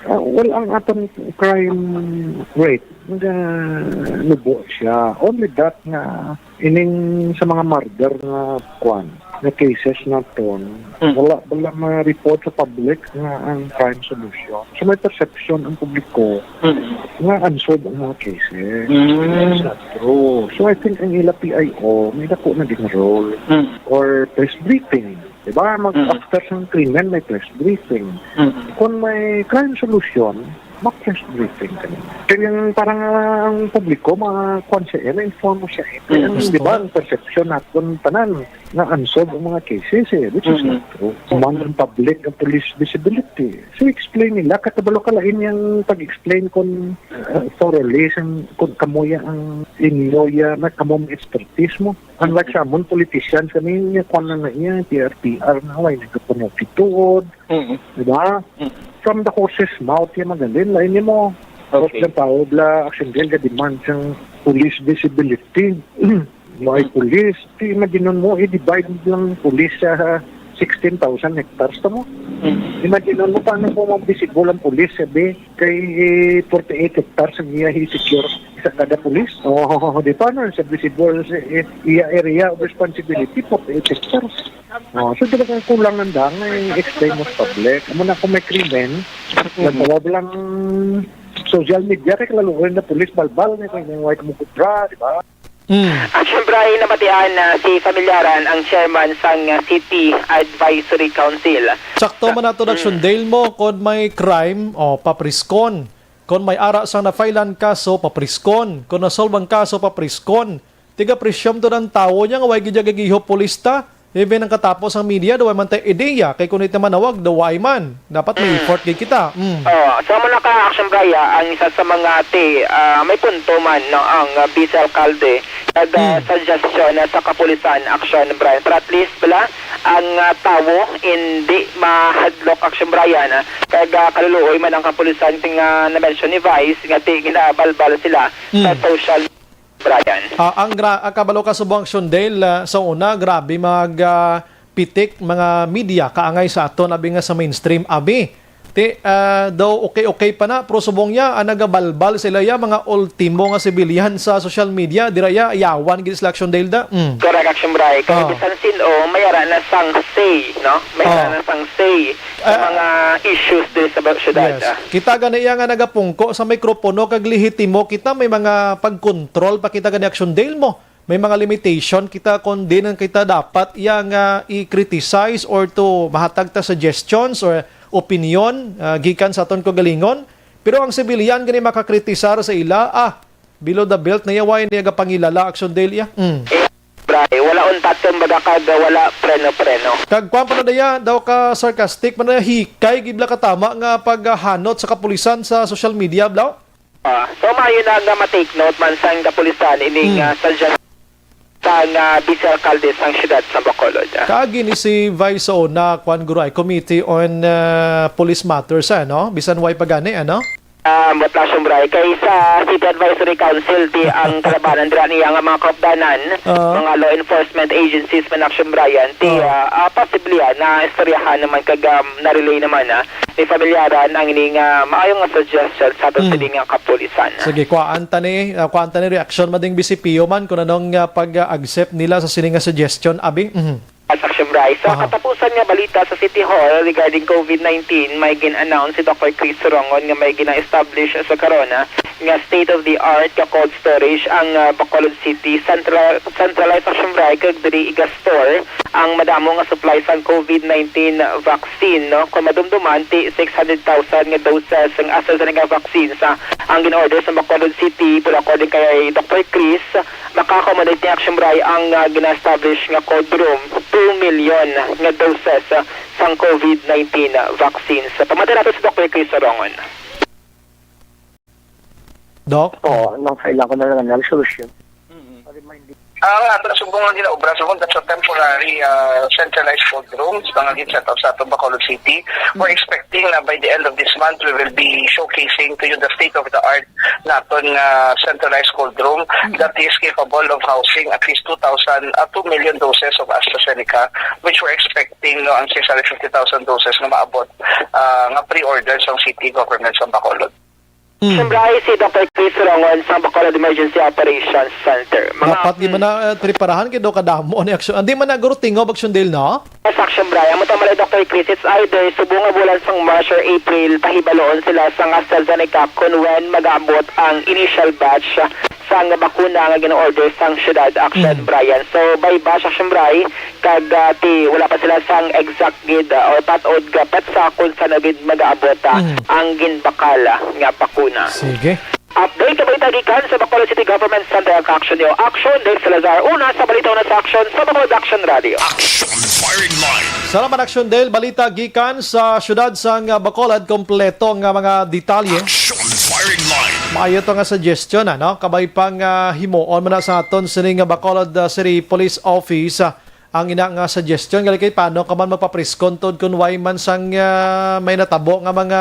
Ah, well, ang aton crime rate, naga-, nubo siya. Only that nga, ining sa mga murder nga, kwan, nga cases naton, Mm. wala, wala ma-report sa public nga ang crime solution. So, may perception ang publiko Mm. nga unsolved ang mga cases. Mm. It's not true. So, I think ang ila P I O, may dako na din role. Mm. Or press briefing. Diba? Mag, Mm. after sang krimen, may press briefing. Mm. Kung may crime solution, mag-press briefing ka. Kaya yung parang, ah, ang publiko, ma-, kuwan siya, eh, ma-inform mo siya, eh. Kaya Mm. ang, di ba, ang perception natin, tanan, nga unsolved ang mga cases, eh, which is Mm. not true. Kuman ang public, ang police visibility. So, explain nila, katabalo ka lain yung pag-explain kung, ah, thoroughly, sang, kung kamuya ang inyo, ya, na kamo ang expertise mo. Unlike sa amon, politicians, kami, niya, kuwan na na iya, P R P R na, way, nagkapunyo pituod, Mm. di ba? Mm. From the horse's mouth, yan, magaling, lain niya mo. Okay. Tapos ng tao, bla, action, bla, ga-demand sang police visibility. May Mm. police, di, imagine mo, i-divide lang police sa sixteen thousand hectares to mo. Mm. Imagine mo, paano po mag-visible ang police, sabi, kay, eh, forty-eight hectares ang iya i-secure sa kada pulis. Oh, di pa, no? Sa visible sa, eh, iya area of responsibility, forty-eight hectares. Oh, so talagang kulang ang dang, eh, explain mo sa public. Amo na kung may krimen, Mm. nagtawag lang social media, kay kalalo rin na pulis, balbal, na kung may white mo kubra, di ba? Mm. At syempre ay namatian na si Familyaran ang chairman sang City Advisory Council. Sakto man ato, Mm. Action Dale, mo, kon may crime, o, papriskon. Kon may ara sang na-filean kaso, papriskon. Kon na-solve ang kaso, papriskon. Tiga-presume to ng tawo niya nga way gid niya gagihop pulis ta. Even ang katapos ang media, daw way man tay ideya. Kay kung ito manawag, daw way man. Dapat may Mm. effort gid kita. Mm. Oh, sa muna ka, Action Brian, ang isa sa mga ti, ah, may punto man, no, ang, ah, vice alkalde. Kag, ah, Mm. suggestion na sa kapulisan, Action Brian. Pero at least, bala, ang, ah, tawo, hindi mahadlok, Action Brian, ah. Kag, ah, kaluluoy man ang kapulisan, ting, ah, na-mention ni Vice, nga ti, ginabalbal sila sa Mm. social Brian. Ah, ang gra-, ang kabalo ka subong, Action Dale, ah, sa una, grabe mag, ah, pitik mga media kaangay sa aton, abi nga sa mainstream, abi. Ti, ah, daw okay-okay pa na, pero subong niya, ang nagabalbal sila ya, mga ultimo nga civilian sa social media, dira ya, yawan gid sila, Action Dale, da. Mm. Correct, Action Brian. Kaya Ah. bisan sin-o, may ara na sang say, no? May ara Ah. na sang say sa Ah. mga issues diri sa ba-, syudad, Yes. ah. Kita gani iya nga nagapungko sa mikropono kag lehitimo kita may mga pagkontrol pa kita gani, Action Dale, mo. May mga limitation kita kon diin kita dapat iya nga i-criticize or to mahatag ta suggestions or opinion, ah, gikan sa aton kaugalingon. Pero ang civilian gani makakritisar sa ila, ah, below the belt na iya, way niya gapangilala, Action Dale, iya. Mm. Eh, Bray, wala untat, kumbaga, kag wala preno-preno. Kag kuwan pa na daya, daw ka sarcastic, man na hikay gid bala katama nga paghanot sa kapulisan sa social media, bla? Ah, so, maayo na nga ma-take note man sang kapulisan ining, Hmm. ah, suggestion sang, ah, vice alkalde sang siyudad sa Bacolod, ah. Kaagi ni si Vice sa una, kuwan, guro, ay Committee on, ah, Police Matters, ano? Bisan way pa gani, ano? Ah, ambot lang, Action Bray, kay sa City Advisory Council, ti ang kalabanan dira niya nga mga kaupdanan, Ah. mga law enforcement agencies man, Action Brian, ti, Ah. ah, ah, posible, ah, na istoryahan naman kag, um, na-relay naman, ah, ni Familyaran ang ini nga maayo nga suggestion sa aton Hmm. sini nga kapulisan. Sige, kuhaan ta ni, ah, kuhaan ta ni reaction man ding B C P O man kung anong, ah, pag-accept nila sa sini nga suggestion, abi. Mhm. Action Bray. Sa Aha. katapusan nga balita sa City Hall regarding COVID nineteen, may gin-announce si Doctor Chris Sorongon nga may gina-establish sa karon, ah, nga state-of-the-art nga cold storage ang, ah, Bacolod City Central, Centralized Action Bray, kag diri iga-store ang madamo nga supply sang COVID nineteen vaccine, no? Kung madumduman, ti six hundred thousand nga doses sang AstraZeneca vaccine sa ang gin-order sa Bacolod City, pero according kay Doctor Chris, maka-accommodate ni Action Bray ang, ah, gina-establish nga cold room, two million nga doses, ah, sang COVID nineteen vaccines. Pamati nato si Doctor Chris Sorongon. Doc? Oo, nang kailangan ko na lang ng resolution. Mm-hmm. Ang ato subong nga ginaobra, subong, that's a temporary, ah, centralized cold room nga gin-set up sa atong Bacolod City. We're Mm-hmm. expecting na by the end of this month, we will be showcasing to you the state-of-the-art naton nga centralized cold room Mm. that is capable of housing at least two thousand, uh, two million doses of AstraZeneca, which we're expecting, no, ang six hundred fifty thousand doses nga maabot, uh, nga pre-order sa city government sa Bacolod. Mm. Siyempre, si Doctor Chris Rongon sa Bacolod Emergency Operations Center. Mga Dapat di man na, eh, preparahan kay daw kadamo ni aksyon. Hindi man na guro tingob, Aksyon Dale, no? Yes, Action Brian. Amo to malay, Doctor Chris, it's either subong nga bulan sang March or April, pahibaloon sila sang AstraZeneca kung when mag-abot ang initial batch sang bakuna nga gin-order sang syudad, Action Mm. Brian. So, by batch, Action Brian, kag, ah, ti, wala pa sila sang exact gid, ah, or patod nga petsa kung saan gid mag-aabot, ah, Mm. ang ginbakal, ah, nga bakuna. Sige. Update ka balita gikan sa Bacolod City Government Center, ang Action Neo. Action, Dave Salazar. Una sa balita, una sa Action, sa Bacolod Action Radio. Action Firing Line. Salamat, Action Dale. Balita gikan sa syudad sang, ah, Bacolod. Kompleto nga mga detalye. Action Firing Line. Maayo to nga suggestion, ano? Kabay pang, ah, himuon man na sa aton sini nga Bacolod, ah, City Police Office, ah, ang ina nga suggestion. Gali kay paano ka man magpapriskon tod kun way man sang, ah, may natabo nga mga,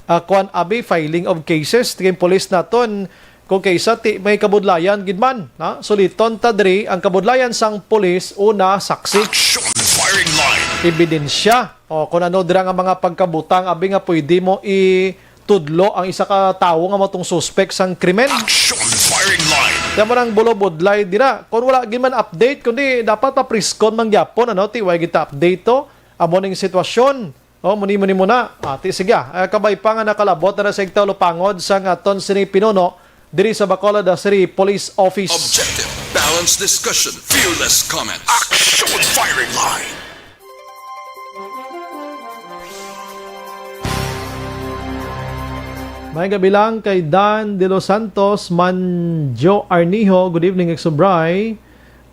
ah, kuan, abi, filing of cases. Tingin police naton, kung kaysa ti may kabudlayan gid man, ha? Suliton ta diri ang kabudlayan sang pulis, una, saksi. Action Firing Line. Ebidensya. O, kung ano dira nga mga pagkabutang, abi, nga pwede mo itudlo ang isa ka tawo nga matong suspek sang krimen. Action Firing Line. Kaya mo nang bulobudlay dira. Kung wala gid man update, kundi dapat papriskon man gyapon, ano, ti, way gid ta update to. Amo ning sitwasyon. O, muni, muni muna. Ati, sige, ah, kabay pa nga nakalabot na na sa igtaw lupangod sang aton sini pinuno diri sa Bacolod, ah, City Police Office. Objective, balanced discussion, fearless comment. Action Firing Line. May gabi lang kay Dan De Los Santos, Manjo Arnijo. Good evening, Exubray.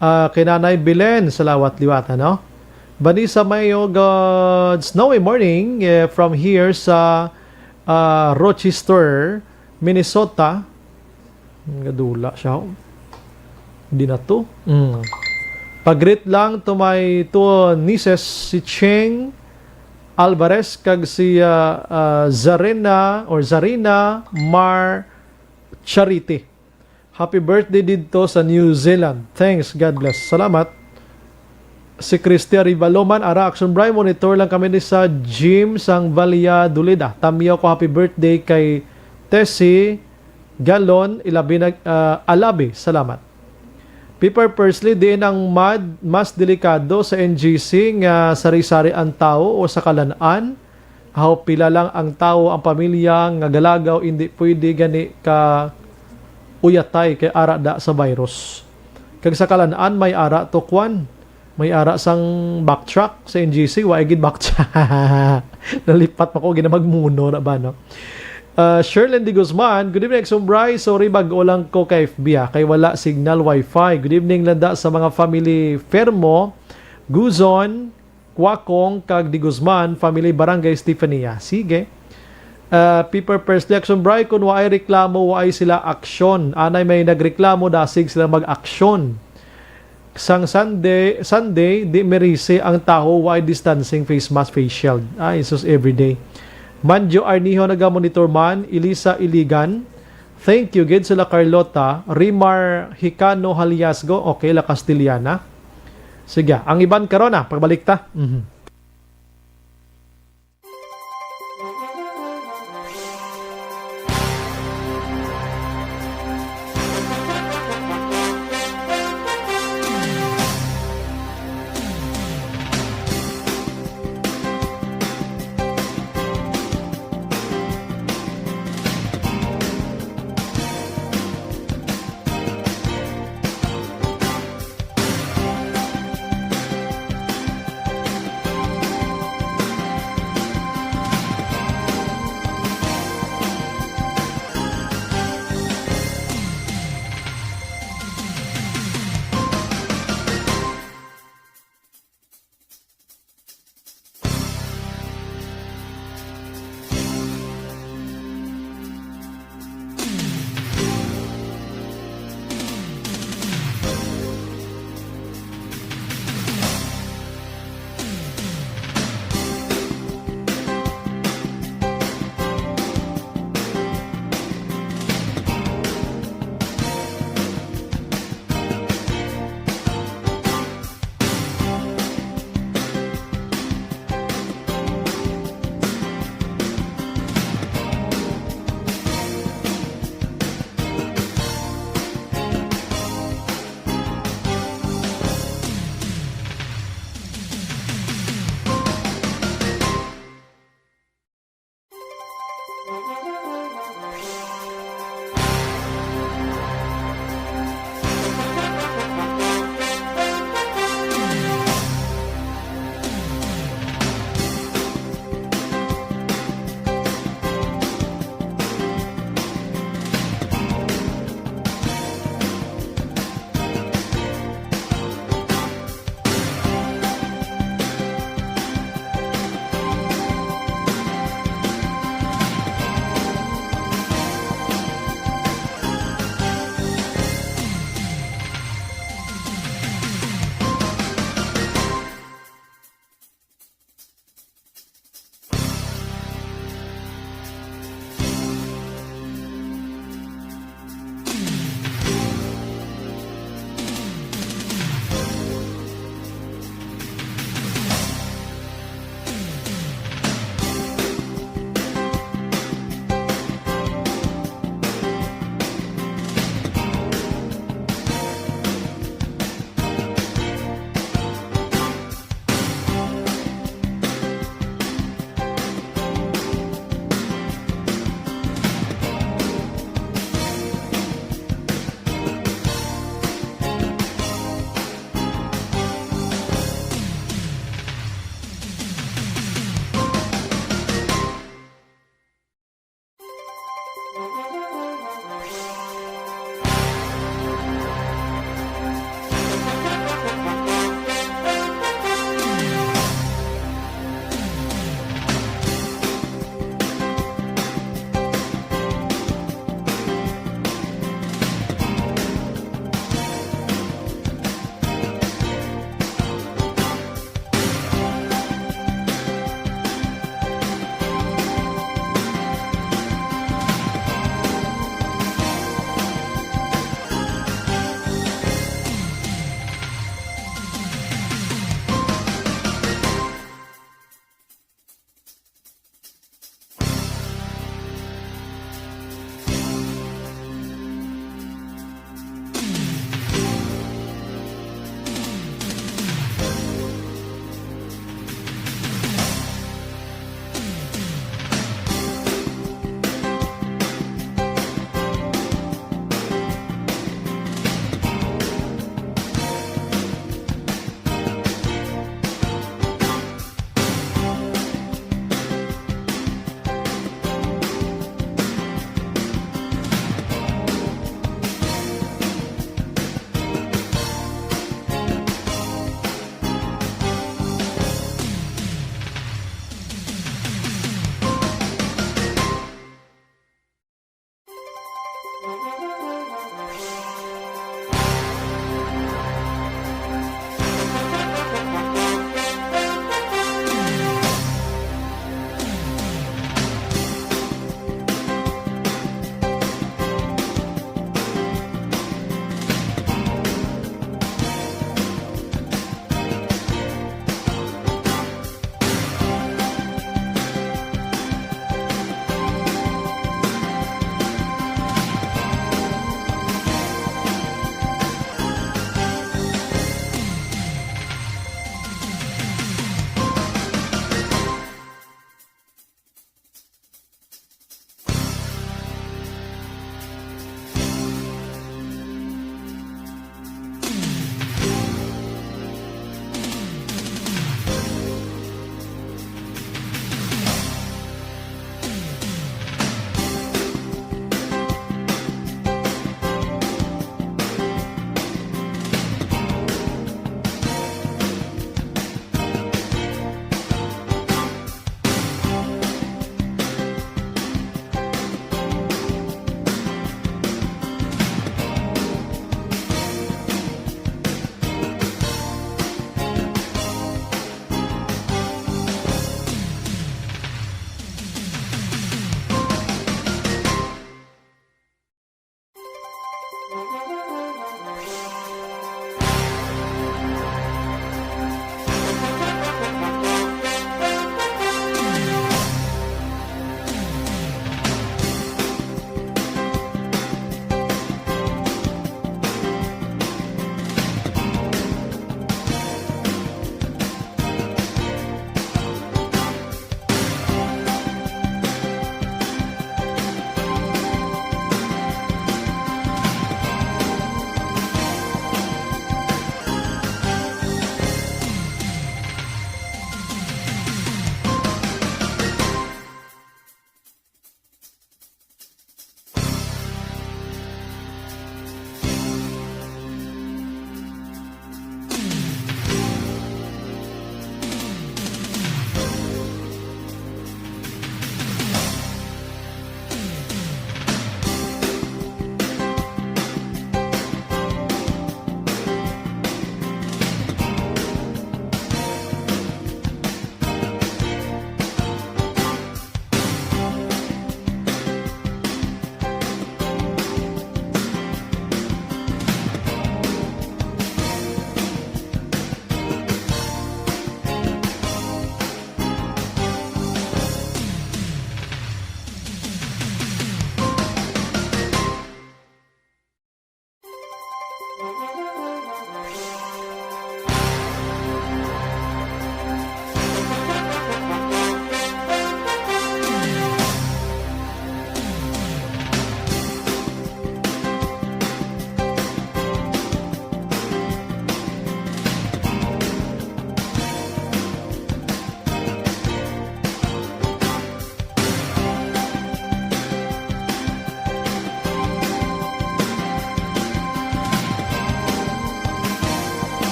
Ah, kay Nanay Belen, salawat liwat, ano? Vanessa Mayo, good snowy morning, eh, from here sa, ah, Rochester, Minnesota. Gadula siya, oh. Di na to. Mm. Pag-greet lang to my two nieces, si Cheng Alvarez kag si, ah, ah, Zarena or Zarina Mar Charity. Happy birthday didto sa New Zealand. Thanks, God bless. Salamat. Si Christy Arivalo man, ara, Action Bri, monitor lang kami ni sa gym sang Valladolid. Ah, tamyaw ko happy birthday kay Tessie Galon, ilabi na, ah, alabi. Salamat. Piper Persley, diin ang mad-, mas delikado sa N G C nga sari-sari ang tawo o sa kalan-an? Aw, pila lang ang tawo, ang pamilya nga galagaw, indi pwede gani ka uyatay kay ara da sa virus. Kag sa kalan-an, may ara to kwan, may ara sang backtrack sa N G C, wa gid backtrack. Nalipat pa ko, ginamagmuno na ba, no? Ah, Sherlyn De Guzman, good evening, Exum Bri. Sorry, bag-o lang ko ka F B, ah, kay wala signal, wifi. Good evening, landa sa mga family Fermo, Guzon, Kwakong kag De Guzman family, Barangay Stefania. Sige. Ah, Piper First Reaction, Bri, kung waay reklamo, waay sila aksyon. Anay may nagreklamo, dasig sila mag-aksyon. Sang Sunday, Sunday, di merisi ang tawo, waay distancing, face mask, face shield. Ay, sus, everyday. Manjo Arnijo naga-monitor man, Elisa Iligan. Thank you gid sila Carlota, Rimar Hicano Haliasgo, okay, La Castellana. Sige, ang iban karon na, pagbalik ta. Mhm.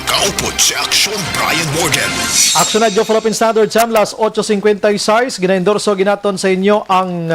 Kaupod si Aksyon Brian Morgan. Aksyon Radyo Philippine Standard Time, las ocho cincuenta y seis. Ginaendorso ginaton sa inyo ang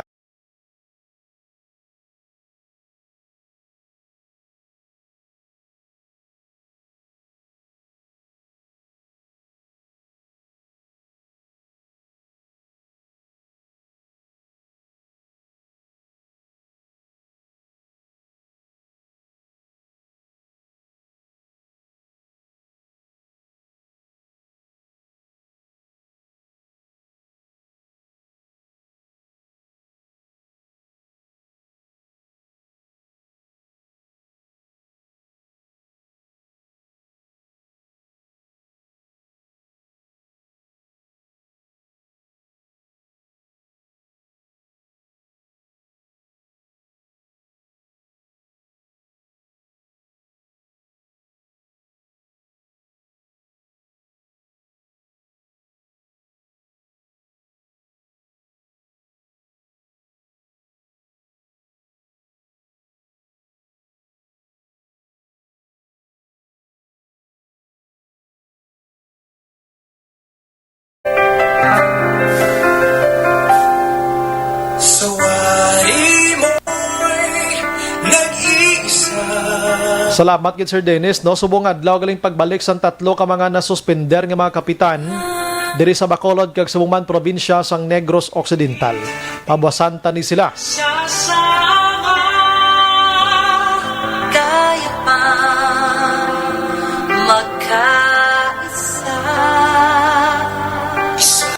Salamat gid, Sir Dennis, no? Subong adlaw galing pagbalik sang tatlo ka mga nasuspender nga mga kapitan diri sa Bacolod kag sa Bumban, probinsya sang Negros Occidental. Pabuwasan ta ni sila. Sasama, kaya pa magkaisa. Isa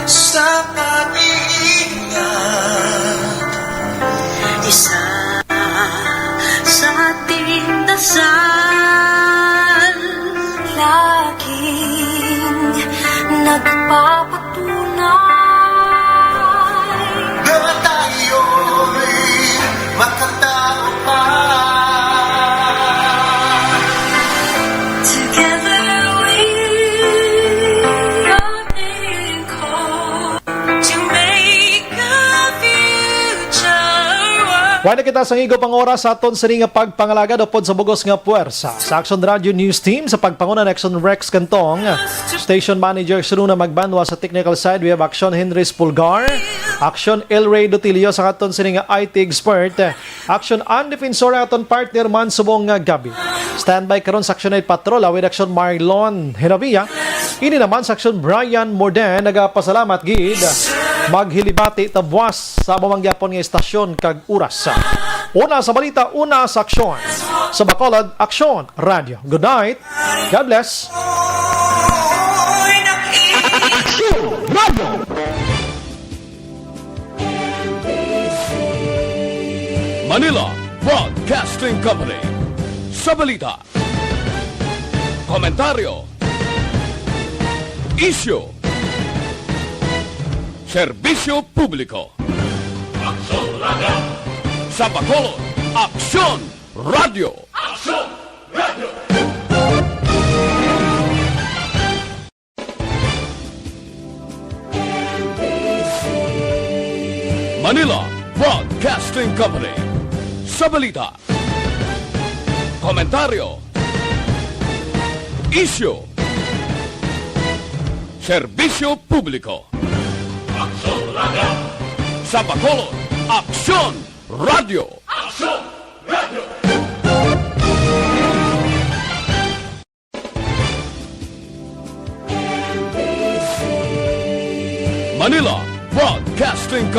sa pag-iingat. Isa sa ating dasal. Laging nagpapatunay na tayo'y makataob pa. Together we are being called to make a future world. Wala na kita sa igo pang oras sa aton sini nga pagpangalagad upod sa bugos nga puwersa. Sa Aksyon Radio News Team, sa pagpanguna ni Aksyon Rex Cantong, Station Manager Sununa Magbanwa, sa technical side, we have Aksyon Henry Spulgar, Aksyon El Rey Dotilio, sa aton sini nga I T expert, Aksyon Ann Defensor, aton partner man subong nga gabi. Standby karon sa Aksyon Night Patrol, with Aksyon Marlon Henavia. Ini naman sa Aksyon Brian Morden, nagapasalamat gid. Maghilibati ta buwas sa amo man gyapon nga istasyon kag oras. Una sa balita, una sa aksyon. Sa Bacolod, Aksyon Radio. Good night. God bless. Aksyon Radio. Manila Broadcasting Company. Sa balita, komentaryo, isyu, serbisyo publiko. Aksyon Radio. Sa Bacolod, Aksyon Radio. Aksyon Radio. Manila Broadcasting Company. Sa balita, komentaryo, isyu, serbisyo publiko. Aksyon Radio. Sa Bacolod, Aksyon Radio. Aksyon Radio. Manila Broadcasting Company.